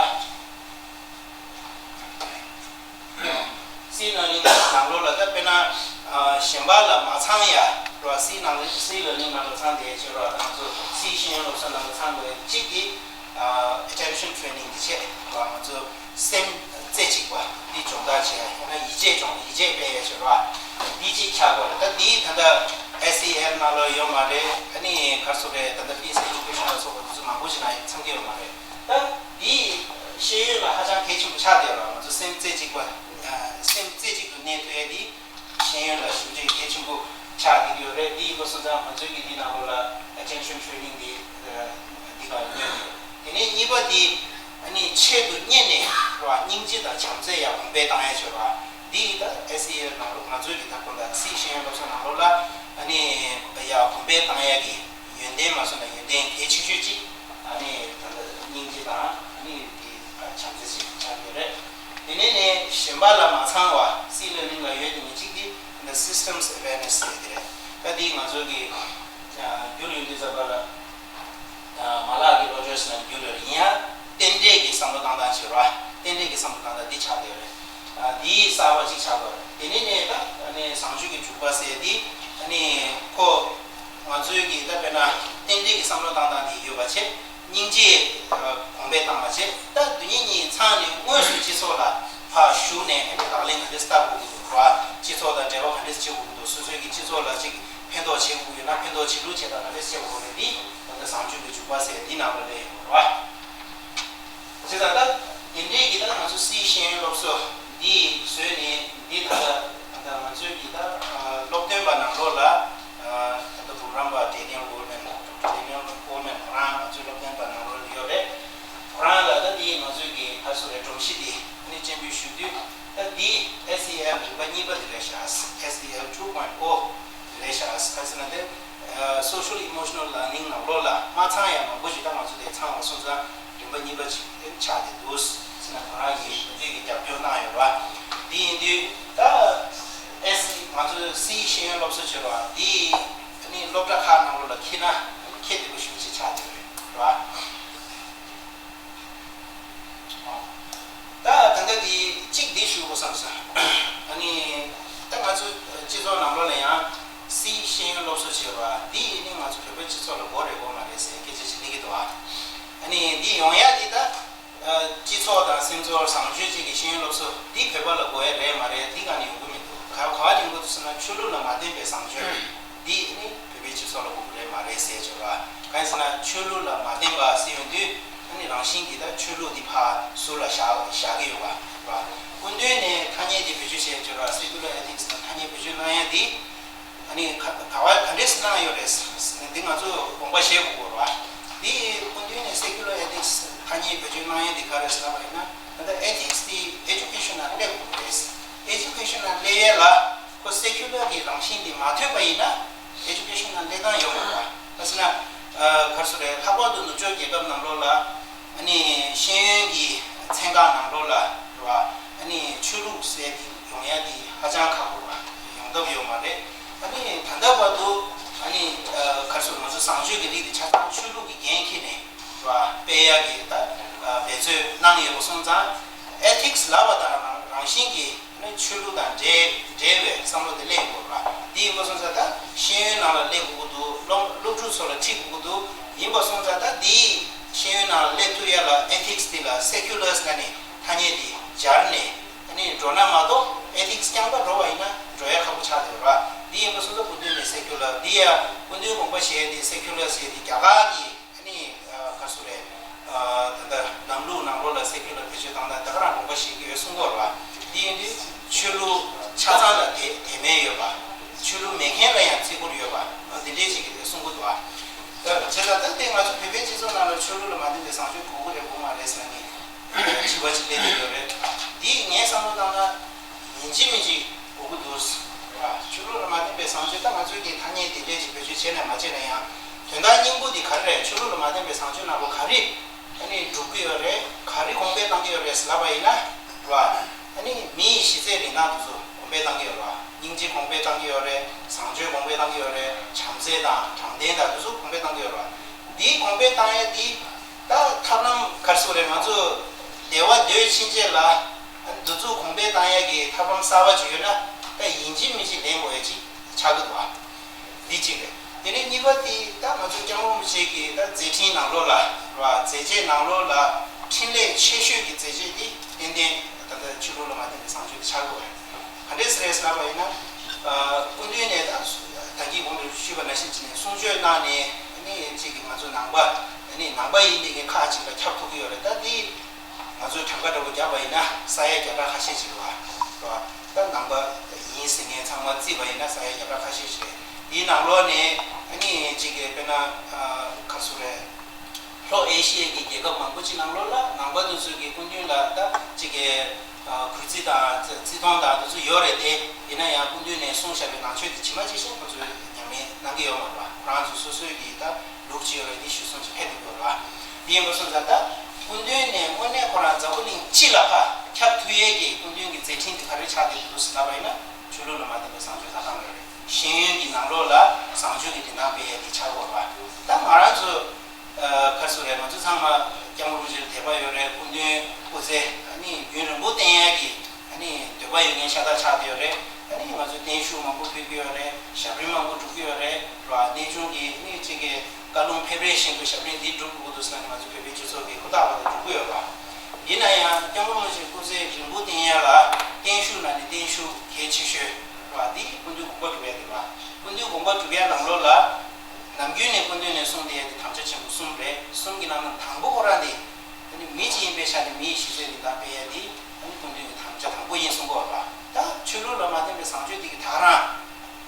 C learning ནང་ལོགས་ལ་ད་དཔེར་ན་ཨ་གཞན་པ་ལ་མ་ཚང་ཡ་རེད་བ། C ནང་ལ་C learning ནང་ལ་ཚང་བསྡད་ཡ་ཅིག་རེད་བ། ང་ཚོ་C ཤེས་ཡོན་སློབ་གསོ་ནང་ལ་ཚང་དགོས་ཡ་གཅིག་དེ་ཨ་attention training གི་ཆེད་རེད་བ། ང་ཚོ་སེམས་རྩེ་གཅིག་པ་འདི་སྦྱོང་བརྡར་བྱེད་ཡ། ཡང་ན་ཡིད་ཆེས་སྦྱོང་ཡིད་ཆེས་སྤེལ་ཡ་ཅིག་རེད་བ། འདི་གཅིག་ཆགས་དགོས་རེད། ད་འདི་ད་ལྟ་S E L ནང་ལ་ཡོད་མ་རེད། ཨ་ནི་ག་རེ་ཟེར་དགོས་རེད། ད་ལྟ་Peace Education ལ་སོགས་པ་འདི་ཚོ་མང་པོ་ཞིག་ནང་ཡང་ཚང་གི་ཡོད་མ་རེད། ད་འདི་ཤེས་ཡོན་ལ་ཧ་ཅང་གལ་ཆེན་པོ་ཆགས་བསྡད་ཡོད་རེད། ང་ཚོ་སེམས་རྩེ་གཅིག་པ་སེམས་རྩེ་གཅིག་ཏུ་གནས་ཐུབ་ཡ་འདི་ཤེས་ཡོན་ལ་ཞེ་པོ་ཅིག་གལ་ཆེན་པོ་ཆགས་བསྡད་ཡོད་རེད། འདི་ཡིན་པ་སོང་ཙང་ང་ཚོའི་གི་འདི་ནང་ལོགས་ལ་attention training འདི་འདི་ག་ཡོད་རེད། དེ་ནས་གཉིས་པ་འདི་ཨ་ནི་ཆེད་དུ་གཉེར་ནས་རེད་བ། སྙིང་རྗེ་དང་བྱམས་བརྩེ་ཡར་གོང་འཕེལ་བཏང་ཡ་ཅིག་རེད་བ། འདི་ཡིན་ད་S E L ནང་ལོགས་ང་ཚོའི་གི་ད་གོང་ད་སི་ཤེས་ཡོན་སློབ་གསོ་ནང་ལོགས་ལ་ཨ་ནི་ཡར་གོང་འཕེལ་བཏང་ཡ་གི་ཡོན་ཏན་མ་སོང་ན་ཡོན་ཏན་གལ་ཆེ་ཤོས་གཅིག་ཨ་ནི་ད་ལྟ་སྙིང་རྗེ་དང་ཨ་ནི་དེ་བྱམས་བརྩེ་ཞིག་ཆགས་ཡོད་རེད། དེ་ནས་ནས་གཞན་པ་ལ་མ་ཚང་བ་སི་ལར་ནིང་ལ་ཡོད་དེ་ཉིན་གཅིག་དེ་ད་ལྟ་systems awareness ཟེར་དེ་རེད། ད་དེ་ང་ཚོ་གི་རྒྱུ་ཡོད་དུས་ཙམ་པ་ལ་མ་ལག་གི་བློ་འཆར་ཟེར་ན་རྒྱུ་རེད། ཡིན་ཡང་རྟེན་འབྲེལ་གྱི་བསམ་བློ་བཏང་སྟངས་བྱེད་རོགས། རྟེན་འབྲེལ་གྱི་བསམ་བློ་བཏང་སྟངས་འདི་ཆགས་ཡོད་རེད། འདི་གསར་པ་གཅིག་ཆགས་པ་རེད། དེ་ནས་ནས་ད་ཨ་ནི་བཟང་སྤྱོད་ཀྱི་འཇུག་པ་ཟེར་འདི་ཨ་ནི་ཁོ་ང་ཚོའི་གི་ད་དཔེར་ན་རྟེན་འབྲེལ་གྱི་བསམ་བློ་བཏང་སྟངས་འདི་ཡོད་པ་བྱས། སྙིང་རྗེ་གོང་འཕེལ་བཏང་བ་བྱས། ད་དེ་གཉིས་གཉིས་ཚང་ནས་དངོས་སུ་སྤྱི་ཚོགས་ལ་ཕར་ཞུགས་ནས་ཨ་ནི་ལག་ལེན་ག་འདྲས་བསྟར་དགོས་ཀྱི་འདུག་ར། སྤྱི་ཚོགས་དང་འབྲེལ་བ་ག་འདྲས་བྱེད་དགོས་ཀྱི་འདུག་སོ་སོའི་གི་སྤྱི་ཚོགས་ལ་ཅིག་ཕན་ཐོགས་བྱེད་དགོས་ཡོད་ན་ཕན་ཐོགས་བྱེད་ལུགས་བྱེད་སྟངས་ག་འདྲས་བྱེད་དགོས་རེད། འདི་ད་ལྟ་བཟང་སྤྱོད་ཀྱི་འཇུག་པ་ཟེར་འདི་ནང་ལ་སླེབས་ཡོང་གི་རེད་བ། བྱས་ཙང་ད་དེ་འདྲའི་གི་ད་ང་ཚོ་སི་ཤེས་ཡོན་སློབ་གསོ་འདི་བཟོས་ནས་འདི་ད་ལྟ་ད་ལྟ་ང་ཚོའི་གི་ད་སློབ་སྟོན་པ་ནང་ལོགས་ལ་ད་ལྟ་འབུམ་རམས་པ་Daniel Goleman, Doctor Daniel Goleman ཁོ་རང་ང་ཚོའི་སློབ་སྟོན་པ་ནང་ལོགས་ལ་ཡོད་རེད། ཁོ་རང་ལ་ད་འདི་ང་ཚོའི་གི་ད་ག་རེ་ཟེར་རེད། སྒྲོམ་གཞི་འདི་ནི་སྤྱན་འབུལ་ཞུ་དུས་ད་འདི་S E L རིམ་པ་གཉིས་པ་འདི་རེད་ཤག S E L two point O རེད་ཤག་ག་རེ་ཟེར་ན་དེ་Social Emotional Learning ནང་ལོགས་ལ་མ་ཚང་ཡ་མང་པོ་ཞིག་ད་ང་ཚོ་དེ་ཚང་བ་སོང་ཙང་རིམ་པ་གཉིས་པ་ཅིག་ཆགས་བསྡད་འདུག་ཟེར་ན་ཁོ་རང་གིས་དེ་འདྲའི་གི་རྒྱབ་སྐྱོར་གནང་ཡོད་རེད་བ། འདི་ཡིན་དུས་ད་S ང་ཚོ་སི་ཤེས་ཡོན་སློབ་གསོ་བྱེད་རེད་བ། འདི་ནི་སློབ་གྲྭ་ཁག་ནང་ལོགས་ལ་འཁྱེར་ན་ཁྱེད་དེ་པོ་ཞུ་ཅིག་ཆགས་བསྡད་རེད་བ། ད་ད་ལྟ་འདི་གཅིག་འདི་ཞུ་དགོས་བསམ་སོང་། ཨ་ནི་ད་ང་ཚོ་ སྤྱི་ཚོགས་ནང་ལོགས་ལ་ཡང་སྲིད་ཤེས་ཡོན་སློབ་གསོ་བྱེད་པ་འདི་ཡིན་ནི་ང་ཚོ་བོད་པའི་སྤྱི་ཚོགས་ལ་དགོས་རེད་དགོས་མ་རེད་ཟེར་སྐད་ཆ་ཅིག་སླེབས་ཀྱི་འདུག་ཨ། ཨ་ནི་འདི་ཡོང་ཡ་འདི་ད་སྤྱི་ཚོགས་དང་སེམས་ཚོར་བཟང་སྤྱོད་ཅིག་གི་ཤེས་ཡོན་སློབ་གསོ་འདི་བོད་པ་ལ་དགོས་ཡ་རེད་མ་རེད། འདི་ག་ནས་ཡོང་གི་མི་འདུག་ག་ག་བ་ནས་ཡོང་གི་འདུག་ཟེར་ན་ཆོས་ལུགས་ལ་མ་བརྟེན་པའི་བཟང་སྤྱོད་འདི་ནི་བོད་པའི་སྤྱི་ཚོགས་ལ་དགོས་ཀྱི་རེད་མ་རེད་ཟེར་བྱས་པ། གང་ཡིན་ཟེར་ན་ཆོས་ལུགས་ལ་མ་བརྟེན་པ་ཟེར་ཡོང་དུས་ཨ་ནི་རང་བཞིན་གྱིས་ད་ཆོས་ལུགས་འདི་ཕར་ཟུར་ལ་བཞག་བཞག་གི་ཡོད་པ་རེད་པ། སྐུ་མདུན་ནས་ཐ་སྙད་འདི་བེད་སྤྱོད་བྱས་བྱས་པ་སེ་ཀུ་ལར་ཨེ་ཐིག་སི་ནང་ཐ་སྙད་བེད་སྤྱོད་གནང་ཡ་འདི་ཨ་ནི་ག་ག་བ་ག་འདྲས་གནང་ཡོད་རེད་ཟེར་ན་འདི་ང་ཚོ་དགོངས་པ་བཞེས་དགོས་ཀྱི་རེད་པ། འདི་སྐུ་མདུན་ནས་སེ་ཀུ་ལར་ཨེ་ཐིག་སི་ཐ་སྙད་བེད་སྤྱོད་གནང་ཡ་འདི་ག་རེ་ཟེར་ལབ་པ་ཡིན་ན་ད་ལྟ་ཨེ་ཐིག་སི་འདི་ཨེ་ཇུ་ཀེ་ཤན་ནང་སླེབས་དགོས་ཀྱི་རེད། ཨེ་ཇུ་ཀེ་ཤན་ནང་སླེབས་ཡ་ལ་ཁོ་སེ་ཀུ་ལར་གྱི་རང་བཞིན་འདི་མ་ཐོན་པ་ཡིན་ན་ཨེ་ཇུ་ཀེ་ཤན་ནང་སླེབས་སྟངས་ཡོད་མ་རེད་པ། ག་ཟེར་ན་ག་རེ་ཟེར་རེད། ལྷག་པར་དུ་ནུབ་ཕྱོགས་རྒྱལ་ཁབ་ནང་ལོགས་ལ་ཨ་ནི་ཤེས་ཡོན་གྱི་ཚན་ཁག་ནང་ལོགས་ལ་རེད་པ། ཨ་ནི་ཆོས་ལུགས་ཟེར་འདི་ཡོང་ཡ་འདི་ཧ་ཅང་ཁག་པོ་རེད་པ། ཡོང་ཐབས་ཡོད་མ་རེད། ཨ་ནི་ད་ལྟ་བར་དུ་ཨ་ནི་ག་རེ་ཟེར་ང་ཚོ་བཟང་སྤྱོད་ཀྱི་རིགས་འདི་ཆ་ཚང་ཆོས་ལུགས་ཀྱི་འགན་འཁྱེར་ནས་རེད་པ་སྤེལ་ཡ་གི་ད་འབད་རྩོལ་གནང་ཡོད་པ་སོང་ཙང་ཨེ་ཐིག་སི་ལབ་པ་དང་རང་རང་བཞིན་གྱིས་ནི་ཆོས་ལུགས་དང་འབྲེལ་འབྲེལ་བའི་བསམ་བློ་དེ་སླེབས་དགོས་རེད་པ། འདི་ཡིན་པ་སོང་ཙང་ད་ཤེས་ཡོན་ནང་ལ་སླེབས་དགོས་ཀྱི་འདུག་སློབ་སློབ་ཕྲུག་ཚོ་ལ་ཁྲིད་དགོས་ཀྱི་འདུག་ཡིན་པ་སོང་ཙང་ད་འདི་ཤེས་ཡོན་ནང་ལ་སླེབས་ཐུབ་ཡ་ལ་ཨེ་ཐིག་སི་འདི་ལ་སེ་ཀུ་ལར་ཟེར་ནས་ཐ་སྙད་འདི་སྦྱར་ནས་ཨ་ནི་འགྲོ་ན་མ་གཏོགས་ཨེ་ཐིག་སི་རྐྱང་པ་འགྲོ་བ་ཡིན་ན་འགྲོ་ཡ་ཁག་པོ་ཆགས་བསྡད་ཡོད་རེད་པ། འདི་ཡིན་པ་སོང་ཙང་སྐུ་མདུན་ནས་སེ་ཀུ་ལར་འདི་ཡ་སྐུ་མདུན་དགོངས་པ་བཞེས་ཏེ་སེ་ཀུ་ལར་ཟེར་ཏེ་རྒྱ་གར་གྱི་ཨ་ནི་ག་རེ་ཟེར་རེད། ད་ལྟ་ལམ་ལུགས་ནང་ལོགས་ལ་སེ་ཀུ་ལར་བེད་སྤྱོད་བཏང་ན་ད་ག་རང་དགོངས་པ་བཞེས་ཀྱི་ཡོད་གསུང་གི་ཡོད་རེད་པ། འདི་ཡིན་དུས་ཆོས་ལུགས་ཆ་ཚང་ལ་དད་དད་མོས་ཡོད་པ། ཆོས་ལུགས་མེད་མཁན་ལ་ཡང་བརྩི་བཀུར་ཡོད་པ། འདི་འདྲའི་ཅིག་གི་གསུང་གི་འདུག་པ། ད་བྱས་ཙང་ད་ལྟ་ང་ཚོ་བོད་པའི་སྤྱི་ཚོགས་ནང་ལ་ཆོས་ལུགས་ལ་མ་བརྟེན་པའི་བཟང་སྤྱོད་དགོས་ཀྱི་རེད་དགོས་མ་རེད་ཟེར་ནས་དྲི་བ་ཅིག་སླེབས་ཀྱི་ཡོད་རེད། འདི་ངས་བསམ་བློ་བཏང་ན་ཡིན་གཅིག་མིན་གཅིག་དགོས་ཀྱི་འདུག་ཟེར་བ། ཆོས་ལུགས་ལ་མ་བརྟེན་པའི་བཟང་སྤྱོད་ད་ང་ཚོས་ཀྱི་ཐ་སྙད་དེ་འདྲས་ཅིག་བེད་སྤྱོད་བྱས་ནས་མ་བྱས་ན་ཡང་དོན་དག་སྙིང་པོ་འདི་ག་རེ་རེད། ཆོས་ལུགས་ལ་མ་བརྟེན་པའི་བཟང་སྤྱོད་ནང་ལོགས་ག་རེ་ཨ་ནི་སྒྲུབ་ཀྱི་ཡོད་རེད། ག་རེ་གོང་འཕེལ་བཏང་གི་ཡོད་རེད་ཟེར་ལབ་པ་ཡིན་ན་རེད་པ། ཨ་ནི་མི་ཡི་གཞི་རྩའི་རིན་ཐང་དེ་ཚོ་གོང་འཕེལ་བཏང་གི་ཡོད་རེད་པ། སྙིང་རྗེ་གོང་འཕེལ་བཏང་གི་ཡོད་རེད། བཟང་སྤྱོད་གོང་འཕེལ་བཏང་གི་ཡོད་རེད། བྱམས་བརྩེ་དང་དྲང་བདེན་དང་དེ་ཚོ་གོང་འཕེལ་བཏང་གི་ཡོད་རེད་པ། འདིའི་གོང་འཕེལ་བཏང་ཡ་འདི་ད་ཐབས་ལམ་ག་རེ་ཟེར་རེད། ང་ཚོ་བདེ་བ་འདོད་ཕྱིན་ཆད་ལ་ཨ་ནི་འདི་ཚོ་གོང་འཕེལ་བཏང་ཡ་གི་ཐབས་ལམ་གསར་པ་ཅིག་ཡོད་ན་ད་ཡིན་གཅིག་མིན་གཅིག་ལེན་དགོས་ཡ་ཅིག་ཆགས་ཀྱི་འདུག་པ། འདི་གཅིག་རེད། དེ་ནས་གཉིས་པ་དེ་ད་ང་ཚོ་སྐྱབས་མགོན་རིན་པོ་ཆེ་གི་ད་མཛད་འཕྲིན་ནང་ལོགས་ལ་རེད་པ། མཛད་རྗེས་ནང་ལོགས་ལ་འཕྲིན་ལས་ཆེ་ཤོས་ཀྱི་མཛད་རྗེས་དེ་ཏན་ཏན་ད་ལྟ་ཆོས་ལུགས་ལ་མ་བརྟེན་པའི་བཟང་སྤྱོད་དེ་ཆགས་དགོས་རེད། ག་འདྲས་རེད་ཟེར་ལབ་པ་ཡིན་ན། ཨ་སྐུ་མདུན་ནས་ད་ད་གིན་གོང་དུ་ཞུས་པ་ནང་བཞིན་བྱས་ནས་གསུང་ཆོས་གནང་ནས་ཨ་ནི་གཅིག་གིས་ང་ཚོ་ནང་པ་ཨ་ནི་ནང་པ་ཡིན་པའི་ངས་ཁག་ཅིག་ལ་ཁྱབ་ཐུབ་ཀྱི་ཡོད་རེད། ད་འདི་ང་ཚོས་གྲངས་ཀ་འདྲ་པོ་བརྒྱབ་པ་ཡིན་ན་ས་ཡ་བརྒྱ་ཕྲག་ཁ་ཤས་ཅིག་རེད་པ། རེད་པ། ད་ནང་པ་ཡིན་ཟེར་མཁན་ཚང་མ་བརྩིས་པ་ཡིན་ན་ས་ཡ་བརྒྱ་ཕྲག་ཁ་ཤས་ཤིག་རེད། དེའི་ནང་ལོགས་ནས་ཨ་ནི་གཅིག་གིས་དཔེར་ན་ཨ་ག་རེ་ཟེར་རེད། ལྷོ་ཨེ་ཤི་ཡའི་གི་རྒྱལ་ཁབ་མང་པོ་ཅིག་ནང་ལོགས་ལ་ནང་པ་དེ་ཚོས་ཀྱི་སྐུ་མདུན་ལ་ད་གཅིག་གིས་ཨ་གུས་བརྩི་དང་བརྩི་བརྩི་མཐོང་དང་དེ་ཚོ་ཡོད་རེད་དེ། ཡིན་ན་ཡང་སྐུ་མདུན་ནས་གསུངས་བཞག་པའི་ནང་ཆོས་དེ་ཇི་མ་ཇི་བཞིན་ཁོ་ཚོས་ཉམས་ལེན་གནང་གི་ཡོད་མ་རེད་པ། ཁོ་རང་ཚོ་སོ་སོའི་གི་ད་ལུགས་ཅིག་ཡོད་རེད། དེ་གཞིར་བཟུང་ཅིག་ཕེབས་ཀྱི་ཡོད་རེད་པ། དེ་ཡིན་པ་སོང་ཙང་ད་སྐུ་མདུན་ནས་དངོས་གནས་ཁོ་རང་འཛམ་བུ་གླིང་སྤྱི་ལ་ཕར་ཁྱབ་ཐུབ་ཡས་ཀྱི་སྐུ་མདུན་གྱི་མཛད་འཕྲིན་དེ་ག་རེ་ཆགས་བསྡད་འདུག་ཟེར་ལབ་པ་ཡིན་ན་ཆོས་ལུགས་ལ་མ་བརྟེན་པའི་བཟང་སྤྱོད་ད་གང་རེད། ཤེས་ཡོན་གྱི་ནང་ལོགས་ལ་བཟང་སྤྱོད་ཀྱི་རིན་ཐང་སྤེལ་ཡས་དེ་ཆགས་ཡོད་རེད་པ། ད་ང་རང་ཚོ་ཨ་ག་རེ་ཟེར་རེད། ང་ཚོ་ཚང་མ་སྐྱབས་མགོན་རིན་པོ་ཆེ་ལ་དད་པ་ཡོད་རེད། སྐུ་མདུན་སྐུ་ཚེ་ཨ་ནི་རྒྱུན་རིང་པོ་བརྟན་ཡག་གི་ཨ་ནི་འདོད་པ་ཡོད་མཁན་ཤ་སྟག་ཆགས་བསྡད་ཡོད་རེད། ཨ་ནི་ང་ཚོས་བརྟན་བཞུགས་མང་པོ་ཕུལ་གྱི་ཡོད་རེད། ཞབས་རིམ་མང་པོ་སྒྲུབ་ཀྱི་ཡོད་རེད། རེད་པ། གནས་ཆུང་གི་ཨ་ནི་གཅིག་གི་བཀའ་ལུང་ཕེབས་རེས་བཞིན་དུ་ཞབས་རིམ་འདི་སྒྲུབ་དགོས་འདུག་ཟེར་ནས་ང་ཚོ་བོད་པའི་སྤྱི་ཚོགས་ཀྱིས་ཧུར་ཐག་པ་དང་སྒྲུབ་ཀྱི་ཡོད་རེད་པ། ཡིན་ན་ཡང་སྐྱབས་མགོན་རིན་པོ་ཆེ་སྐུ་ཚེ་རིང་པོ་བརྟན་ཡག་ལ་བརྟན་བཞུགས་ནང་ནས་བརྟན་བཞུགས་གལ་ཆེ་ཤོས་རེད་པ། འདི་སྐུ་མདུན་དགོངས་པ་སྒྲུབ་ཡ་དེ་རེད་པ། སྐུ་མདུན་དགོངས་པ་སྒྲུབ་ཡ་ནང་ལོགས་ལ་ནམ་རྒྱུན་ནས་སྐུ་མདུན་ནས་གསུངས་བསྡད་ཡ་དེ་དམ་བཅའ་ཆེན་པོ་གསུམ་རེད། གསུམ་གྱི་ནང་ནས་དང་པོ་ཁོ་རང་དེ་ཨ་ནི་མི་གཅིག་ཡིན་པའི་ཆ་ནས་མི་ཡི་གཞི་རྩའི་རིན་ཐང་སྤེལ་ཡ་དེ་ཨ་ནི་སྐུ་མདུན་གྱི་དམ་བཅའ་དང་པོ་ཡིན་གསུང་གི་ཡོད་རེད་པ། ད་ཆོས་ལུགས་ལ་མ་བརྟེན་པའི་བཟང་སྤྱོད་དེ་གི་ད་རང་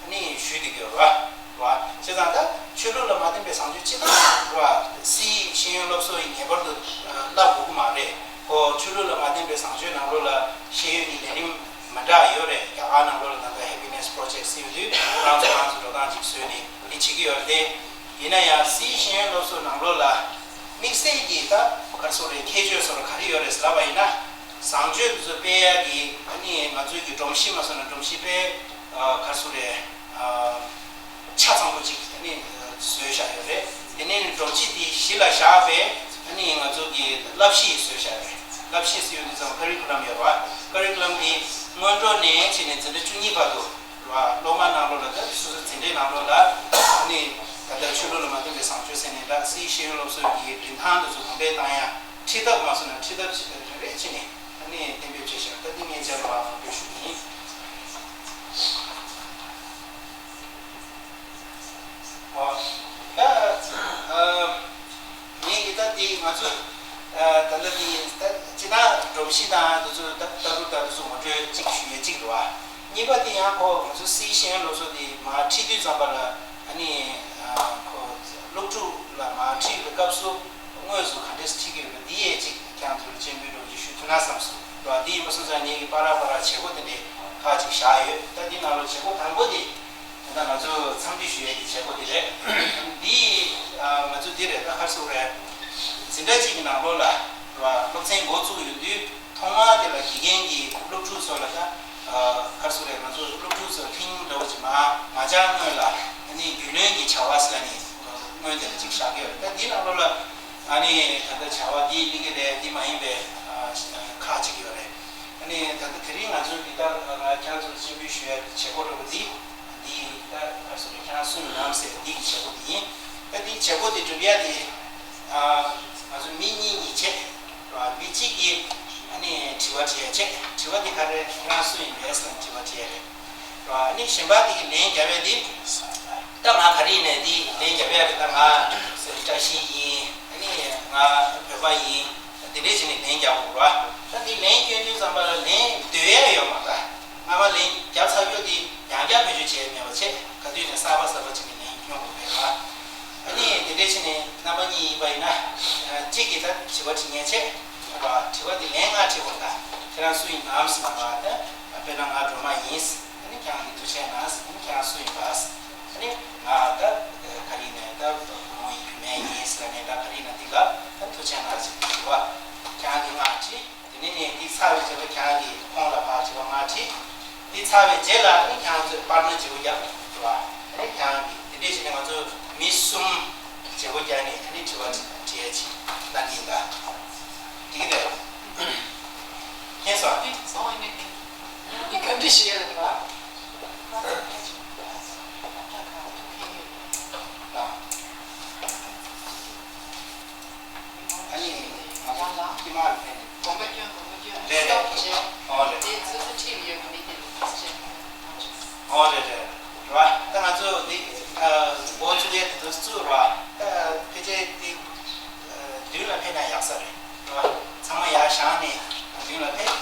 ཨ་ནི་ཞུས་བསྡད་ཀྱི་ཡོད་རེད་པ། རེད་པ། བྱས་ཙང་ད་ཆོས་ལུགས་ལ་མ་བརྟེན་པའི་བཟང་སྤྱོད་སྤྱི་བཏང་རེད་པ། སྲིད་ཤེས་ཡོན་སློབ་གསོ་ཡི་ངེས་པར་དུ་བསླབ་དགོས་ཀྱི་མ་རེད། ཁོ་ཆོས་ལུགས་ལ་མ་བརྟེན་པའི་བཟང་སྤྱོད་ནང་ལོགས་ལ་ཤེས་ཡོན་གྱི་ལས་རིམ་མི་འདྲ་ཡོད་རེད། རྒྱ་གར་ནང་ལོགས་ལ་ད་ལྟ་Happiness Project ཟེར་དུས་ཁོ་རང་ཚོ་ཁོ་རང་ཚོ་འགྲོ་སྟངས་ཅིག་བཟོས་ནས་དེ་བྱེད་ཀྱི་ཡོད་རེད་དེ། ཡིན་ན་ཡང་སྲིད་ཤེས་ཡོན་སློབ་གསོ་ནང་ལོགས་ལ་དམིགས་བསལ་གྱི་ད་ག་རེ་ཟེར་རེད། ཁྱད་ཆོས་སོགས་ལ་ག་རེ་ཡོད་རེད་ཟེར་ལབ་པ་ཡིན་ན་བཟང་སྤྱོད་དེ་ཚོ་སྤེལ་ཡག་གི་ཨ་ནི་ང་ཚོའི་གི་སྒྲོམ་གཞི་མ་སོང་ན་སྒྲོམ་གཞི་དཔེ་ག་རེ་ཟེར་རེད། ཆ་ཚང་པོ་ཅིག་ཨ་ནི་བཟོས་བཞག་ཡོད་རེད། དེ་ནས་སྒྲོམ་གཞི་དེ་གཞི་ལ་བཞག་པའི་ཨ་ནི་ང་ཚོ་གི་བསླབ་གཞི་བཟོས་བཞག་ཡོད་རེད། བསླབ་གཞི་ཟེར་ཡོང་དུས་ཙམ་ཁ་རི་ཀུ་ལམ་ཡོད་རེད་པ། ཁ་རི་ཀུ་ལམ་དེ་སྔོན་འགྲོ་ནས་བྱས་ནས་འཛིན་གྲྭ་བཅུ་གཉིས་བར་དུ་ བ། སློབ་མ་ནང་ལོགས་ལ་ད་སོ་སོའི་འཛིན་གྲྭའི་ནང་ལོགས་ལ་ཨ་ནི་ད་ལྟ་ཆོས་ལུགས་ལ་མ་མཐུན་པའི་བཟང་སྤྱོད་ཟེར་ནས་ད་སི་ཤེས་ཡོན་སློབ་གསོ་གི་རིན་ཐང་དེ་ཚོ་གོང་འཕེལ་བཏང་ཡ་ཁྲིད་ཐབས་མ་སོང་ན་ཁྲིད་ཐབས་ཅིག་རེ་རེ་བྱས་ནས་ཨ་ནི་གཏན་འབེབས་བྱས་ཤག་ད་འདི་ངས་རྒྱབ་ལ་ངོ་སྤྲོད་ཞུ་གི་ཡིན། ཨོ། ད་ཨ། ངས་ཀྱི་ད་འདི་ང་ཚོ་ཨ། ད་ལྟ་འདི་ད་སྤྱིར་བཏང་སྒྲོམ་གཞི་དང་དེ་ཚོ་ད་ལྟ་རུ་ད་དེ་ཚོ་ངོ་སྤྲོད་གཅིག་ཞུ་ཡས་གཅིག་རེད་བ། གཉིས་པ་འདི་ཡང་ཁོ་ང་ཚོ་སི་ཤེས་ཡོན་སློབ་གསོ་འདི་མར་ཁྲིད་དུས་ཙམ་པ་ལ་ཨ་ནི་ཨ། ཁོ་སློབ་ཕྲུག་ལ་མར་ཁྲིད་པའི་སྐབས་སུ་དངོས་སུ་ག་འདྲས་ཁྲིད་ཀྱི་ཡོད་པ་འདི་ཡས་གཅིག་ཁྱེད་རང་ཚོ་ལ་སྤྱན་འབུལ་འདྲ་བོ་ཅིག་ཞུ་ཐུབ་ན་བསམ་སོང་། རེད་བ། འདི་ཡིན་པ་སོང་ཙང་ངས་ཀྱི་པ་ར་པ་ར་བྱེད་སྒོ་དེ་འདྲས་ཁག་ཅིག་བཞག་ཡོད། ད་འདི་ནང་ལ་བྱེད་སྒོ་དང་པོ་དེ། ད་ང་ཚོ་འཚམས་འདྲི་ཞུ་ཡས་ཀྱི་བྱེད་སྒོ་འདི་རེད། འདི་ང་ཚོ་འདི་རེད། ད་ག་རེ་ཟེར་དགོས་རེད། འཛིན་གྲྭ་གཅིག་གི་ནང་ལོགས་ལ་རེད་བ། སློབ་ཚན་འགོ་བཙུགས་ཡོང་དུས་ཐོག་མར་དེ་ལ་དགེ་རྒན་གྱིས་སློབ་ཕྲུག་ཚོ་ལ་ད་ག་རེ་ཟེར་དགོས་རེད། ང་ཚོ་སློབ་ཕྲུག་ཚོ་ལྷིང་འདྲ་བོ་ཅིག་མ་མ་སྦྱང་སྔོན་ལ་ཨ་ནི་རྒྱུས་ལོན་གྱི་བྱ་བ་ཟེར་ནས་སྔོན་དེ་ལ་ཅིག་བཞག་གི་ཡོད་རེད། ད་འདི་ནང་ལོགས་ལ་ཨ་ནི་ད་ལྟ་བྱ་བ་འདི་གླེང་གི་རེད། འདི་མ་ཡིན་པའི་ཁག་ཅིག་ཡོད་རེད། ཨ་ནི་ད་ལྟ་དེ་རིང་ང་ཚོའི་འདི་ལྟར་ང་ཁྱེད་རང་ཚོར་སྤྱན་འབུལ་ཞུ་ཡ་བྱེད་སྒོ་འདྲ་བོ་འདི། འདི་ད་ག་རེ་ཟེར་ཁྱེད་རང་སུ་ཡིན་ནམ་ཟེར་འདི་གི་བྱེད་སྒོ་འདི་ཡིན། ད་འདི་བྱེད་སྒོ་འདི་སྒྲུབ་ཡ་འདི་ང་ཚོ་མི་གཉིས་གཉིས་བྱས་ར། མི་གཅིག་གིས་ཨ་ནི་དྲི་བ་དྲི་ཡ་བྱས། དྲི་བ་འདི་ག་རེ་ཁྱེད་རང་སུ་ཡིན་པས་ཟེར་ནས་དྲི་བ་དྲི་ཡ་རེད་ར། ཨ་ནི་གཞན་པ་འདི་གི་ལན་རྒྱབ་ཡ་འདི། ད་ང་ག་རེ་ཡིན་ནས་འདི་ལན་རྒྱབ་ཡ་རེད། ད་ང་བཀྲ་ཤིས་ཡིན། ཨ་ནི་ང་བོད་པ་ཡིན། འདི་འདྲས་བྱས་ནས་ལན་རྒྱག་དགོས་རེད་བ། ད་འདི་ལན་སྐྱོན་དུས་ཙམ་པ་ལ་ལན་འདོན་ཡ་ཡོད་མ་རེད། སྔ་མ་ལན་རྒྱབ་ཚར་རྒྱུ་དེ་ཡང་བསྐྱར་བེད་སྤྱོད་བྱས་མེད་པ་བྱས། ག་དུས་ནས་གསར་པ་གསར་པ་ཅིག་གི་ལན་སྐྱོན་དགོས་མེད་རེད་བ། ཨ་ནི་འདི་འདྲས་བྱས་ནས་རྣམ་པ་གཉིས་ཡིན་པ་ཡིན་ན། གཅིག་གིས་ད་དྲི་བ་དྲི་མཁན་བྱས་རེད་བ། དྲི་བ་འདི་ལན་ང་དྲིས་པ་རེད། ད་ཁྱེད་རང་སུ་ཡིན་ནམ་ཟེར་ན་རེད་བ། ད་དཔེར་ན་ང་སྒྲོལ་མ་ཡིན། ཨ་ནི་ཁྱེད་རང་གིས་ཐུགས་རྗེ་གནང་ཟེར། ཨ་ནི་ཁྱེད་རང་སུ་ཡིན་པ་ཟེར། ཨ་ནི་ང་ད་ག་རེ་ཡིན་ནས་ད་བུ་མོ་ཡིན། བུད་མེད་ཡིན་ཟེར་ནས། ད་ག་རེ་ཡིན་ན་འདི་ལ་ད་ཐུགས་རྗེ་གནང་ཟེར་གྱི་འདུག་བ། ཁྱེད་རང་གིས་ང་དྲིས། དེ་ནས་ནས་འདི་ཚར་བའི་རྗེས་ལ་ཁྱེད་རང་གིས་ཁོང་ལ་ཕར་དྲི་བ་ང་དྲིས། འདི་ཚར་བའི་རྗེས་ལ་ཨ་ནི་ཁྱེད་རང་ཚོས་པར་ན་བརྗེ་པོ་རྒྱབ་འདུག་བ། ཨ་ནི་ཁྱེད་རང་གིས་དེ་འདྲས་བྱས་ནས་ང་ཚོ་མི་གསུམ་བརྗེ་པོ་རྒྱག་ནས་དེ་ནས་དྲི་བ་དྲི་ཡ་ཅིག་གནང་གི་ཡིན་ད། འགྲིག་གི་རེད། མཁྱེན་སོང་། ཡིན་སོང་ཡིན་ནས། ཡིན་གོམས་འདྲིས་ཞུ་ཡ་རེད་བ། ཨ་ནི་ང་ཚོ་ཁྱི་མ་རུ་ཕེབས་ནས། དགོངས་པ་སྐྱོན་དགོངས་པ་སྐྱོན། རེད་རེད། སྟོབས་བྱས། ཨོ་རེད། དེ་ཚོ་ཚོ་ཁྲིད་ཡོད་མི་དེ་ཚོ་བྱས། ཨོ་རེད་རེད། རེད་བ། ད་ང་ཚོ་འདི་འགོ་བཙུགས་ཡས་དེ་ཚོ་བཙུགས་རེད་བ། ད་ཕལ་ཆེར་འདི་མདུན་ལ་ཕེབས་ན་ཡག་ས་རེད། རེད་བ། ཚང་མ་ཡར་བཞེངས་ནས་མདུན་ལ་ཕེབས།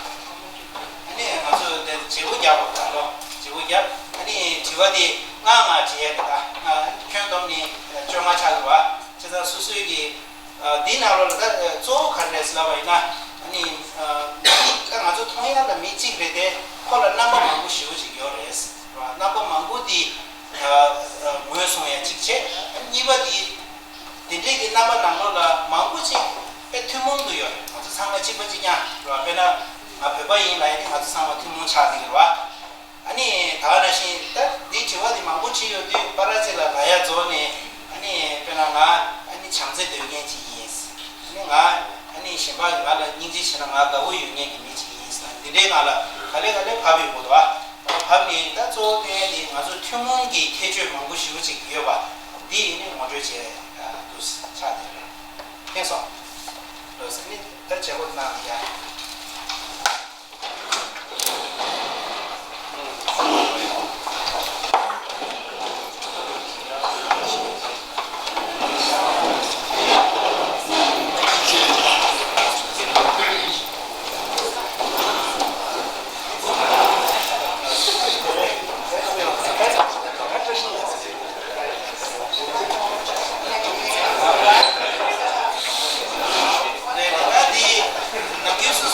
ཨ་ནི་ང་ཚོ་འདི་བརྗེ་པོ་རྒྱབ་པ་རེད་ལོ། བརྗེ་པོ་རྒྱབ། ཨ་ནི་དྲི་བ་དེ་ང་ང་དྲི་ཡས་རེད། ད་ང་ཁྱོན་བསྡོམས་ནས་བཅོ་ལྔ་ཆགས་རེད་བ། བྱས་ཙང་སོ་སོའི་གི་ཨ། འདིའི་ནང་ལོགས་ལ་ད་གཙོ་བོ་ག་རེ་རེད་ཟེར་ལབ་པ་ཡིན་ན། ཨ་ནི། ཨ། མི་ད་ང་ཚོ་མཐོང་ཡ་ལ་མི་གཅིག་རེད་དེ། ཁོ་ལ་རྣམ་པ་མང་པོ་ཞེ་པོ་ཅིག་ཡོད་རེད། རྣམ་པ་མང་པོ་འདི་ཨ། ངོས་བཟུང་ཡ་གཅིག་བྱས། གཉིས་པ་འདི་དེ་འདྲའི་གི་རྣམ་པ་ནང་ལོགས་ལ་མང་པོ་ཅིག་དཔེ་ཐུན་མོང་དུ་ཡོད་རེད། ང་ཚོ་ཚང་མ་གཅིག་པ་གཅིག་རྐྱང་རེད་བ། དཔེར་ན་ང་བོད་པ་ཡིན་ལབ་ཡ་དེ་ང་ཚོ་ཚང་མ་ཐུན་མོང་ཆགས་བསྡད་ཀྱི་རེད་བ། ཨ་ནི་ད་ག་ནང་བཞིན་ད་འདི་དྲི་བ་འདི་མང་པོ་དྲིས་ཡོང་དུས་པ་ར་ཅིག་ལ་ལ་ཡ་རྫོགས་ནས། ཨ་ནི་དཔེར་ན་ང་ཨ་ནི་བྱམས་བརྩེ་འདོད་མཁན་ཅིག་ཡིན། ཨ་ནི་ང་ཨ་ནི་གཞན་པ་ང་ལ་སྙིང་རྗེ་བྱས་ན་ང་དགའ་བོ་ཡོད་མཁན་གྱི་མི་ཅིག་ཡིན་ཟེར་ན། འདི་འདྲའི་ནང་ལ་ག་ལེ་ག་ལེ་བབས་ཡོང་གི་འདུག་བ། བབས་ནས་ད་གཙོ་བོ་སྟོན་ཡ་འདི་ང་ཚོ་ཐུན་མོང་གི་ཁྱད་ཆོས་མང་པོ་ཞེ་པོ་ཅིག་ཡོད་པ་འདི་ཨ་ནི་ངོ་སྤྲོད་བྱས་འདུག་ཆགས་བསྡད་རེད། མཁྱེན་སོང་། ལོས་ཨ་ནི་ད་བྱེད་སྒོ་གནང་ཡ། ནམ་རྒྱུན་སོ་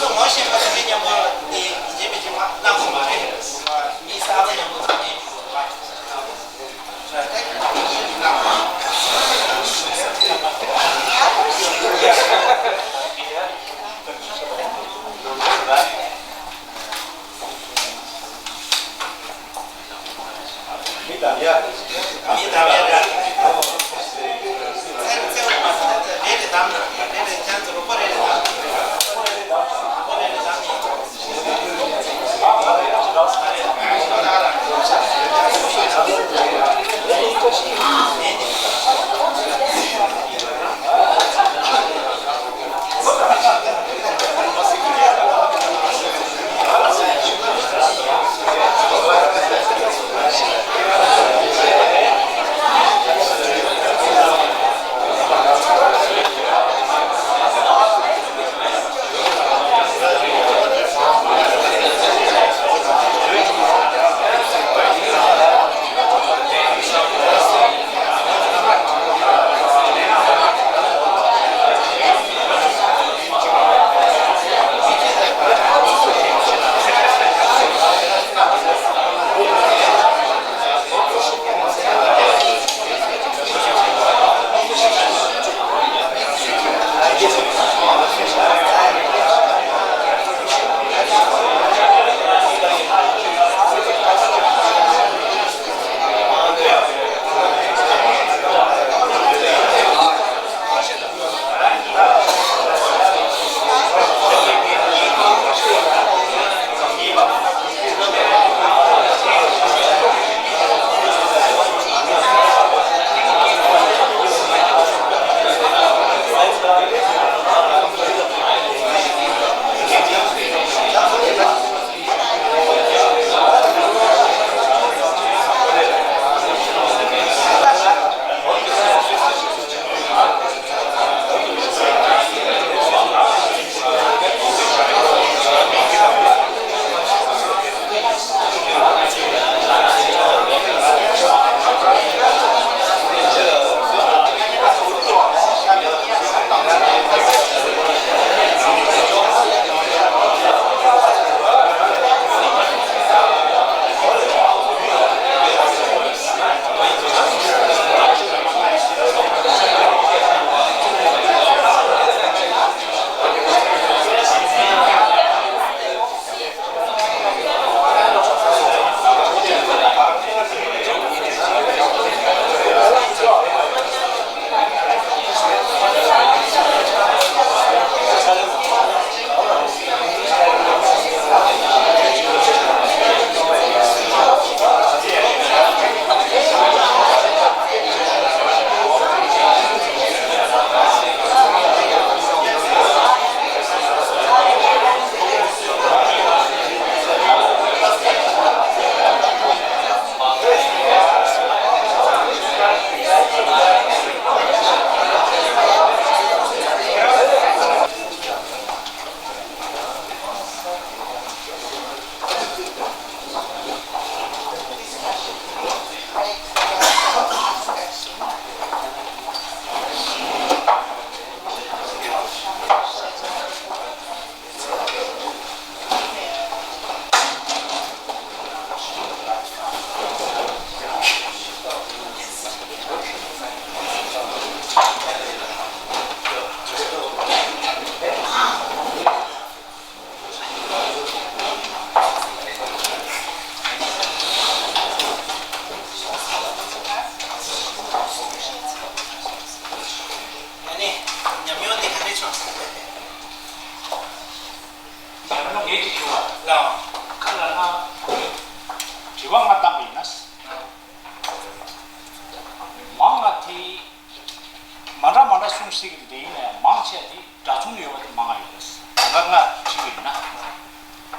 སྲིད་ཀྱི་དེ་ཡིན་ནའི་མང་ཆེ་དེ་འདྲ་མཚུངས་ཡོད་པ་དེ་མང་ང་ཡོད་རེད། ད་ལྟ་ལྔ་བྲིས་པ་ཡིན་ན།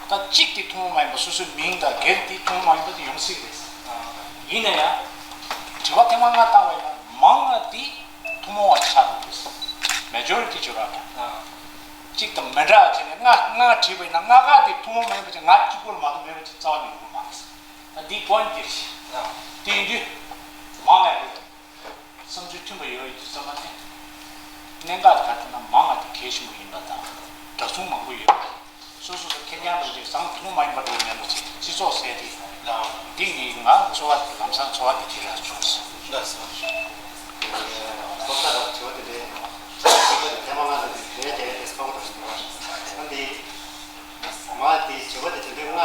ད་གཅིག་དེ་ཐུན་མོང་མ་ཡིན་པ་སོ་སོའི་མིང་དང་སྒེར་དེ་ཐུན་མོང་མ་ཡིན་པ་དེ་ཡོང་སྲིད་རེད། ཡིན་ན་ཡང་། དྲི་བ་ཐེངས་མ་ལྔ་བཏང་བ་ཡིན་ན་མང་ང་དེ་ཐུན་མོང་བ་ཆགས་འགྲོ་རེད། མེ་ཇོ་རི་ཊི་བྱེད་རོགས་དང་། གཅིག་དང་མི་འདྲ་བ་བྱས་ནས་ལྔ་ལྔ་བྲིས་པ་ཡིན་ན་ལྔ་ཀ་དེ་ཐུན་མོང་མ་ཡིན་པ་ཅིག་ང་གཅིག་པོ་ལ་མ་གཏོགས་མེད་པ་ཅིག་རྩ་བ་ནས་ཡོང་གི་མ་རེད། ད་འདིའི་པོ་ཡིན་ཊི་འདི་རེད། དེ་ཡིན་དུས་མང་ང་རེད། བསམ་ཚུལ་མཐུན་པ་ཡོད་ཡོད་དུས་ཙམ་པ་ནི། གནད་འགག་དེ་ག་རེ་ན་མང་ང་དེ་གལ་ཆེན་པོ་ཡིན་པ་དང་། འདྲ་མཚུངས་མང་པོ་ཡོད་པ། སོ་སོ་སོ་ཁེར་རྐྱང་དང་ཅིག་བཟང་ཐུན་མ་ཡིན་པ་འགྲོ་མེད་པ་ཅིག་སྤྱི་ཚོགས་ཟེར་དེ། འདི་ངའི་ང་འཚོ་བ་དེ་ལམ་སང་འཚོ་བ་དེ་དེ་རང་བྱུང་སོང་། ལགས་སོ། ལགས་སོ། ཐེངས་མ་ལྔ་དེ་དེ་དེ་དེ་ཁག་པོ་དང་ཞིག་འདུག་བ། འདི། མ་དེ་བྱེད་པ་དེ་དེ་འདྲའི་ལྔ།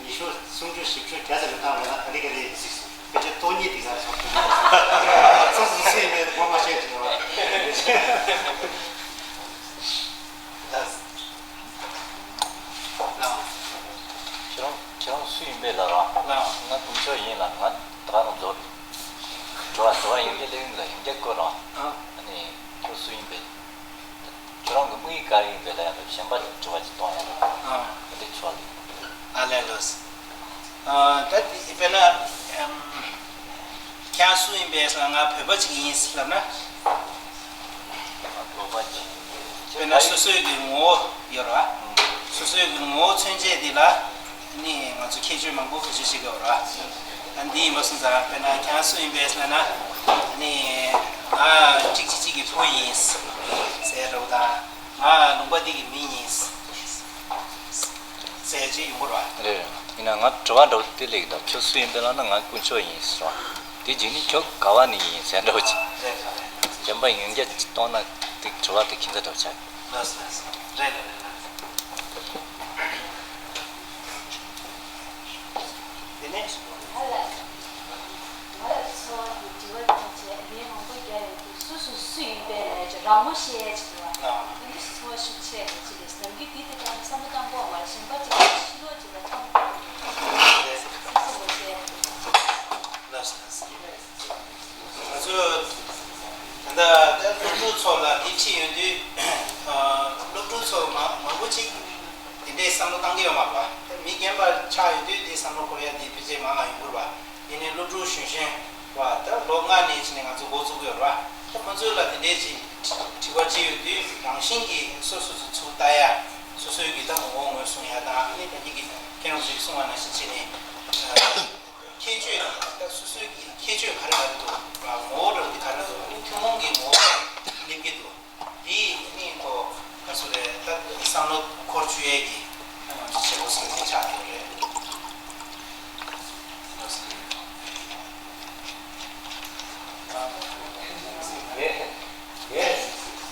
ཉི་ཤུ། སུམ་ཅུ། བཞི་བཅུ། བརྒྱ་ཙམ་བཏང་བས་ན་ག་ལེ་ག་ལེ་ཕལ་ཆེར་ཏོག་གཉིས་དེ་ག་ཚོགས་ཐུབ་ཀྱི་རེད། སོ་སོ་སུ་ཡིན་མིན་དེ་ངོ་མ་ཤེས་ཀྱི་རེད་བ། ཁྱེད་རང་ཁྱེད་རང་སུ་ཡིན་པས་ལབ་ར། ང་དཀོན་མཆོག་ཡིན་ལ། ང་ད་རང་རྫོགས། དྲི་བ་དྲི་བ་ཡིན་གྱི་ལེ་ཡིན་ལ་ཡིན་གྱི་བསྐོར་ར། ཨ་ནི་ཁྱོད་སུ་ཡིན་པས། ཁྱོད་རང་གི་དམིགས་ཡུལ་ག་རེ་ཡིན་པས་ལ་ཡང་གཞན་པ་དྲི་བ་ཅིག་གཏོང་ཡ་ལ། ཨ་འདི་ཆོག་ལེ། ཨ་ལས་ལོས། ཨ་ད་དཔེར་ན་ཨམ། ཁྱེད་སུ་ཡིན་པས་ལ་ང་བོད་པ་ཅིག་ཡིན་ལབ་ན། བོད་པ་ཅིག་ཡིན་པས། དཔེར་ན་སོ་སོའི་གི་ངོ་བོ་ཡོད་ར། སོ་སོའི་གི་ངོ་བོ་མཚོན་བྱེད་འདི་ལ་ནི་ང་ཚོ་ཁྱད་ཆོས་མང་པོ་བེད་སྤྱོད་བྱེད་དགོས་ར། ཨ་འདི་ཡིན་པ་སོང་ཙང་དཔེར་ན་ཁྱེད་སུ་ཡིན་པས་ལབ་ན་ནི་ང་གཅིག་གཅིག་གཅིག་གི་བུ་ཡིན་ཟེར་རོ་དང་། ང་ལུང་པ་འདི་གི་མི་ཡིན། ཟེར་ཅིག་ཡོང་གི་རེད་བ། རེད་རེད། ཡིན་ན་ང་དྲི་བ་འདྲ་བོ་དེ་སླེབས་ཀྱི་འདུག་ཁྱོད་སུ་ཡིན་པས་ལབ་ན་ང་དཀོན་མཆོག་ཡིན་ཟེར་བ། དེ་རྗེས་ནས་ཁྱོད་ག་བ་ནས་ཡིན་ཟེར་འདྲ་བོ་ཅིག་རེད་རེད་རེད། གཞན་པ་ཡང་བསྐྱར་ཅིག་གཏོང་ན་དེ་དྲི་བ་དེ་ཁྱད་མཚར་འདྲ་བོ་ཆགས། ལགས་སོ་ལགས་སོ། རེད་རེད་རེད་རེད། དེ་ནས། ཨ་ལ། ང་ལ་ཚོར་བ་འདི་དྲི་བ་འདི་བྱས་ལན་མང་པོ་རྒྱག་ཡོང་དུས་སུ་སུ་སུ་ཡིན་པས་ལབ་ཡ་ཅིག་རང་ངོ་ཤེས་ཡ་ཅིག་འདུག་བ། ཨ། དེ་འདྲ་ཚོར་བ་ཤུགས་ཆེ་རེད་ཅིག་རེད། ནམ་རྒྱུན་འདི་དེ་ལྟར་ནས་བསམ་བློ་བཏང་དགོས་མ་རེད། གཞན་པ་ཅིག་ཕྱི་ལོགས་ཅིག་ལ་ཆམ་པོ་སུ་སུ་ངོ་ཤེས་ཡ་རེད། ལགས་སོ་ལགས་སོ། ང་ཚོ་ད་ལྟ་ད་སློབ་ཕྲུག་ཚོ་ལ་འདི་ཁྲིད་ཡོང་དུས། ཨ། སློབ་ཕྲུག་ཚོ་མང་མང་པོ་ཅིག་དེ་འདྲའི་བསམ་བློ་བཏང་གི་ཡོད་མ་རེད་བ། ད་མི་རྒན་པ་ཆགས་ཡོང་དུས་དེ་བསམ་བློ་འཁོར་ཡ་དེ་ཕལ་ཆེར་མང་ང་ཡོང་གི་རེད་བ། ཡིན་ནའི་སློབ་ཕྲུག་གཞོན་གཞོན་བ་ད་ལོ་ལྔ་ནས་བྱས་ནས་ང་ཚོ་འགོ་བཙུགས་ཡོད་རེད་བ། ད་ཁོ་ཚོ་ལ་དེ་འདྲའི་ཅིག་དྲི་བ་ཅིག་ཡོད་དུས་རང་བཞིན་གྱིས་སོ་སོ་སོ་ཚུར་ལྟ་ཡ། སོ་སོའི་གི་ད་ངོ་བོ་ངོས་བཟུང་ཡ་དང་། ཨ་ནི་ད་གིན་གྱི་ཁྱེད་རང་ཚོས་གསུངས་པ་ནང་བཞིན་བྱས་ནས། ཁྱད་ཆོས་ད་སོ་སོའི་གི་ཁྱད་ཆོས་ག་རེ་ག་རེ་འདུག་ངོ་བོ་འདྲ་བོ་དེ་ག་རེ་འདུག་ཨ་ནི་ཐུན་མོང་གི་ངོ་བོ་སླེབས་ཀྱི་འདུག་འདི་ནི་ཁོ་ག་ཚོད་རེད། ད་བསམ་བློ་འཁོར་བཅུག་ཡས་ཀྱི་ང་ཚོ་བྱེད་སྒོ་ཟེར་ནས་ཆགས་ཡོད་རེད། ངས་ངས་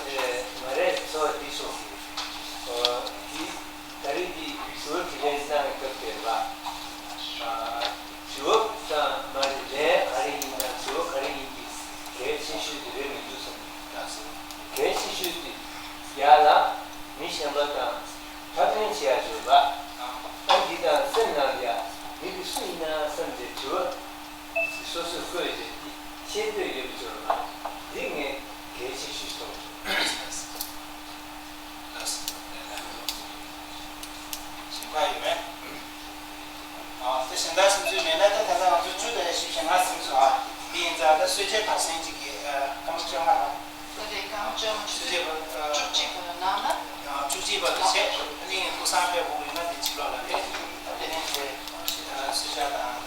ཨེ་ང་རའི་ཚོར་བ་འདི་སོང་གི། ཨ་འདི་ད་རེས་འདི་དྲི་བ་དྲིས་ལན་གནང་བའི་སྐབས་དེར་ལ། ཨ་དྲི་བ་དང་མ་རེད། ལན་ག་རེ་ཡིན་ན་དྲི་བ་ག་རེ་ཡིན་གྱི་གལ་ཆེ་ཤོས་དེ་རེད་མི་འདུག་བསམ་གྱི། གལ་ཆེ་ཤོས་དེ་ཡ་ལ་མི་གཞན་པ་དང་འཁྲབ་སྟོན་བྱེད་ཡ་ཡོད་པ། ཨ་འདི་དང་སེམས་ནང་ཡ་མི་དེ་སུ་ཡིན་ན་བསམ་སྟེ་དྲི་བ་སོ་སོས་བཀོད་རེད། འདི་ཤེས་འདོད་ཡོད་པ་ཚོར་ལ་འདི་ངས་གལ་ཆེ་ཤོས་མཐོང་སོང་། ཞིང་ཁ་ཡོད་མེད། ཨ་དེ་གཞན་དག་སུ་ཚོས་མེད་ན་ད་ད་ལྟ་ང་ཚོ་བཅུ་དང་བཞི་བཞི་ལྔ་ཟིན་སོང་ཨ། དེ་ཡིན་ཙང་ད་གསོལ་ཇ་ག་ཚོད་ཅིག་གི་ཨ་སྐར་མ་བཅོ་ལྔ་རེད། ད་རེས་སྐར་མ་བཅོ་ལྔ་གསོལ་ཇ་བ་ཨ་བཅུ་གཅིག་བར་དུ་གནང་ན། ཨ་བཅུ་གཅིག་བར་དུ་བྱས། ཨ་ནི་སྐུ་སྲུང་ཕེབས་དགོས་ཀྱི་ཡོད་ན་དེ་ཕྱི་ལོགས་ལ་ཕེབས། ཨ་དེ་ནས་དེ་ཨ་གསོལ་ཇ་དང་